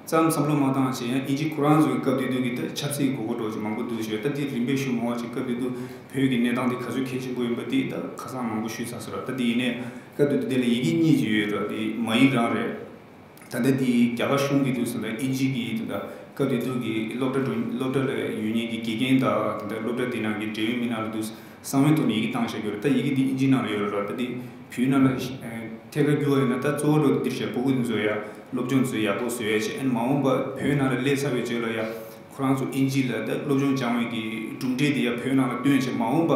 ཙམ་བསམ་བློ་མ་བཏང་བྱས་ཡང་དབྱིན་ཇི་ཁོ་རང་ཚོའི་སྐབས་དེ་དུས་ཀྱི་ད་ཆབ་སྲིད་དགོས་མཁོ་འདྲ་བོ་ཅིག་མང་པོ་འདུག་ཞུ་ཡ། ད་འདི་རིམ་པས་ཞུ་མང་བ་ཅིག་སྐབས་དེ་དུས་བོད་ཀྱི་གནས་སྟངས་འདི་ག་ཚོད་གལ་ཆེན་པོ་ཡིན་པ་འདི་ད་ཁ་སང་མང་པོ་ཞུས་ཚར་སོང་ར། ད་འདི་ཡིན་ནའི་སྐབས་དེ་དུས་དེ་ལ་ཡི་གེ་གཉིས་ཅིག་ཡོད་ར། འདི་མ་ཡིག་རང་རེད། ད་ལྟ་འདི་རྒྱ་གར་གཞུང་གིས་འདུག་ཟེར་ན་དབྱིན་ཇི་གི་ད་ལྟ་སྐབས་དེ་དུས་ཀྱི་སློབ་གྲྭ་འགྲོ་སློབ་གྲྭ་ལ་ཡོད་མཁན་གྱི་དགེ་རྒན་དང་ད་ལྟ་སློབ་གྲྭ་འདི་ནང་གི་འབྲེལ་ཡོད་མི་སྣ་ལ་འདུག་གསང་བའི་ཐོག་ནས་ཡི་གེ་བཏང་བཞག་ཡོད་རེད། ད་ཡི་གེ་འདི་དབྱིན་ཇིའི་ནང་ལ་ཡོད་རེད་ར། ད་འདི་བོད་ནང་ལ་ཐད་ཀར་བསྒྱུར་བ་ཡིན་ན་ད་གཙོ་བོ་འགྲོ་འདིར་བཞག་ཕྲུ་གུ་འདི་ཚོ་ཡ་སློབ་སྦྱོང་ཚོ་ཡག་པོ་བཟོ་ཡ་བྱས། ཨ་ནི་མ་འོངས་པ་བོད་ནང་ལ་སླེབས་ཚར་བའི་རྗེས་ལ་ཡ་ཁོ་རང་ཚོ་དབྱིན་ཇི་ལ་ད་སློབ་སྦྱོང་སྦྱང་བའི་གི་གྲུབ་འབྲས་འདི་ཡ་བོད་ནང་ལ་བཏོན་བྱས་མ་འོངས་པ་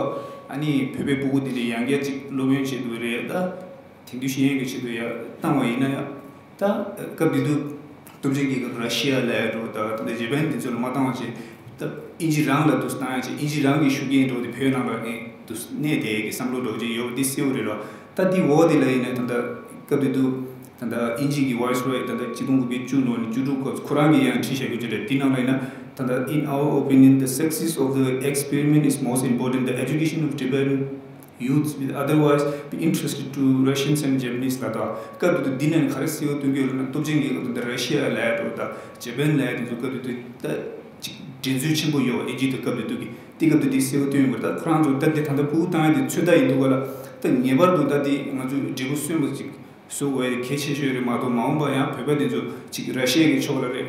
ཨ་ནི་བོད་པའི་ཕྲུ་གུ་འདི་འདྲ་ཡང་བསྐྱར་ཅིག་སློབ་ཡོན་བྱེད་དགོས་རེད་ད། དེང་དུས་ཤེས་ཡོན་གྱི་ཆེད་དུ་ཡང་བཏང་བ་ཡིན་ན་ཡང་། ད་སྐབས་དེ་དུས་སྟོབས་ཆེན་རྒྱལ་ཁབ་ར་ཤི་ཡ་ལབ་ཡ་འགྲོ་ད་ད་ལྟ་ཇེ་པན་དེ་ཚོ་ལ་མ་བཏང་བ་བྱས། ད་དབྱིན་ཇི་རང་ལ་དུ་བཏང་ཡ་བྱས་དབྱིན་ཇི་རང་གི་ཤུགས་རྐྱེན་འགྲོ་དེ་བོད་ནང་ལ་ཨེ་དུ་གནས་དེ་གི་བསམ་བློ་འགྲོ་བྱས་ཡོད་པ་འདི་གསལ་བོ་རེད་ལ། ད་འདི་འོག་དེ་ལ་ཡིན་ན་ད་ལྟ་སྐབས་དེ་དུས་ད་ལྟ་དབྱིན་ཇི་གི་ཝའི་སི་རོ་ཡི་ད་ལྟ་གཅིག་སྟོང་དགུ་བརྒྱ་བཅུ་ལོ་ནས་བཅུ་དྲུག་སྐབས་ཁོ་རང་གིས་ཡང་བྲིས་བཞག་རྒྱུ་ཅིག་རེད། འདི་ནང་ལ་ཡིན་ན་ད་ལྟ་In our opinion, the success of the experiment is most important. The education of Tibetan youths will otherwise be interested to Russians and Japanese ལ་དྭགས་སྐབས་དེ་དུས་འདི་ནས་ག་རེ་གསལ་བོ་སྟོན་གྱི་ཡོད་ལབ་ན། སྟོབས་ཆེན་རྒྱལ་ཁབ་དང་ར་ཤི་ཡ་ལབ་ཡ་འགྲོ་ད་ཇེ་པན་ལབ་ཡ་དེ་ཚོ་སྐབས་དེ་དུས་ད་ཅིག་འགྲན་རྩོད་ཆེན་པོ་ཡོད་པ་ཨིན་ཇི་དང་སྐབས་དེ་དུས་ཀྱི་དེ་སྐབས་དེ་དུས་གསལ་བོ་སྟོན་ཡོད་པ་རེད། ད་ཁོ་རང་ཚོ་ད་དེ་ད་ལྟ་ཕྲུ་གུ་བཏང་ཡ་དེ་ཚོད་ལྟ་ཡིན་འདུག་ག་ལ། ད་ངེས་པར་དུ་ད་དེ་ང་ཚོས་འབྲས་བུ་སོན་པ་ཅིག་བཟོ་དགོས་ཡ་དེ་གལ་ཆེ་ཤོས་རེད་མ་གཏོགས་མ་འོངས་པ་ཡང་བོད་པ་དེ་ཚོ་ཅིག་ར་ཤི་ཡ་གི་ཕྱོགས་ལ་རེད།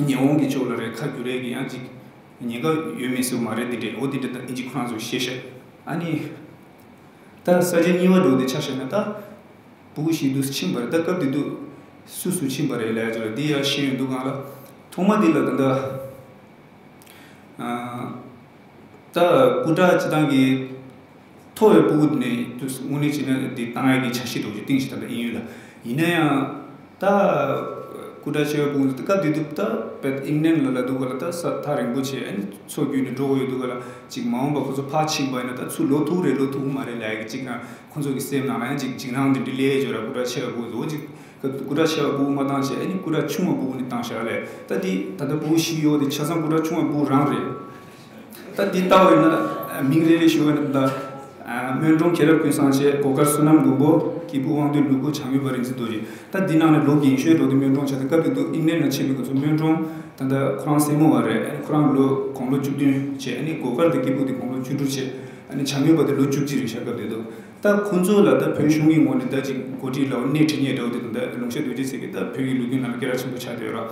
ཉི་ཧོང་གི་ཕྱོགས་ལ་རེད་ཁ་བསྒྱུར་ཡས་ཀྱི་ཡང་ཅིག་ཉེན་ཁ་ཡོད་མེད་ཟེར་བ་མ་རེད། འདི་འདྲས་འོ་འདི་འདྲས་ད་ཨིན་ཇི་ཁོ་རང་ཚོ་ཤེས་ཤག་ཨ་ནི་ད་ས་ཆ་གཉིས་པ་འགྲོ་དེ་ཆ་བཞག་ན་ད་ཕྲུ་གུ་ཞིག་འདུག་ཕྱིན་པ་རེད། ད་སྐབས་དེ་དུས་སུ་སུ་ཕྱིན་པ་རེད་ལབ་ཡ་ཅིག་ལ་འདི་ཡ་ཤེས་ཡོན་འདུག་གང་ལ་ཐོག་མ་འདི་ལ་ད་ད། ད་སྐུ་དྲག་སྤྱི་བཏང་གི་མཐོ་བའི་ཕྲུ་གུ་ནས་དུས་དངོས་གནས་བྱས་ན་འདི་བཏང་ཡག་གི་འཆར་གཞི་འདྲ་བོ་ཅིག་བཏིང་ཞིག་ད་ལྟ་ཨིན་ཡུལ་ལ། ཡིན་ན་ཡང་ད་སྐུ་དྲག་ཆེ་བའི་ཕྲུ་གུ་ཚོ་ད་སྐབས་དེ་དུས་ད་བེད་ཨིང་ལན་ལ་ལ་འདུག་ག་ལ། ད་ས་ཐག་རིང་པོ་བྱས་ཨ་ནི་མཚོ་བརྒྱུད་ནས་འགྲོ་དགོས་ཡོད་འདུག་ག་ལ། ཅིག་མ་འོངས་པ་ཁོ་ཚོ་ཕར་ཕྱིན་པ་ཡིན་ན་ད་ཚུར་ལོག་ཐུབ་རེད་ལོག་ཐུབ་མ་རེད་ལབ་ཡག་གི་ཅིག་ན་ཁོ་ཚོ་གི་སེམས་ནང་ལ་ཡང་ཅིག་འཇིགས་སྣང་འདི་འདྲ་སླེབས་ཡོད་ར། སྐུ་དྲག་ཆེ་བའི་ཕྲུ་གུ་ཚོ་ཅིག་སྐུ་དྲག་ཆེ་བའི་ཕྲུ་གུ་མ་བཏང་བྱས་ཨ་ནི་སྐུ་དྲག་ཆུང་བའི་ཕྲུ་གུ་ནས་བཏང་བཞག་ལས། ད་འདི་ད་ལྟ་ཕྲུ་གུ་བཞི་ཡོད་དེ་ཆ་ཚང་སྐུ་དྲག་ཆུང་བའི་ཕྲུ་གུ་རང་རེད། ད་འདི་ལྟ་བ་ཡིན་ན་མིང་རེ་རེ་ཞུ་བ་ཡིན་ན་ད་སྨོན་གྲོང་མཁྱེན་རབ་ཀུན་བཟང་བྱས། སྒོ་དཀར་བསོད་ནམས་མགོན་པོ། སྐྱེས་བུ་དབང་འདུས་ལུ་གུ། བྱང་མེད་པ་རིག་འཛིན་རྡོ་རྗེ། ད་འདི་ནང་ནས་ལོ་རྒན་ཤོས་འགྲོ་དུས་སྨོན་གྲོང་བྱས། ད་སྐབས་དེ་དུས་ཨིང་ལན་ལ་ཕྱིན་པའི་སྐབས་སུ་སྨོན་གྲོང་ད་ལྟ་ཁོ་རང་སྲས་མོ་བ་རེད། ཁོ་རང་ལོ་དགུང་ལོ་བཅུ་བདུན་བྱས། ཨ་ནི་སྒོ་དཀར་དེ་སྐྱེས་བུ་དེ་དགུང་ལོ་བཅུ་དྲུག་བྱས། ཨ་ནི་བྱང་མེད་པ་དེ་ལོ་བཅུ་གཅིག་རེད་ཤག་སྐབས་དེ་དུས། ད་ཁོ་ཚོ་ལ་ད་བོད་གཞུང་གི་ངོས་ནས་ད་ཅིག་འགོ་ཁྲིད་ལ་སྣེ་ཁྲིད་མཁན་འདྲ་བོ་དེ་དང་ད་ལུང་ཤར་རྡོ་རྗེ་ཟེར་གི་ད་བོད་ཀྱི་ལུགས་མཐུན་ནང་ལ་སྐད་གྲགས་ཆེན་པོ་ཆགས་བསྡད་ཡོད་ར།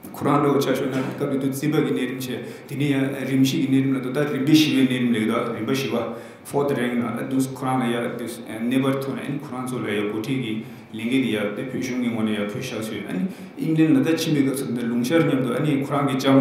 ཁོ་རང་འདྲ་བོ་ཆ་བཞག་ན་སྐབས་དེ་དུས་རྩིས་པ་གི་གནས་རིམ་བྱས། དེ་ནས་ཡང་རིམ་བཞི་གི་གནས་རིམ་ལ་དུ་ད་རིམ་པ་བཞི་པའི་གནས་རིམ་ལ་ཡོད་ད། རིམ་པ་བཞི་པ་ཕོར་ཐི་རེང་ལ་ཨ་དུས་ཁོ་རང་ལ་ཡ་དུས་གནས་པར་ཐོན་ནས་ཨ་ནི་ཁོ་རང་ཚོ་ལ་ཡ་འགོ་ཁྲིད་ཀྱི་ལས་འགན་དེ་ཡ་དེ་བོད་གཞུང་གི་ངོས་ནས་ཡ་ཕུལ་བཞག་ཚུལ། ཨ་ནི་ཨིང་ལན་ལ་ད་ཕྱིན་པའི་སྐབས་སུ་ད་ལུང་ཤར་མཉམ་དུ་ཨ་ནི་ཁོ་རང་གི་ལྕམ་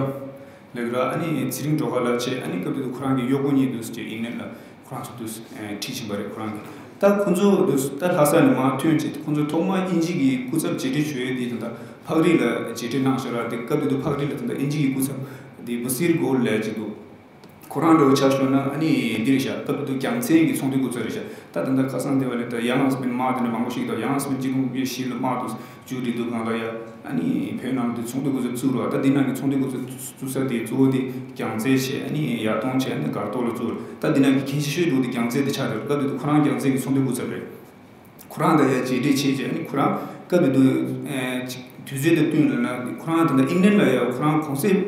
ལགས་ར་ཨ་ནི་ཚེ་རིང་སྒྲོལ་དཀར་ལགས་བྱས། ཨ་ནི་སྐབས་དེ་དུས་ཁོ་རང་གི་གཡོག་པོ་གཉིས་དུས་ཅེས་ཨིང་ལན་ལ་ཁོ་རང་ཚོ་དུས་ཁྲིད་ཕྱིན་པ་རེད། ཁོ་རང་གི་ད་ཁོ་ཚོ་དུས་ད་ལྷ་ས་ནས་མར་ཐོན་བྱས་ཁོ་ཚོ་ཐོག་མར་དབྱིན་ཇི་གི་སྐུ་ཚབ་རྗེས་འབྲེལ་ཞུ་ཡས་དེ་དང་ད་ཕག་རི་ལ་རྗེས་འབྲེལ་གནང་ཤག་ར། དེ་སྐབས་དེ་དུས་ཕག་རི་ལ་ད་ལྟ་དབྱིན་ཇི་གི་སྐུ་ཚབ་དེ་བུ་སིར་གོར་ལབ་ཅིག་འདུག་ཁོ་རང་འདྲ་བོ་ཆ་བཞག་ན་ཨ་ནི་འདི་རེད་ཤག་སྐབས་དེ་དུས་རྒྱལ་མཚན་གྱི་ཚོང་འདུས་སྐུ་ཚབ་རེད་ཤག་ད་ད་ལྟ་ཁ་སང་དེ་བ་ལས་ད་ཡང་སྤིན་དམག་དེ་འདྲ་མང་པོ་ཞིག་དང་ཡང་སྤིན་གཅིག་སྟོང་དགུ་བརྒྱ་བཞི་ལ་དམག་དུ་བཅུག་རེད་འདུག་གང་ལ་ཡ། ཨ་ནི་བོད་ནང་དུ་ཚོགས་འདུ་སྐུ་ཚབ་བཙུགས་རོགས། ད་འདི་ནང་གི་ཚོགས་འདུ་སྐུ་ཚབ་བཙུགས་ས་དེ་གཙོ་བོ་དེ་རྒྱལ་མཚན་བྱས། ཨ་ནི་ཡར་ཐོང་བྱས། ཨ་ནི་སྒར་ཐོག་ལ་བཙུགས། ད་འདི་ནང་གི་གལ་ཆེ་ཤོས་འདུག་དེ་རྒྱལ་མཚན་དེ་ཆགས་འདུག་སྐབས་དེ་དུས་ཁོ་རང་རྒྱལ་མཚན་གྱི་ཚོགས་འདུ་སྐུ་ཚབ་རེད། ཁོ་རང་དང་ཡ་མཇལ་འཕྲད་བྱས་བྱས། ཨ་ནི་ཁོ་རང་སྐབས་དེ་དུས་ཨེ་ཅིག་དུས་ཚོད་དང་བསྟུན་ལ་ན་ཁོ་རང་ད་ལྟ་ཨིང་ལན་ལ་ཡ་ཁོ་རང་གུང་སེང་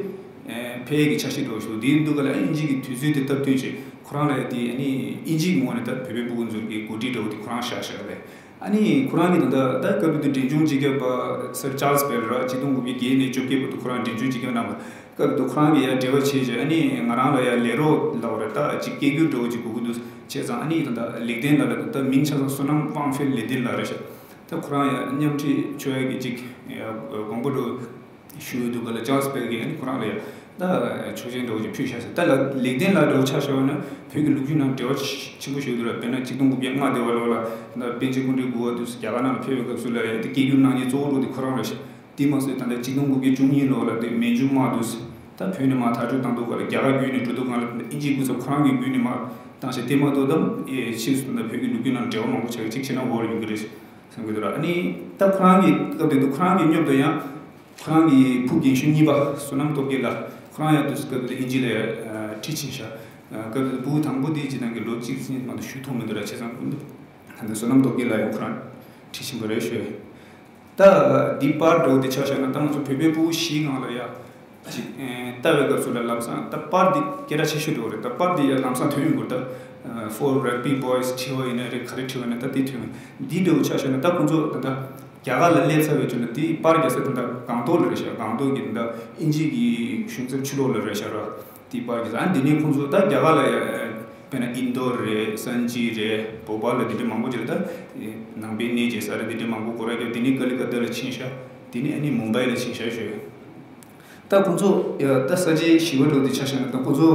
ཨེ་ ཕལ་གྱི་ཆ་ཤས་འགྲོ་ཞུ་དེའི་འདུག་ག་ལ། ཨ་ནི་དབྱིན་ཇི་གི་དུས་ཚོད་དེ་སྟབས་བསྟུན་བྱས་ཁོ་རང་ལ་ཡ་དེ་ཨ་ནི་དབྱིན་ཇི་གི་ངོས་ནས་ད་བོད་པའི་སྤུ་གུ་ཚོ་གི་གོ་སྒྲིག་འདྲ་བོ་དེ་ཁོ་རང་བཞག་བཞག་རེད། ཨ་ནི་ཁོ་རང་གི་ད་ལྟ་ད་སྐབས་དེ་དུས་འབྲིང་ཆུང་སྤྱི་ཁྱབ་པ་སར་ཅཱལ་སི་བྷེལ་ར་ཆིག་སྟོང་དགུ་བརྒྱ་བརྒྱད་ནས་བཅོ་བརྒྱད་བར་དུ་ཁོ་རང་འབྲིང་ཆུང་སྤྱི་ཁྱབ་གནང་བ། སྐབས་དེ་དུས་ཁོ་རང་གི་ཡ་འབྲེལ་བ་བྱས་བྱས་ཨ་ནི་ང་རང་ལ་ཡ་ལས་རོགས་ལབ་རེད། ད་ཅིག་སྐད་སྒྱུར་འདྲ་བོ་ཅིག་དགོས་ཀྱི་འདུག་བྱས་ཙང་ཨ་ནི་ད་ལྟ་ལེགས་ལྡན་ལགས་ལ་ད་ལྟ་མིང་ཆ་ཚང་བསོད་ནམས་དབང་ཕེལ་ལེགས་ལྡན་ལགས་རེད་ཤག་ད་ཁོ་རང་ཡ་མཉམ་འཁྲིད་ཆོག་ཡ་གི་ཅིག་ཡ་དགོངས་པ་འདྲ་བོ་ཞུ་འདུག་ག་ལ། ཅཱལ་སི་བྷེལ་གྱིས་ཨ་ནི་ཁོ་རང་ལ་ཡ་ད་ཆོག་མཆན་འདྲ་བོ་ཅིག་ཕུལ་བཞག་ཟེར། ད་ལ་ལེགས་ལྡན་ལགས་འདྲ་བོ་ཆ་བཞག་པ་ན་བོད་ཀྱི་ལོ་རྒྱུས་ནང་འབྲེལ་བ་ཆེན་པོ་ཞིག་འདུག་ར། དཔེར་ན་ཆིག་སྟོང་དགུ་བརྒྱ་ལྔ་དེ་བ་ལོ་ལ་ད་པཎ་ཆེན་སྐུ་ཕྲེང་དགུ་པ་དུས་སུ་རྒྱ་གར་ནང་ལ་ཕེབས་པའི་སྐབས་སུ་ལ་ཡ་དེ་སྐད་སྒྱུར་གནང་མཁན་གཙོ་བོ་འདྲ་བོ་དེ་ཁོ་རང་རེད་ཤག་དེ་མ་ཟད་ད་ལྟ་ཆིག་སྟོང་དགུ་བརྒྱ་བཅུ་གཉིས་ལོ་ལ་དེ་མན་ཇུ་དམག་དུས་སུ་ད་བོད་ནས་མར་དྲག་སྤྱོད་བཏང་དུས་སྐབས་ལ་རྒྱ་གར་བརྒྱུད་ནས་འགྲོ་དུས་སྒང་ལ་དབྱིན་ཇིའི་སྐུ་ཚབ་ཁོ་རང་གི་བརྒྱུད་ནས་མར་བཏང་ཤག་དེ་མ་གཏོགས་ད་ཕྱིས་སུ་ད་བོད་ཀྱི་ལོ་རྒྱུས་ནང་འབྲེལ་བ་མང་པོ་ཆགས་ཀྱི་ཅིག་བྱས་ན་འོར་ཡོང་གི་རེད་བསམ་གྱི་འདུག་ར། ཨ་ནི་ད་ཁོ་རང་གི་སྐབས་དེ་དུས་ཁོ་རང་གི་མཉམ་དུ་ཡང་ཁོ་རང་གི་ཕུགས་རྒན་གཞོན་གཉིས་པ་བསོད་ནམས་སྟོབས་རྒྱལ་ལགས་ཁོ་རང་ཡང་དུས་སྐབས་དེ་དུས་དབྱིན་ཇི་ལ་ཁྲིད་ཕྱིན་ཤག་སྐབས་དེ་དུས་ཕྲུ་གུ་དང་པོ་དེ་སྤྱིར་བཏང་གི་ལོ་གཅིག་ཙམ་མ་གཏོགས་བཞུགས་ཐུབ་མི་འདུག་ར། བྱས་ཙང་ད་ལྟ་བསོད་ནམས་སྟོབས་རྒྱལ་ལགས་ཡང་ཁོ་རང་ཁྲིད་ཕྱིན་པ་རེད་ཞུ། ད་འདི་པར་འདྲ་བོ་དེ་ཆ་བཞག་ན་ད་ང་ཚོ་བོད་པའི་ཕྲུ་གུ་བཞིའི་ནང་ལ་ཡ་ཅིག་ཨེ་ལྟ་བའི་སྐབས་སུ་ལ་ལམ་སང་ད་པར་འདི་སྐད་གྲགས་ཆེ་ཤོས་འདྲ་བོ་རེད། ད་པར་འདི་ཡ་ལམ་སང་ཐོན་ཡོང་གི་རེད། ད་For Rugby Boys བྲིས་པ་ཡིན་ན་རེད། ག་རེ་བྲིས་པ་ཡིན་ན་ད་འདི་ཐོན་ཡོང་། འདི་འདྲ་བོ་ཆ་བཞག་ན་ད་ཁོང་ཚོ་ད་ལྟ་རྒྱ་གར་ལ་སླེབས་ཚར་བའི་དུས་ན་འདི་པར་རྒྱག་ས་ད་ལྟ་སྒང་ཏོག་ལ་རེད་ཤག་སྒང་ཏོག་གི་ད་ལྟ་དབྱིན་ཇི་གི་གཞུང་ཚབ་ཕྱི་ལོགས་ལ་རེད་ཤག་ར། དེ་པར་གྱི་ཨ་འདི་ནས་ཁོང་ཚོ་ད་རྒྱ་གར་ལ་ཡ་དཔེར་ན་ཨིན་དོར་རེད། སན་ཇི་རེད། བོ་པཱལ་ལ་དེ་འདྲའི་མང་པོ་ཅིག་ལ་ད་ནང་པའི་གནས་མཇལ་ས་རེད། དེ་འདྲའི་མང་པོ་སྐོར་ར་རྒྱབ། དེ་ནས་ཀ་ལི་ཀ་ཏ་ལ་ཕྱིན་ཤག་དེ་ནས་ཨ་ནི་མུམ་བྷའི་ལ་ཕྱིན་ཤག་ཞུ། ད་ཁོང་ཚོ་ཡ་ད་ས་ཆའི་བཞི་པ་འདྲ་བོ་དེ་ཆ་བཞག་ན་ད་ཁོང་ཚོ་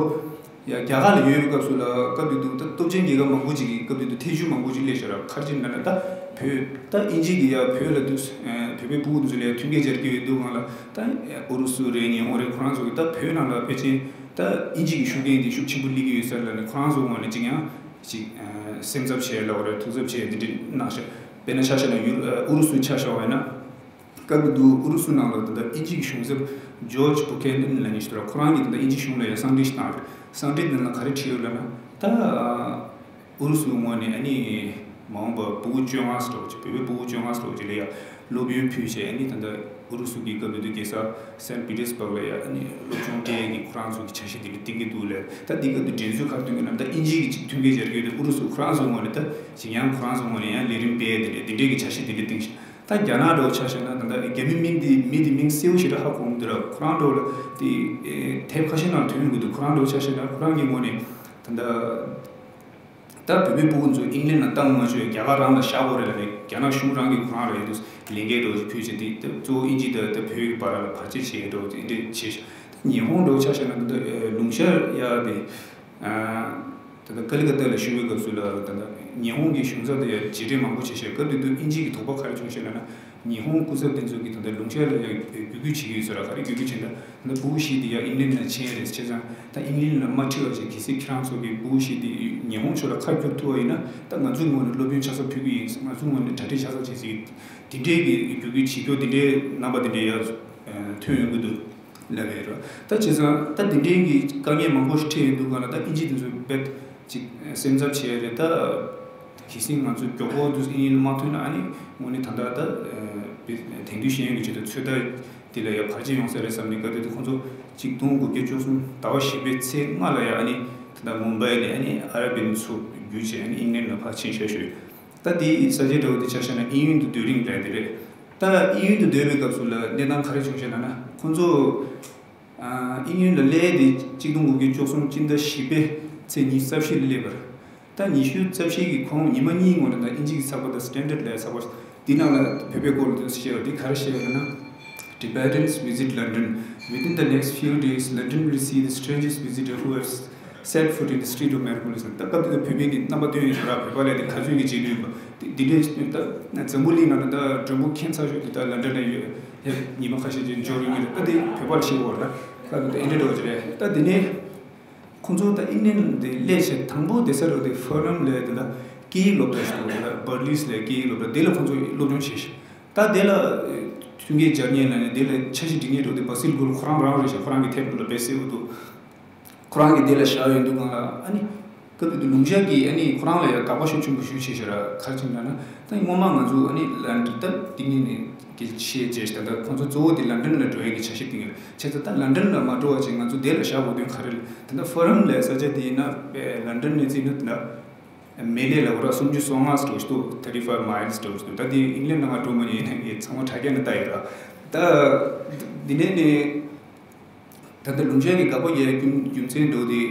ཡ་རྒྱ་གར་ལ་ཡོད་པའི་སྐབས་སུ་ལ་སྐབས་དེ་དུས་ད་སྟོབས་ཆེན་རྒྱལ་ཁབ་མང་པོ་ཅིག་གིས་སྐབས་དེ་དུས་ཐེ་བྱུས་མང་པོ་ཅིག་སླེབས་ཤག་ར། ག་རེ་བྱས་ན་ད་བོད་ད་དབྱིན་ཇི་གིས་ཡ་བོད་ལ་དུས་བོད་པའི་ཕྲུ་གུ་ཚོ་ལ་མཐུན་རྐྱེན་སྦྱར་གྱི་ཡོད་འདུག་སྒང་ལ་ད་ཨུ་རུ་སུ་རེད། ཉི་ཧོང་རེད། ཁོ་རང་ཚོ་གིས་ད་བོད་ནང་ལ་ཕལ་ཆེར་ད་དབྱིན་ཇི་གི་ཤུགས་རྐྱེན་དེ་ཤུགས་ཆེན་པོ་སླེབས་ཀྱི་ཡོད་ས་རེད་ལབ་ནས་ཁོ་རང་ཚོ་ངོས་ནས་ཅིག་ཡང་ཅིག་སེམས་འཚབ་བྱས་ལབ་པ་རེད། ཐུགས་འཚབ་བྱས་དེ་འདྲ་གནང་ཤག་དཔེར་ན་ཆ་བཞག་ན་ཡུ་ཨུ་རུ་སུའི་ཆ་བཞག་པ་ཡིན་ན། སྐབས་དེ་དུས་ཨུ་རུ་སུ་ནང་ལ་ད་ལྟ་དབྱིན་ཇིའི་གཞུང་ཚབ་ཇོརྗ་བུ་ཁེ་ནན་ལབ་མཁན་ཞིག་འདུག་ར། ཁོ་རང་གིས་ད་ལྟ་དབྱིན་ཇིའི་གཞུང་ལ་ཡང་གསང་འཕྲིན་ཞིག་བཏང་རེད། གསང་འཕྲིན་དེ་ནང་ལ་ག་རེ་བྲིས་ཡོད་ལབ་ན། ད་ཨུ་རུ་སུའི་ངོས་ནས་ཨ་ནི་མ་འོངས་པར་ཕྲུ་གུ་བཅོ་ལྔ་ཙམ་འདྲ་བོ་ཅིག་བོད་པའི་ཕྲུ་གུ་བཅོ་ལྔ་ཙམ་འདྲ་བོ་ཅིག་ལ་ཡང་སློབ་ཡོན་ཕུལ་བྱས། ཨ་ནི་ད་ལྟ་ཨུ་རུ་སུ་གི་སྐབས་དེ་དུས་རྒྱལ་ས་སན་པི་ཏེར་སྦུག་ལ་ཡང་ཨ་ནི་སློབ་སྦྱོང་སྤྲད་ཀྱི་ཁོ་རང་ཚོ་གི་འཆར་གཞི་དེ་འདྲ་བཏིང་གི་འདུག་ལབ། ད་འདི་སྐབས་དུས་དྲན་གསོའི་ཁ་བཏོན་གྱི་ནང་ད་དབྱིན་ཇི་གི་ཅིག་མཐུན་རྐྱེན་སྦྱར་གྱི་ཡོད་དེ། ཨུ་རུ་སུ་ཁོ་རང་ཚོའི་ངོས་ནས་ད་ཅིག་ཡང་ཁོ་རང་ཚོའི་ངོས་ནས་ཡང་ལས་རིམ་སྤེལ་དེ་འདྲ་དེ་འདྲའི་གི་འཆར་གཞི་དེ་འདྲ་བཏིང་ཤག་ད་རྒྱ་ནག་འདྲ་བོ་ཆ་བཞག་ན་ད་ལྟ་རྒྱ་མི་མིང་འདི་མི་འདི་མིང་གསལ་པོ་ཞེ་དྲག་ཧ་གོ་མི་འདུག་ར། ཁོ་རང་འདྲ་བོ་ལ་དེ་དེབ་ཁ་ཤས་ནང་ཐོན་ཡོང་གི་འདུག་ཁོ་རང་འདྲ་བོ་ཆ་བཞག་ན་ཁོ་རང་གི་ངོས་ནས་ད་ལྟ་ད་བོད་པའི་ཕྲུ་གུ་ཚོ་ཨིང་ལན་ལ་བཏང་མ་ཆོག་རྒྱ་གར་རང་ལ་བཞག་དགོས་རེད་ལབ་ནས་རྒྱ་ནག་གཞུང་རང་གིས་ཁོ་རང་ལ་ཡོད་དུས་ལས་འགན་འདྲ་བོ་ཞིག་ཕུལ་བྱས་དེ་ད་གཙོ་བོ་དབྱིན་ཇི་དང་ད་བོད་ཀྱི་བར་ལ་བར་ཆད་བྱེད་ཡས་འདྲ་བོ་དེ་འདྲ་བྱས་ཤག་ད་ཉི་ཧོང་འདྲ་བོ་ཆ་བཞག་ན་ད་ལྟ་ལུང་ཤར་ཡ་དེ། ད་ལྟ་ཀ་ལི་ཀ་ཏ་ལ་བཞུགས་པའི་སྐབས་སུ་ལ་ད་ལྟ་ཉི་ཧོང་གི་གཞུང་ཚབ་དང་ཡང་མཇལ་འཕྲད་མང་པོ་བྱས་ཤག་སྐབས་དེ་དུས་དབྱིན་ཇི་གི་དོགས་པ་ག་རེ་བྱུང་ཞེ་ལབ་ན། ཉི་ཧོང་སྐུ་ཚབ་དེ་ཚོ་གིས་ད་ལྟ་ལུང་ཤར་ལ་ཡང་བརྒྱུད་སྐུལ་བྱེད་ཀྱི་ཡོད་ཟེར་ར། ག་རེ་བརྒྱུད་སྐུལ་བྱས་ན་ད་ལྟ་ཕྲུ་གུ་བཞི་དེ་ཡང་ཨིང་ལན་ལ་ཕྱིན་རེད། བྱས་ཙང་ད་ཨིང་ལན་ལ་མ་ཁྲིད་པ་བྱས་གལ་སྲིད་ཁྱེད་རང་ཚོ་གི་ཕྲུ་གུ་བཞི་དེ་ཉི་ཧོང་ཕྱོགས་ལ་ཁ་བསྒྱུར་ཐུབ་པ་ཡིན་ན་ད་ང་ཚོའི་ངོས་ནས་སློབ་ཡོན་ཆ་ཚང་ཕུལ་གྱི་ཡིན། ང་ཚོའི་ངོས་ནས་གྲ་སྒྲིག་ཆ་ཚང་བྱེད་ཀྱི་ཡིན། དེ་འདྲའི་གི་བརྒྱུད་སྐུལ་བྱེད་རྒྱུ་དེ་འདྲའི་རྣམ་པ་དེ་འདྲའི་ཡང་ཐོན་ཡོང་གི་འདུག་ལབ་ཡོད་རེད། ད་བྱས་ཙང་ད་འདི་འདྲའི་གི་དཀའ་ངལ་མང་པོ་ཞིག་འཕྲད་ཡོང་དུས་སྒང་ལ་ད་ཨིན་ཇི་དེ་ཚོ་རྦད་ཅིག་སེམས་འཚབ་བྱས་རེད། ད་གལ་སྲིད་ང་ཚོ་མགྱོགས་པོ་དུས་ཨིན་ཇི་ལ་མ་ཐོན་ན་ཨ་ནི་དངོས་གནས་ད་ལྟ་ད་རྦད་དེང་དུས་ཤེས་ཡོན་གྱི་ཆེད་དུ་ཚོད་ལྟ་དེ་ལ་ཡང་བར་ཆད་ཡོང་ས་རེད་བསམ་ནས། སྐབས་དེ་དུས་ཁོང་ཚོ་ཆིག་སྟོང་དགུ་བརྒྱ་བཅུ་གསུམ་ཟླ་བ་བཞི་པའི་ཚེས་ལྔ་ལ་ཡང་ཨ་ནི་ད་ལྟ་མུམ་བྷའི་ནས་ཨ་ནི་ཨ་རབ་པན་ཚོ་བརྒྱུད་བྱས་ཨ་ནི་ཨིང་ལན་ལ་ཕར་ཕྱིན་བཞག་ཞུས། ད་དེའི་ས་ཆའི་འདྲ་བོ་དེ་ཆ་བཞག་ན་དབྱིན་ཡུལ་དུ་སྡོད་རིང་རེད་དེ་རེད། ད་དབྱིན་ཡུལ་དུ་སྡོད་པའི་སྐབས་སུ་ལ་གནས་སྟངས་ག་རེ་བྱུང་ཞེ་ན་ན་ཁོང་ཚོ་ཨ་དབྱིན་ཡུལ་ལ་སླེབས་ཏེ་གཅིག་སྟོང་དགུ་བརྒྱ་བཅུ་གསུམ་སྤྱི་ཟླ་བཞི་པའི་ཚེས་ཉི་ཤུ་རྩ་བཞི་ལ་སླེབས་པ་རེད། ད་ཉི་ཤུ་རྩ་བཞི་གི་ཁོང་ཉི་མ་གཉིས་སྔོན་ལ་ད་དབྱིན་ཇི་གི་ཚགས་པར་དང་Standard་ལ་ཚགས་པར་འདི་ནང་ལ་བོད་པའི་སྐོར་ལ་དུ་བཤད་པ་འདི་ག་རེ་བཤད་ཡོད་ན། Tibetans visit London. Within the next few days, London will see the strangest visitor who has set foot in the street of Metropolis. ད་སྐབས་དེ་བོད་པའི་གི་རྣམ་པ་སྟོན་ཡོད་ར། བོད་པ་ལས་དེ་ག་ཚོད་ཀྱི་རྗེས་ལུས་པ་དེ་འདི་འདྲས་ད་འཛམ་བུ་གླིང་ནང་ལ་ད་མགྲོན་པོ་ཁྱད་མཚར་ཤོས་དེ་ད་ལན་ཌན་ལ་ཡོད་ཡ། ཉི་མ་ཁ་ཤས་ཅིག་འབྱོར་ཡོང་གི་རེད། ད་དེ་བོད་པ་ལ་ཤེས་ཡོད་ར། སྐབས་དེ་ཨེ་འདྲས་འདྲ་བོ་ཅིག་རེད། ད་དེ་ནས་ཁོང་ཚོ་ད་ཨིང་ལན་དེ་སླེབས་བྱས་དང་པོ་བསྡད་ས་རོགས་དེ་ཧྥོ་རམ་ལ་དེ་ད་སྐད་ཡིག་སློབ་གྲྭ་ཞིག་འདུག་ད་བར་ལིས་ལ་སྐད་ཡིག་སློབ་གྲྭ་དེ་ལ་ཁོང་ཚོ་སློབ་སྦྱོང་བྱས་ཤག་ད་དེ་ལ་མཐུན་རྐྱེན་སྦྱར་མཁན་ལ་ནི་དེ་ལ་འཆར་གཞི་སྒྲིག་མཁན་འདྲ་བོ་དེ་བྷ་སིལ་གྷུལ་ཁོ་རང་རང་རེད་ཤག་ཁོ་རང་གི་ཐེབས་ལ་དཔེ་གསལ་པོ་འདུག་ཁོ་རང་གིས་དེ་ལ་བཞག་ཡོད་འདུག་གང་ལ་ཨ་ནི། སྐབས་དེ་དུས་ལུང་ཤར་གྱིས་ཨ་ནི་ཁོ་རང་ལ་ཡང་དགག་པ་ཤུགས་ཆེན་པོ་ཞུ་བྱས་ཤག་ར། ག་རེ་བྱས་ན་ན་ད་སྔོན་མ་ང་ཚོ་ཨ་ནི་ལན་ཌན་ད་དེ་ནས་ནི་ གི་ཆེད་བྱས་ད་ལྟ་ཁོང་ཚོ་གཙོ་བོ་དེ་ལན་ཀྲན་ལ་འགྲོ་ཡས་ཀྱི་འཆར་གཞི་བཏིང་ཡོད། བྱས་ཙང་ད་ལན་ཀྲན་ལ་མ་འགྲོ་བ་བྱས་ང་ཚོ་དེ་ལ་བཞག་དགོས་དོན་ག་རེ་རེད། ད་ལྟ་ཧྥ་རན་ལབ་ས་ཆ་དེ་ཡིན་ན་ལན་ཀྲན་ནས་བརྩིས་ན་ད་ལྟ་མལ་ལས་ལ་འོ་ར་སུམ་ཅུ་སོ་ལྔ་འགྲོ་ཞིག་འདུག thirty five miles འགྲོ་ཞིག་འདུག་ད་དེ་ཨིང་ལན་ལ་ང་འགྲོ་མ་མྱོང་། ཡིན་ན་ངས་ཚང་མ་དྲ་རྒྱ་ནས་ལྟ་ཡོད་ར། ད་འདི་ནས་ནས། ད་ལྟ་ལུང་ཤར་གྱི་དགའ་པོ་ཡའི་རྒྱུ་རྒྱུ་མཚན་འདྲ་བོ་དེ་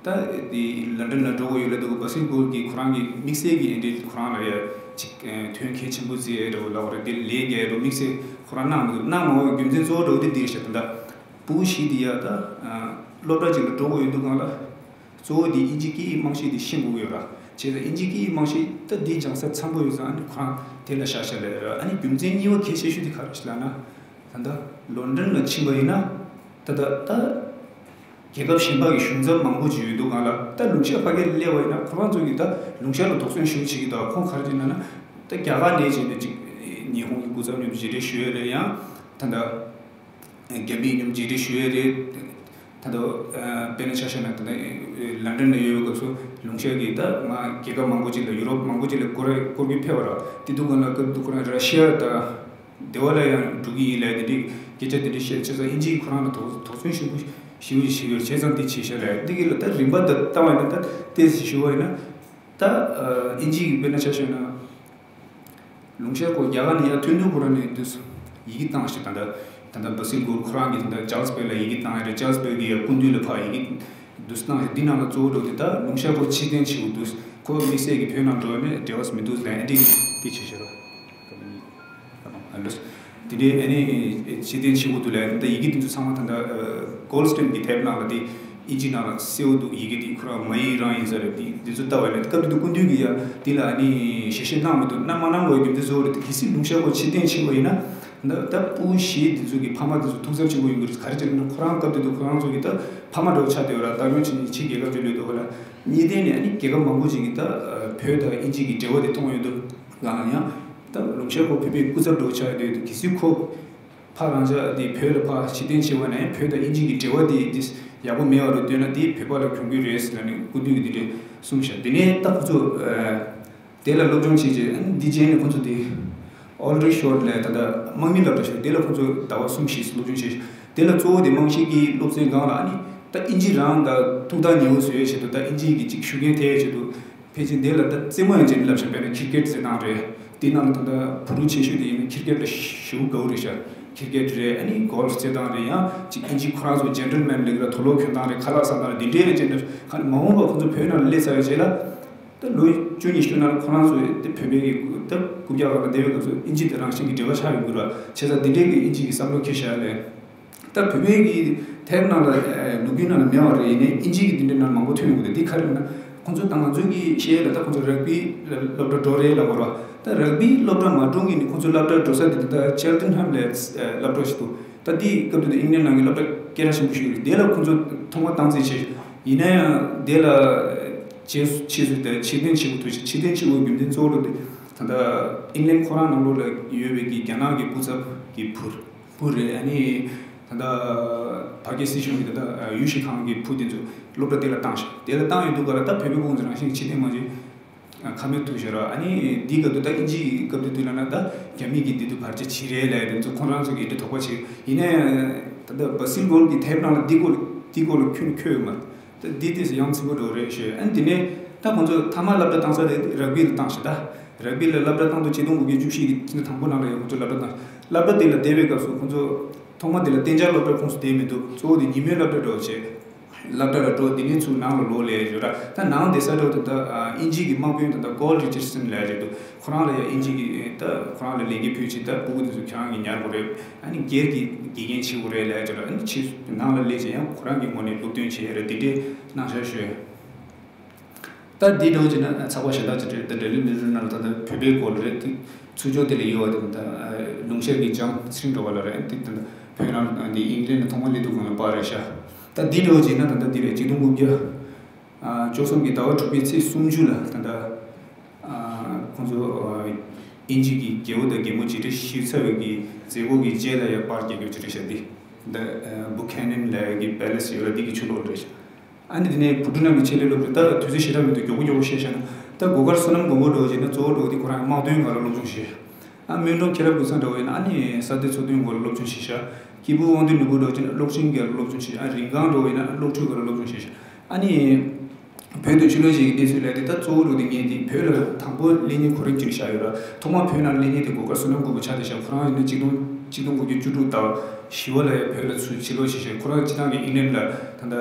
ད་དེ་ལན་ཀྲན་ལ་འགྲོ་དགོས་ཡོད་ལབ་འདུག་བ་སིལ་སྒོར་གྱི་ཁོ་རང་གི་དམིགས་བསལ་གྱི་ཨེ་འདྲའི་ཁོ་རང་ལ་ཡ་ཅིག་དོན་གལ་ཆེན་པོ་བརྩི་ཡས་འདྲ་བོ་ལབ་པ་རེད། དེ་ལས་རྒྱས་འགྲོ་དམིགས་བསལ་ཁོ་རང་གནང་མི་འདུག་གནང་མ་བའི་རྒྱུ་མཚན་གཙོ་བོ་འདྲ་བོ་དེ་འདི་རེད་ཤག་ད་ལྟ་ཕྲུ་གུ་བཞི་དེ་ཡ་ད་སློབ་གྲྭ་ཅིག་ལ་འགྲོ་དགོས་ཡོད་འདུག་གང་ལ། གཙོ་བོ་དེ་ཨིན་ཇི་སྐད་ཡིག་རྨང་གཞི་དེ་ཤེས་དགོས་ཡོད་ར། བྱས་ཙང་ཨིན་ཇི་སྐད་ཡིག་རྨང་གཞི་ད་འདི་སྦྱང་ས་འཚམ་པོ་ཡོད་ཙང་ཨ་ནི་ཁོ་རང་དེ་ལ་བཞག་བཞག་ལས་ར། ཨ་ནི་རྒྱུ་མཚན་གཉིས་པ་གལ་ཆེ་ཤོས་དེ་ག་རེ་ཞིག་ལབ་ན། ད་ལྟ་ལོན་ཌོན་ལ་ཕྱིན་པ་ཡིན་ན། ད་ལྟ་ད་རྒྱལ་ཁབ་གཞན་པ་གི་གཞུང་ཚབ་མང་པོ་ཅིག་ཡོད་འདུག་གང་ལ་ད་ལུང་ཤར་ཕ་གིར་སླེབས་པ་ཡིན་ན་ཁོ་རང་ཚོ་གིས་ད་ལུང་ཤར་ལ་དོགས་ཟོན་ཞེ་པོ་བྱེད་ཀྱི་འདུག་ཁོང་ག་རེ་བྱེད་ན་ན། ད་རྒྱ་གར་ནས་བྱས་ནས་ཅིག་ཉི་ཧོང་གི་སྐུ་ཚབ་མཉམ་དུ་མཇལ་འཕྲད་ཞུ་ཡས་རེད། ཡང་ད་ལྟ་རྒྱ་མིའི་མཉམ་མཇལ་འཕྲད་ཞུ་ཡས་རེད། ད་ལྟ་དཔེར་ན་ཆ་བཞག་ན་ད་ལྟ་ལན་ཀྲན་ལ་ཡོད་པའི་སྐབས་སུ་ལུང་ཤར་གྱིས་ད་ང་རྒྱལ་ཁབ་མང་པོ་ཅིག་ལ་ཡུ་རོབ་མང་པོ་ཅིག་ལ་སྐོར་སྐོར་གྱི་ཕེབས་པ་ར། དེ་དུས་སྒང་ལ་སྐབས་དུས་ཁོ་རང་ར་ཤི་ཡ་ད། སྡེ་བ་ལ་ཡང་འགྲོ་གི་ཡིན་ལབ་དེ་འདྲའི་སྐད་ཆ་དེ་འདྲ་བཤད་བྱས་ཙང་ཨིན་ཇིས་ཁོ་རང་ལ་དོགས་དོགས་ཟོན་ཞེ་པོ་ཞེ་པོ་བྱེད་ཀྱི་ཡོད། བྱས་ཙང་དེ་བྱས་ཤག་ལབ་འདི་གི་ལ་ད་རིམ་པ་ད་ལྟ་བ་ཡིན་ན་ད་ཏོག་ཙམ་ཞུ་བ་ཡིན་ན། ད་ཨིན་ཇི་གི་དཔེར་ན་ཆ་བཞག་ན། ལུང་ཤར་སྐོར་རྒྱ་གར་ནས་ཡར་ཐོན་དུས་ཁོ་རང་ནས་དུས་སུ་ཡི་གེ་བཏང་ཞིག་ད་ལྟ་ད་ལྟ་བ་སིལ་སྒོར་ཁོ་རང་གིས་ད་ལྟ་ཅཱལ་སི་བྷེལ་ལ་ཡི་གེ་བཏང་ཡ་རེད། ཅཱལ་སི་བྷེལ་གྱིས་ཡར་སྐུ་མདུན་ལ་ཕར་ཡི་གེ་དུས་སུ་བཏང་ཞིག་འདི་ནང་ལ་གཙོ་བོ་འགྲོ་དེ་ད་ལུང་ཤར་སྐོར་ཕྱིར་འཐེན་བྱེད་དགོས་དུས་ཁོ་དམིགས་བསལ་གྱི་བོད་ནང་འགྲོ་ནས་འབྲེལ་བ་མི་འདུག་ལབ་འདི་འདི་བྱས་ཤག་རོགས། དེ་འདྲའི་ཨ་ནི་ཕྱིར་འཐེན་བྱེད་དགོས་འདུག་ལབ་ད་ཡི་གེ་འདི་ཚོ་ཚང་མ་ད་ལྟ་གོལ་སི་ཊིམ་གྱི་དེབ་ནང་ལ་དེ་ཨིན་ཇི་ནང་ལ་གསལ་བོ་འདུག་ཡི་གེ་འདི་ཁོ་རང་མ་ཡིག་རང་ཡིན་ས་རེད། དེ་འདི་ཚོ་ལྟ་བ་ཡིན་ན་སྐབས་དེ་དུས་སྐུ་མདུན་གྱིས་ཡ་འདི་ལ་ཨ་ནི་ཞལ་བཞེས་གནང་མི་འདུག་གནང་མ་གནང་དགོས་རྒྱུ་མཚན་གཙོ་བོ་རེད། དེ་གལ་སྲིད་ལུང་ཤར་སྐོར་ཕྱིར་འཐེན་བྱེད་པ་ཡིན་ན་ད་ད་ཕྲུ་གུ་བཞི་འདི་ཚོ་གི་ཕ་མ་འདི་ཚོ་ཐུགས་འཚབ་ཆེན་པོ་ཡོང་གི་རེད། ག་རེ་བྱས་ན་ཁོ་རང་སྐབས་དེ་དུས་ཁོ་རང་ཚོ་གི་ད་ཕ་མ་འདྲ་བོ་ཆགས་བསྡད་ཡོད་ར། ད་ཡོང་ཕྱིན་ཕྱིར་རྒྱལ་ཁབ་ཅིག་སླེབས་འདུག་ག་ལ་གཉིས་ལྡན་ནས་ཨ་ནི་རྒྱལ་ཁབ་མང་པོ་ཅིག་གི་ད་བོད་དང་ཨིན་ཇི་གི་འབྲེལ་བ་དེ་མཐོང་ཡོད་འདུག་གང་ལ་ཡང་ད་ལུང་ཤར་སྐོར་བོད་པའི་སྐུ་ཚབ་འདྲ་བོ་ཆགས་ཡོད་འདུག་གལ་སྲིད་ཁོ། ཕར་རང་ཅག་དེ་བོད་ལ་ཕར་ཕྱིར་འཐེན་བྱས་པ་ན་ཡང་བོད་དང་ཨིན་ཇི་གི་འབྲེལ་བ་དེ་དེ་ཡག་པོ་མེད་པ་རུ་འདོད་ན་དེ་བོད་པ་ལ་གྱོང་གུད་རེད་ཟེར་ནས་སྐུ་མདུན་གྱིས་དེ་འདྲས་གསུངས་ཤག་དེ་ནས་ད་ཁོ་ཚོ་དེ་ལ་སློབ་སྦྱོང་བྱས་རྗེས་འདི་རྗེས་ནས་ཁོ་ཚོ་དེ་ཨོལ་ཌར་ཤོར་ལ་ད་ལྟ་དམག་མི་སློབ་གྲྭ་ཞིག་དེ་ལ་ཁོ་ཚོ་ཟླ་བ་གསུམ་བཞི་སློབ་སྦྱོང་བྱས་ཤག་དེ་ལ་གཙོ་བོ་དེ་རྨང་གཞི་གི་སློབ་ཚན་སྒང་ལ་ཨ་ནི་ད་ཨིན་ཇི་རང་ད་ཐུགས་ཐག་ཉེ་བོ་བཟོ་ཡས་ཆེད་དུ་ད་ཨིན་ཇི་གི་ཅིག་ཤུགས་རྐྱེན་ཐེབས་ཡས་ཆེད་དུ། ཕལ་ཆེར་འདི་ལ་ད་རྩེད་མོ་ཡང་བྱེད་ནི་ལབ་ཤག་དཔེར་ན་ཁིར་ཀེད་རྩེད་སྟངས་རེད། དེ་ནང་ལ་ད་ལྟ་བུ་ཕྲུག་ཆེ་ཤོས་དེ་ཡིན་ན་ཁིར་ཀེད་ལ་ཞེ་པོ་དགའ་བོ་རེད་ཤག་ཁིར་ཀེད་རེད། ཨ་ནི་གོལ་ཕ་རྩེད་སྟངས་རེད། ཡང་ཅིག་ཨིན་ཇི་ཁོ་རང་ཚོ་ཇེན་ཊལ་མེན་ལབ་ཀྱི་ར། དུག་ལོག་གྱོན་སྟངས་རེད། ཁ་ལག་ཟ་སྟངས་རེད། འདི་འདྲའི་རེད་ཅེས་ནས་ཁ་ནས་མ་འོངས་པ་ཁོ་ཚོ་བོད་ནང་ལ་སླེབས་ཚར་བའི་རྗེས་ལ་ད་ལོ་བཅུ་ཉི་ཤུ་ནང་ལ་ཁོ་རང་ཚོ་ད་བོད་པའི་གི་ད་རྐུབ་བཀྱག་སྒང་ལ་བསྡད་པའི་སྐབས་སུ་ཨིན་ཇི་དེ་རང་བཞིན་གྱི་འབྲེལ་བ་ཆགས་ཡོང་གི་ར། བྱས་ཙང་འདི་འདྲའི་གི་ཨིན་ཇི་གི་བསམ་བློ་འཁྱེར་བཞག་ལས། ད་བོད་པའི་གི་དེབ་ནང་ལ་ལོ་རྒྱུས་ནང་ལ་མེད་པ་རེད། ཡིན་ནའི་ཨིན་ཇི་གི་འདི་འདྲའི་ནང་མང་པོ་ཐོན་ཡོང་གི་འདུག་འདི་ག་རེ་ལབ་ན་ཁོང་ཚོ་ད་ང་ཚོའི་གི་ཤེས་ཡ་ལ་ད་ཁོང་ཚོ་རག་བིའི་སློབ་གྲྭ་འགྲོ་རེད་ལབ་དགོས་རེད་པ། ད་རག་བིའི་སློབ་གྲྭ་མ་འགྲོ་གི་ནི་ཁོང་ཚོ་སློབ་གྲྭ་འགྲོ་ས་དེ་ད་ཅལ་ཏན་ཧམ་ལབ་སློབ་གྲྭ་ཞིག་འདུག་ད་འདི་སྐབས་དེ་དུས་ཨིང་ལན་ནང་གི་སློབ་གྲྭ་སྐད་གྲགས་ཆེན་པོ་ཞིག་རེད། དེ་ལ་ཁོང་ཚོ་ཐོག་མ་བཏང་རྩིས་བྱས། ཡིན་ན་ཡང་དེ་ལ་རྗེས་སུ་ཕྱིས་སུ་དེ་ཕྱིར་འཐེན་བྱེད་དགོས་ཐུག་ཕྱིར་འཐེན་བྱེད་དགོས་རྒྱུ་མཚན་གཙོ་བོ་དེ་ད་ལྟ་ཨིང་ལན་ཁོ་རང་ནང་ལོགས་ལ་ཡོད་པའི་གི་རྒྱ་ནག་གི་སྐུ་ཚབ་ཀྱི་བུ། བུ་རེད། ཨ་ནི་ད་ལྟ་ཕ་གི་སྲིད་གཞུང་གི་ད་ལྟ་ཡུས་ཤིན་ཁང་གི་བུ་དེ་ཚོ་སློབ་གྲྭ་དེ་ལ་བཏང་ཤག་དེ་ལ་བཏང་ཡོད་དུས་ག་ལ་ད་བོད་པའི་ཁོང་ཚོ་རང་བཞིན་གྱི་ཕྱིར་འཐེན་མ་བྱས་ཁ་མེད་ཐུག་ཤག་ར། ཨ་ནི་འདི་སྐབས་དུས་ད་ཨིན་ཇི་གི་སྐབས་དུས་དུས་ལ་ན་ད་རྒྱ་མི་གི་འདི་དུས་བར་ཆད་བྱེད་རེད་ལབ་དེ་ཚོ་ཁོང་རང་ཚོ་གི་འདི་དོགས་པ་བྱེད། ཡིན་ནའི་ད་ལྟ་བ་སིལ་གོལ་གི་དེབ་ནང་ལ་འདི་སྐོར་འདི་སྐོར་ལ་ཁྱོན་འཁྱོལ་ཡོད་མ་རེད། ད་འདི་ཏོག་ཙམ་ཡང་ཚིག་པོ་འགྲོ་རེད་ཤོད། ཨ་ནི་དེ་ནས་ད་ཁོང་ཚོ་མཐའ་མ་སློབ་གྲྭ་བཏང་ས་དེ་རག་བི་ལ་བཏང་ཤག་ད་རག་བི་ལ་སློབ་གྲྭ་བཏང་དུས་ཆིག་སྟོང་དགུ་བརྒྱ་བཅུ་བཞི་གི་ཕྱི་ཟླ་དང་པོ་ནང་ལ་ཡང་ཁོང་ཚོ་སློབ་གྲྭ་བཏང་། སློབ་གྲྭ་དེ་ལ་བསྡད་པའི་སྐབས་སུ་ཁོང་ཚོ་ཐོག་མ་དེ་ལ་གཏན་འཇགས་སློབ་གྲྭ་ཁོངས་སུ་བསྡད་མི་འདུག་གཙོ་བོ་དེ་ཉིན་མོའི་སློབ་གྲྭ་འགྲོ་བྱས། སློབ་གྲྭ་ལ་འགྲོ་དེ་ནས་ཚུར་ནང་ལ་ལོག་ལས་ཡོད་ར། ད་ནང་བསྡད་ས་འགྲོ་དེ་ད་ཨིན་ཇི་གི་དམག་དཔོན་དང་ད་གོལ་རི་ཅར་སན་ལབ་རེད་འདུག་ཁོ་རང་ལ་ཡང་ཨིན་ཇི་གི་ད་ཁོ་རང་ལ་ལས་འགན་ཕུལ་བྱས་ད་སྤུ་གུ་དེ་ཚོ་ཁྱེད་རང་གིས་ཉར་དགོས་རེད། ཨ་ནི་སྒེར་གྱི་དགེ་རྒན་བྱེད་དགོས་རེད་ལབ་ཡ་ཅིག་ར། ཨ་ནི་ཕྱིས་ནང་ལ་སླེབས་བྱས་ཡང་ཁོ་རང་གི་ངོས་ནས་སློབ་སྟོན་བྱས་ཡ་རེད། དེ་འདྲའི་གནང་བཞག་ཞུས། ད་འདི་འདྲ་བོ་བྱས་ན་ཚགས་པར་གཞན་དག་ཅིག་རེད། ད་འབྲེལ་ཡོད་གནས་ཚུལ་ནང་ལ་ད་ལྟ་བོད་པའི་སྐོར་ལ་རེད། དེ་ཚུར་ཕྱོགས་དེ་ལ་ཡོད་པ་དེ་ད་ལུང་ཤར་གྱི་ལྕམ་ཚེ་རིང་སྒྲོལ་དཀར་ལགས་རེད། དེ་ད་ལྟ་བོད་རང་འདི་ཨིང་ལན་ནས་ཐོག་མར་སླེབས་དུས་སྒང་ལ་པར་རེད་ཤག་ད་འདི་འདྲ་བོ་བྱས་ན་ད་ལྟ་འདི་རེད། ཆིག་སྟོང་དགུ་བརྒྱ་བཅུ་གསུམ་གྱི་ཟླ་བ་དྲུག་པའི་ཚེས་སུམ་ཅུ་ལ་ད་ལྟ་ཁོང་ཚོ་ཨིན་ཇི་གི་རྒྱལ་པོ་དང་རྒྱལ་མོ་མཇལ་འཕྲད་ཞུས་ཚར་བའི་གི་མཛད་སྒོ་གི་རྗེས་ལ་ཡང་པར་རྒྱག་རྒྱུ་ཅིག་རེད་ཤག་འདི་ད་བུ་ཁེ་ནན་ལབ་ཡ་གི་པེ་ལེ་སི་ཡོད་ར། འདི་གི་ཕྱི་ལོགས་རེད་ཤག་ཨ་ནི་དེ་ནས་བུ་ཕྲུག་རྣམས་ཀྱི་ཆེད་ལས་སློབ་ཕྲུག་ད་དུས་ཚོད་ཞེ་དྲག་མི་འདུག་མགྱོགས་པོ་མགྱོགས་པོ་བཤད་བཞག་ན། ད་སྒོ་དཀར་བསོད་ནམས་མགོན་པོ་འདྲ་བོ་བྱས་ན་གཙོ་བོ་འདྲ་བོ་དེ་ཁོ་རང་དམག་དོན་སྒང་ལ་སློབ་སྦྱོང་བྱས། ཨ་སྨོན་སྒྲོན་མཁྱེན་རབ་ཀུན་བཟང་འདྲ་བོ་ཡིན་ན་ཨ་ནི་ས་སྡེ་ཚོ་བདུན་སྐོར་ལ་སློབ་སྦྱོང་བྱེད་ཤག་སྐྱེས་བུ་དབང་འདུས་ནོར་བུ་འདྲ་བོ་ཅིག་ན་གློག་ཆེན་སྒང་ལ་སློབ་སྦྱོང་བྱེད་ཤག་ཨ་རིང་སྒང་འདྲ་བོ་ཡིན་ན་གློག་འཕྲུལ་སྒང་ལ་སློབ་སྦྱོང་བྱེད་ཤག་ཨ་ནི། བོད་དུ་ཕྱི་ལོགས་ཤིག་གི་གནས་ཚུལ་ལས་དེ་ད་གཙོ་བོ་རུ་དེ་ངས་དེ་བོད་ལ་དང་པོ་སླེབས་མཁན་གོ་རིམ་ཅིག་བཞག་ཡོད་ར། ཐོག་མར་བོད་ནང་སླེབས་མཁན་དེ་གོ་སྐབས་བསོད་ནམས་མགོན་པོ་ཆགས་བསྡད་ཤག་ཁོ་རང་ཡིན་ན་ཆིག་སྟོང་ཆིག་སྟོང་དགུ་བརྒྱ་བཅུ་དྲུག་ཟླ་བཞི་པ་ལ་ཡ་བོད་ལ་ཚུར་ཕྱིར་ལོག་བྱས་ཤག་ཁོ་རང་སྤྱིར་བཏང་གི་ཨིང་ལན་ལ་ད་ལྟ་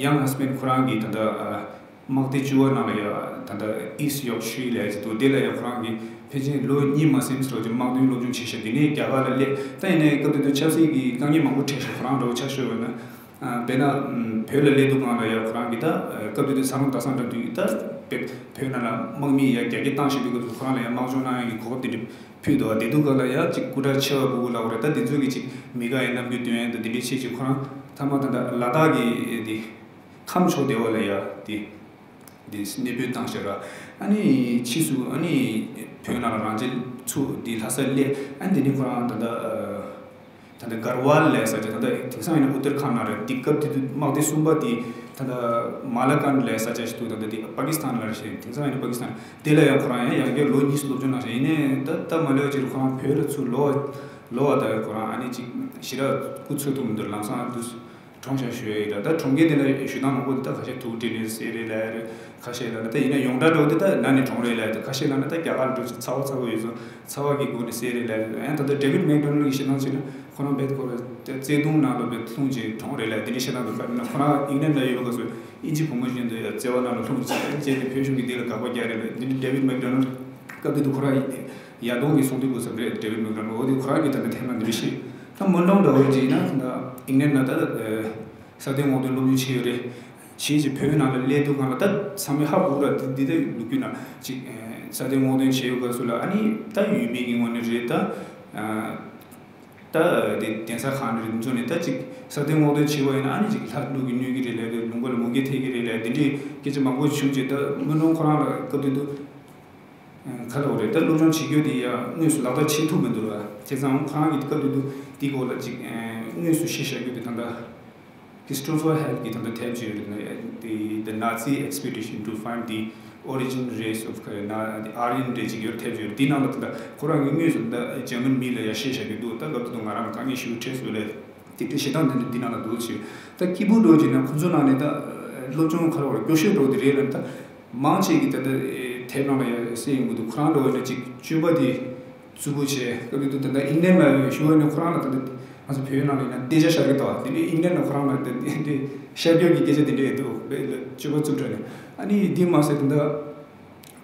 ཡང་ཧ་སི་བན་ཁོ་རང་གི་ད་ལྟ་དམག་སྡེ་བཅུ་པ་ནང་ལ་ཡ་ད་ལྟ་ཨིསི་ཡོག་ཤི་ཡར་ལ་ཡ་ཅིག་འདུག་དེ་ལ་ཡ་ཁོ་རང་གི་ཕལ་ཆེར་ལོ་གཉིས་མ་ཟིན་ཙམ་ཅིག་དམག་དོན་སློབ་སྦྱོང་བྱས་ཤག་དེ་ནས་རྒྱ་གར་ལ་སླེབས། ད་ཡིན་ནའི་སྐབས་དེ་དུས་ཆབ་སྲིད་ཀྱི་དཀའ་ངལ་མང་པོ་འཕྲད་ཤག་ཁོ་རང་འདྲ་བོ་ཆ་ཤོར་བ་ན། དཔེར་ན། བོད་ལ་སླེབས་དུས་སྒང་ལ་ཡ་ཁོ་རང་གིས་ད་སྐབས་དེ་དུས་ས་རོང་སྟག་ཚང་འགྲམ་དུས་ད་བོད་ནང་ལ་དམག་མི་ཡ་རྒྱ་སྐྱེད་བཏང་བཞིན་པའི་སྐབས་སུ་ཁོ་རང་ལ་ཡ་དམག་སྦྱོང་གནང་ཡག་གི་གོ་སྐབས་དེ་འདྲ་ཕུལ་འདུག་དེ་དུས་སྒང་ལ་ཡ་གཅིག་སྐུ་དྲག་ཆེ་བ་ཕྲུ་གུ་ལབ་དགོས་རེད། ད་དེ་ཚོས་ཀྱི་གཅིག་མི་དགའ་ཡ་རྣམ་འགྱུར་སྟོན་ཡ་ད་དེ་འདྲའི་བྱས་ཀྱི་ཁོ་རང་ཐ་མ་ད་ལྟ་ལ་དྭགས་ཀྱི་དེ་ཁམས་ཕྱོགས་སྡེ་བ་ལ་ཡ་དེ། འདི་གནས་སྤོས་བཏང་ཤག་ར། ཨ་ནི་ཕྱིས་སུ་ཨ་ནི་བོད་ནང་ལ་རང་བཙན་ཚུགས་འདི་ལྷ་སར་སླེབས། ཨ་ནི་དེ་ནས་ཁོ་རང་ད་ལྟ་ད་ལྟ་གར་ཝལ་ལབ་ས་ཆ་ད་ལྟ་དེང་སང་ཡིན་ན་ཨུ་ཏར་ཁཱན་ནང་རེད། དེ་སྐབས་དེ་དུས་དམག་སྡེ་གསུམ་པ་དེ་ད་ལྟ་མ་ལ་ཀན་ལབ་ས་ཆ་ཞིག་འདུག་ད་ལྟ་དེ་པ་ཀི་སི་ཐན་ལ་རེད་ཤག་དེང་སང་ཡིན་ན་པ་ཀི་སི་ཐན་དེ་ལ་ཡང་ཁོ་རང་ཡང་ཡང་བསྐྱར་ལོ་གཉིས་སུ་སློབ་སྦྱོང་གནང་ཤག་ཡིན་ནའི་ད་ལྟ་མ་ལོས་ཅིག་ཁོ་རང་བོད་ལ་ཚུར་ལོག་ལོག་བ་ད་ཁོ་རང་ཨ་ནི་ཅིག་ཞེ་དྲག་སྐུ་འཚོ་ཐུབ་མི་འདུག་ལམ་སང་དུས། གྲོངས་ཤག་ཞུ་ཡ་ཡིན་ད། ད་གྲོངས་མཁན་དེ་ལ་ཞུ་སྟངས་མང་པོ་འདུག་ད་ཁ་ཤས་ཐུགས་དྲན་ནས་བསད་རེད་ལབ་ཡ་རེད། ཁ་ཤས་ལབ་ན་ད་ཡིན་ན་ཡོངས་གྲགས་འདྲ་བོ་དེ་ད་ན་ནས་གྲོངས་རེད་ལབ་ཡ་དེ། ཁ་ཤས་ལབ་ན་ད་རྒྱ་གར་འགྲོ་ཚེ་ཚ་བ་ཚ་བོ་ཡོད་ཙང་ཚ་བ་གི་སྒོ་ནས་བསད་རེད་ལབ་ཡ་རེད། ཡང་ད་ལྟ་ཌེ་ཝིད་མེག་ཌོ་ནལ་གྱི་བཤད་སྟངས་བྱས་ན་ཁོ་རང་རྦད་ཁོ་ར་བརྩེ་དུང་ནང་ལ་རྦད་ལྷུང་བྱས་གྲོངས་རེད་ལབ་ཡ་དེ་འདྲའི་བཤད་སྟངས་འདུག་ག་རེ་ན་ཁོ་རང་ཨིང་ལན་ལ་ཡོད་པའི་སྐབས་སུ་ཨིན་ཇི་བུ་མོ་བཞིན་དུ་ཡ་བརྩེ་བ་ནང་ལ་ལྷུང་བྱས་བྱས་ཏེ་བོད་གཞུང་གིས་དེ་ལ་དགག་པ་རྒྱག་རེད་ལབ་ཡ་དེ་འདྲའི་ཌེ་ཝིད་མེག་ཌོ་ནལ་སྐབས་དེ་དུས་ཁོ་རང་ཡ་དོང་གི་གསུང་དུས་སྐབས་སུ་རེད། ཌེ་ཝིད་མེག་ཌོ་ནལ་འོ་དེ་ཁོ་རང་གིས་ད་ལྟ་ཐེངས་མ་འདི་འདྲ་བཤད། ད་མོན་གྲོང་འདྲ་བོ་ཅིག་ཡིན་ན་ད་ཨིང་ལན་ལ་ད་ས་སྟེང་སྔོག་འདོན་སློབ་སྦྱོང་བྱས་ཡོད་རེད། བྱས་ཅིག་བོད་ནང་ལ་སླེབས་དུས་སྒང་ལ་ད་ཚང་མས་ཧ་གོ་ར་འདི་འདི་ད་ལོ་རྒྱུས་ནང་ཅིག་ས་སྟེང་སྔོག་འདོན་བྱས་ཡོད་སྐབས་སུ་ལ་ཨ་ནི་ད་ཡུལ་མི་གི་ངོས་ནས་རེད་ད། ད་དེ་གདན་ས་ཁག་ནས་རེད་འཛུལ་ནས་ད་ཅིག་ས་སྟེང་སྔོག་འདོན་བྱས་པ་ཡིན་ན་ཨ་ནི་ཅིག་ལྷ་ཀླུ་གིས་གནོད་ཀྱི་རེད་ལབ་རེད། ལུང་པ་ལ་མུ་གེ་ཐེབས་ཀྱི་རེད་ལབ་འདི་འདྲའི་སྐད་ཆ་མང་པོ་བྱུང་རྗེས་ད་མོན་གྲོང་ཁོ་རང་ལ་སྐབས་དེ་དུས། ག་ལབ་དགོས་རེད། ད་སློབ་སྦྱོང་བྱེད་རྒྱུ་དེ་ཡང་དངོས་སུ་ལག་བསྟར་བྱེད་ཐུབ་མི་འདུག་ར། བྱས་ཙང་ཁོ་རང་གི་སྐབས་དེ་དུས་དེའི་སྐོར་ལ་ཅིག་དངོས་སུ་བཤད་བཞག་རྒྱུ་དེ་ད་ལྟ་Christopher Hell གིས་ད་ལྟ་དེབ་ཅིག་ཡོད་རེད། The Nazi Expedition to Find the Origin Race of the Aryan རེད་ཅིག་ཡོད་རེད། དེབ་ཅིག་ཡོད་རེད། དེའི་ནང་ལ་ད་ལྟ་ཁོ་རང་གིས་དངོས་སུ་ད་ལྟ་འཇར་མན་མི་ལ་ཡང་བཤད་བཞག་གི་འདུག་ད་སྐབས་དེ་དུས་ང་རང་ལ་དཀའ་ངལ་ཞེ་པོ་འཕྲད་སོང་ལས། དེ་འདྲའི་བཤད་སྟངས་དེ་འདྲ་འདི་ནང་ལ་འདུག་ཅེས། ད་སྐྱིད་པོ་འགྲོ་བྱས་ན་ཁོ་ཚོ་ནང་ནས་ད་སློབ་སྦྱོང་ག་རེ་བར་སྐྱོ་ཤོས་འགྲོ་དེ་རེད་ལ། ད་མང་ཆེ་གི་ད་ལྟ་དེབ་ནང་ལ་ཡང་གསལ་ཡོང་གི་འདུག་ཁོ་རང་འགྲོ་བ་ན་ཅིག་སྤྱོད་པ་དེ་རྩུབ་པོ་བྱས། སྐབས་དེ་དུས་ད་ལྟ་ཨིང་ལན་ལ་བཞུགས་པ་ནས་ཁོ་རང་ལ་ད་ལྟ་ང་ཚོ་བོད་ནང་ལ་ཡིན་ན་དེ་ཇ་ཤར་གི་འདུག་དེ་ནས་ཨིང་ལན་ལ་ཁོ་རང་ལ་ད་དེ་འདྲའི་ཤར་སྐྱོར་གྱི་སྐད་ཆ་དེ་འདྲ་ཡོད་འདུག་སྤྱོད་པ་རྩུབ་དྲགས་ནས། ཨ་ནི་དེ་མ་ཟད་ད་ལྟ།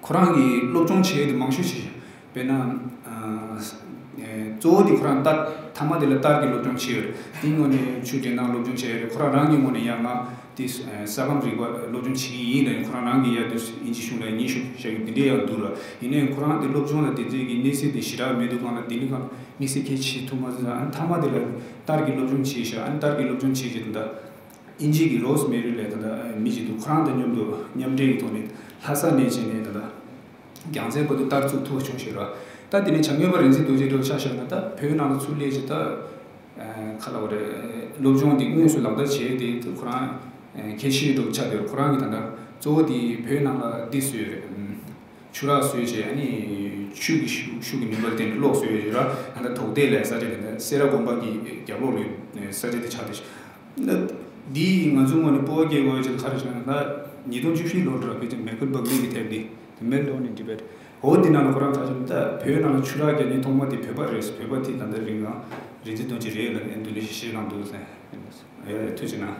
ཁོ་རང་གིས་སློབ་སྦྱོང་བྱས་ཏེ་མང་ཤོས་ཤིག་དཔེར་ན། ཨ་གཙོ་བོ་དེ་ཁོ་རང་ལྟར་ཐ་མ་དེ་ལ་ལྟར་གྱི་སློབ་སྦྱོང་བྱས་ཡོད་རེད། དེའི་སྔོན་ནས་ཆོས་འབྲེལ་ནང་སློབ་སྦྱོང་བྱས་ཡོད་རེད། ཁོ་རང་རང་གི་ངོས་ནས་ཡང་ང་དེ་ས་ཁམས་རིག་པ་སློབ་སྦྱོང་བྱེད་ཀྱི་ཡིན་ལབ་ཡིན། ཁོ་རང་རང་གི་ཡ་དེ་དབྱིན་ཇི་གཞུང་ལ་སྙན་ཞུ་བྱ་རྒྱུ་དེ་འདྲའི་ཡང་འདུག་ར། ཡིན་ནའི་ཁོ་རང་དེ་སློབ་སྦྱོང་ལ་དེ་ཚོའི་གི་གནས་ཚད་དེ་ཞེ་དྲག་མི་འདུག་གང་ལ་དེ་འདྲའི་གང་དམིགས་བསལ་གལ་ཆེ་ཐུབ་མ་སོང་ཙང་། ཨ་ནི་ཐ་མ་དེ་ལ་ལྟར་གྱི་སློབ་སྦྱོང་བྱས་ཤག་ཨ་ནི་ལྟར་གྱི་སློབ་སྦྱོང་བྱས་རྗེས་ད་ལྟ། དབྱིན་ཇི་གི་རོ་སི་མེ་རི་ལབ་ད་ལྟ་མི་ཞིག་འདུག་ཁོ་རང་དང་མཉམ་དུ་མཉམ་འབྲེལ་གྱི་ཐོག་ནས་ལྷ་ས་ནས་བྱས་ནས་ད་ལྟ་རྒྱལ་མཚན་བར་དུ་ལྟར་བཙུགས་ཐུབ་པ་བྱུང་ཞེས་ར། ད་དེ་ནས་བྱ་དངོས་པ་རིག་འཛིན་རྡོ་རྗེ་འདྲ་བོ་ཆ་བཞག་ན་ད་བོད་ནང་ལ་ཚུར་སླེབས་རྗེས་ད་ག་ལབ་དགོས་རེད། སློབ་སྦྱོང་འདི་དངོས་སུ་ལག་བསྟར་བྱས་ཏེ་ད་ཁོ་རང་གལ་ཆེ་འདྲ་བོ་ཆགས་བསྡད་ཡོད། ཁོ་རང་གིས་ད་ལྟ་གཙོ་བོ་དེ་བོད་ནང་ལ་འདི་བཟོས་ཡོད་རེད། ཆུ་རགས་བཟོས་བྱས་ཨ་ནི་ཆུ་གི་ཤུགས་ཤུགས་ཀྱི་ནུས་པ་ལ་བརྟེན་ནས་གློག་བཟོས་ཡོད་ར། ད་ལྟ་དོག་སྡེ་ལ་ས་ཆ་དེ་ནི་སེ་ར་དགོན་པ་གི་རྒྱབ་ལོགས་ལ་ས་ཆ་དེ་ཆགས་བསྡད་ཤག་འདི་ང་ཚོའི་ངོས་ནས་སྤོབས་པ་སྐྱེ་དགོས་ཡ་ཅིག་ག་རེ་ཞུ་ན། ད་ཉིས་སྟོང་བཅུ་བཞི་ལོར་འདྲ་བ་ཕལ་ཆེར་མེ་ཁུལ་བག་ལེབ་ཀྱི་དེབ་འདི་The Meltdown in Tibet འོ་འདི་ནང་ལ་ཁོ་རང་ཁ་ཤས་ད་བོད་ནང་ལ་ཆུ་རགས་རྒྱག་མཁན་ཐོག་མ་དེ་བོད་པ་རེད། བོད་པ་དེ་ད་ལྟ་རིང་ལ་རིག་འཛིན་རྡོ་རྗེ་རེད་ལབ་ནས་འདི་འདྲ་ཞིག་བཤད་གནང་འདུག་ཟེར། ཡ་ཡ་ཐུགས་རྗེ་གནང་།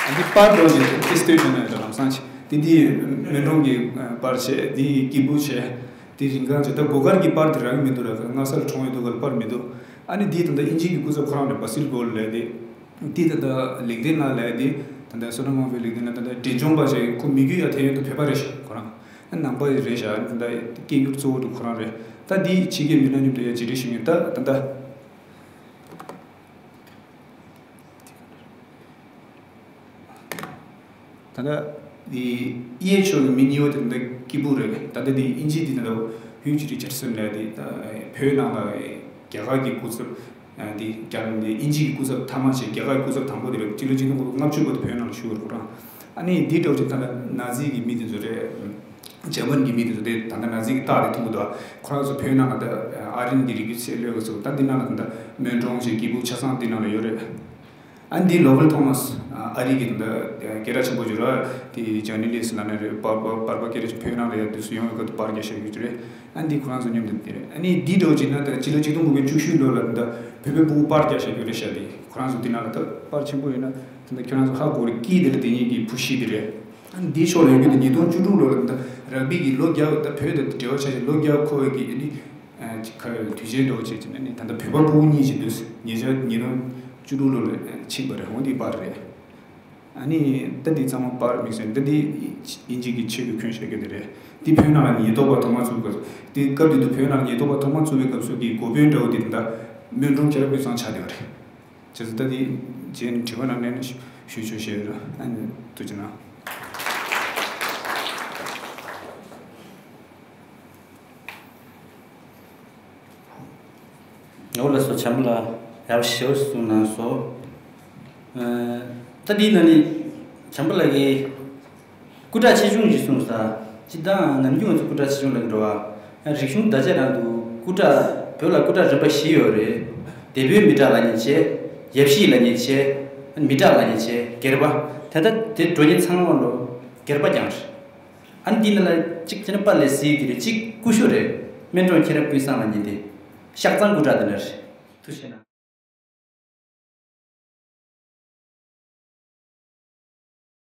ཨ་འདི་པར་འགྲོ་ནས་ཏི་སྟོད་བྱུང་ནས་ལམ་སང་ཆེ་དེ་འདི་མོན་གྲོང་གི་པར་བྱས། འདི་སྐྱིད་པོ་བྱས། དེ་རིང་གང་བྱས་ད་སྒོ་ཁར་གྱི་པར་དེ་རག་གི་མི་འདུག་ར། སྔ་སར་གྲོངས་ཡོད་འདུག་ག་ལ་པར་མི་འདུག་ཨ་ནི་འདི་ད་ལྟ་དབྱིན་ཇི་གི་སྐུ་ཚབ་ཁོ་རང་རེད། བ་སིལ་གོ་ལ་ལབ་དེ། འདི་ད་ལྟ་ལིང་ཏིན་ན་ལབ་དེ། ད་ལྟ་བསོད་ནམས་དབང་པོའི་ལིང་ཏིན་ན་ད་ལྟ་འབྲས་ལྗོངས་པ་ཞིག་ཁོ་མི་རྒྱུད་ཡ་དེ་ཡོད་འདུག་བོད་པ་རེད་ཤག་ཁོ་རང་ཨ་ནང་པ་རེད་ཤག་ཨ་ནི་ད་ལྟ་སྐད་སྒྱུར་གཙོ་བོ་འདུག་ཁོ་རང་རེད། ད་འདི་ཕྱི་རྒྱལ་མི་སྣ་མཉམ་དུ་ཡ་བརྗེ་རེས་ཞུ་མཁན་ད་ད་ལྟ། ད་ལྟ་དེ་གཡས་ཕྱོགས་ཀྱི་མི་གཉིས་པོ་དེ་ད་ལྟ་སྐྱིད་པོ་རེད། ད་ལྟ་དེ་དབྱིན་ཇི་དེ་ད་ལྟ་ཧུའུ་ཅི་རི་ཅར་སོན་ལབ་དེ་ད་བོད་ནང་ལ་རྒྱ་གར་གྱི་སྐུ་ཚབ་དེ་རྒྱ་དེ་དབྱིན་ཇི་གི་སྐུ་ཚབ་མཐའ་མ་བྱས། རྒྱ་གར་གྱི་སྐུ་ཚབ་དང་པོ་དེ་རེད། སྤྱི་ལོ་ཆིག་སྟོང་དགུ་བརྒྱ་ལྔ་བཅུ་བར་དུ་བོད་ནང་ལ་བཞུགས་ཡོད་རེད་ཁོ་རང་། ཨ་ནི་དེ་འདྲ་བོ་ཅིག་ད་ལྟ་ན་ཛི་གི་མི་དེ་ཚོ་རེད། འཇར་མན་གྱི་མི་དེ་ཚོ་དེ་ད་ལྟ་ནང་སྲིད་ཀྱི་རྟགས་དེ་མཐོང་གི་འདུག་ཁོ་རང་ཚོ་བོད་ནང་ལ་ད་ཨ་རིན་གྱི་རིགས་རྒྱུད་ཚད་ལོས་གི་ཚོ་ད་འདི་ནང་ལ་ད་ལྟ་མོན་གྲོང་ཞིག་སྐྱིད་སྦུག་ཆ་ཚང་འདི་ནང་ལ་ཡོད་རེད། ཨ་འདི་ལོ་ཝལ་ཐོ་མཱས། ཨ་རི་གི་ད་ལྟ་སྐད་གྲགས་ཆེན་པོ་ཞིག་རེད། དེ་ཇར་ནེ་ལིསི་ལབ་ན་རེད། པར་པ་པར་པ་སྐད་གྲགས་ཆེན་བོད་ནང་ལ་ཡ་དུས་སུ་ཡོང་བའི་སྐབས་དུ་པར་རྒྱག་བཞག་ཡོད་རེད། ཨ་འདི་ཁོ་རང་ཚོ་མཉམ་དུ་དེ་རེད། ཨ་ནི་འདི་འདྲ་བོ་བྱས་ན་ད་ཕྱི་ལོ་ཆིག་སྟོང་དགུ་བརྒྱ་བཅུ་བཞི་ལོ་ལ་ད་ལྟ་བོད་པའི་ཕྲུ་གུ་པར་རྒྱག་བཞག་ཡོད་རེད་ཤག་དེ་ཁོ་རང་ཚོ་འདི་ནང་ལ་ད་པར་ཆེན་པོ་ཡོད་ན་ད་ལྟ་ཁྱོད་རང་ཚོ་ཧ་གོ་རེད། སྐྱིད་དེ་ལ་དེ་ཉིད་ཀྱི་བུ་ཤི་དེ་རེད། ཨ་འདི་ཕྱོགས་ལ་ཡོད་རྒྱུ་དེ་ཉིས་སྟོང་བཅུ་དྲུག་ལོ་ལ་ད་རག་པི་གི་ལོ་བརྒྱ་ད་བོད་དང་འབྲེལ་བ་ཆ་ཆེ་ལོ་བརྒྱ་འཁོར་བའི་གི་ཨ་ནི་ཨ་ཅིག་ཁ་དུས་ཆེན་འདྲ་བོ་བྱས་ཀྱི་ནི་ད་ལྟ་བོད་པ་ཕྲུ་གུ་གཉིས་ཀྱི་དུས་ཉེ་ཆར་ཉིས་སྟོང་བཅུ་དྲུག་ལོ་ལ་ཕྱིན་པ་རེད། འོ་འདི་པར་རེད། ཨ་ནི་ད་འདི་ཚང་མ་པར་དམིགས་བསལ་ད་འདི་དབྱིན་ཇི་གི་ཆོས་ཀྱི་ཁྱོན་བཤད་ཀྱི་འདི་རེད། འདི་བོད་ནང་ལ་ཉེན་རྟོག་པ་ཐོག་མ་ཚུགས་སྐབས་སུ་འདི་སྐབས་དེ་དུས་བོད་ནང་ལ་ཉེན་རྟོག་པ་ཐོག་མ་ཚུགས་པའི་སྐབས་སུ་གི་འགོ་དཔོན་འདྲ་བོ་དེ་ད་ལྟ་སྨོན་གྲོང་ཁྱེད་རང་ཀུན་བཟང་ཆགས་བསྡད་པ་རེད། བྱས་ཙང་ད་འདི་རྗེས་ནས་དྲི་བ་ནང་ལན་ཞུ་ཆོག་ཞེས་ར། ཨ་ནི་ཐུགས་རྗེ་གནང་། ངོ་ལ་སོ་བྱམས་ལ་ཡག་ཞེ་བོ་གསུངས་གནང་སོ། ཨ་ད་འདི་ནང་ནས་བྱམས་པ་ལགས་ཀྱིས་སྐུ་དྲག་ཆེ་ཆུང་ཞིག་གསུངས་ས། སྤྱིར་བཏང་ནམ་རྒྱུན་ང་ཚོ་སྐུ་དྲག་ཆེ་ཆུང་ལབ་ཀྱི་འགྲོ་བ། རིག་གཞུང་བརྡ་ཆད་ནང་དུ་སྐུ་དྲག་བོད་ལ་སྐུ་དྲག་རིམ་པ་བཞི་ཡོད་རེད། སྡེ་དཔོན་མི་དྲག་ལབ་མཁན་བྱས། ཡབ་གཞིས་ལབ་མཁན་བྱས། མི་དྲག་ལབ་མཁན་བྱས། སྒེར་པ། ད་ལྟ་དེ་འགྲོ་མཁན་ཚང་མ་ལོ་སྒེར་པ་རྐྱང་རེད། ཨ་ནི་འདི་ནང་ལ་གཅིག་བྱས་ན་དཔལ་ལེགས་སྲིད་ཀྱི་རེད། གཅིག་སྐུ་ཞབས་རེད། སྨན་གྲོང་ཁྱེད་རང་ཀུན་བཟང་ལབ་མཁན་དེ། ཤག་ཚང་སྐུ་དྲག་དེ་འདྲ་རེད། ཐུགས་རྗེ་གནང་།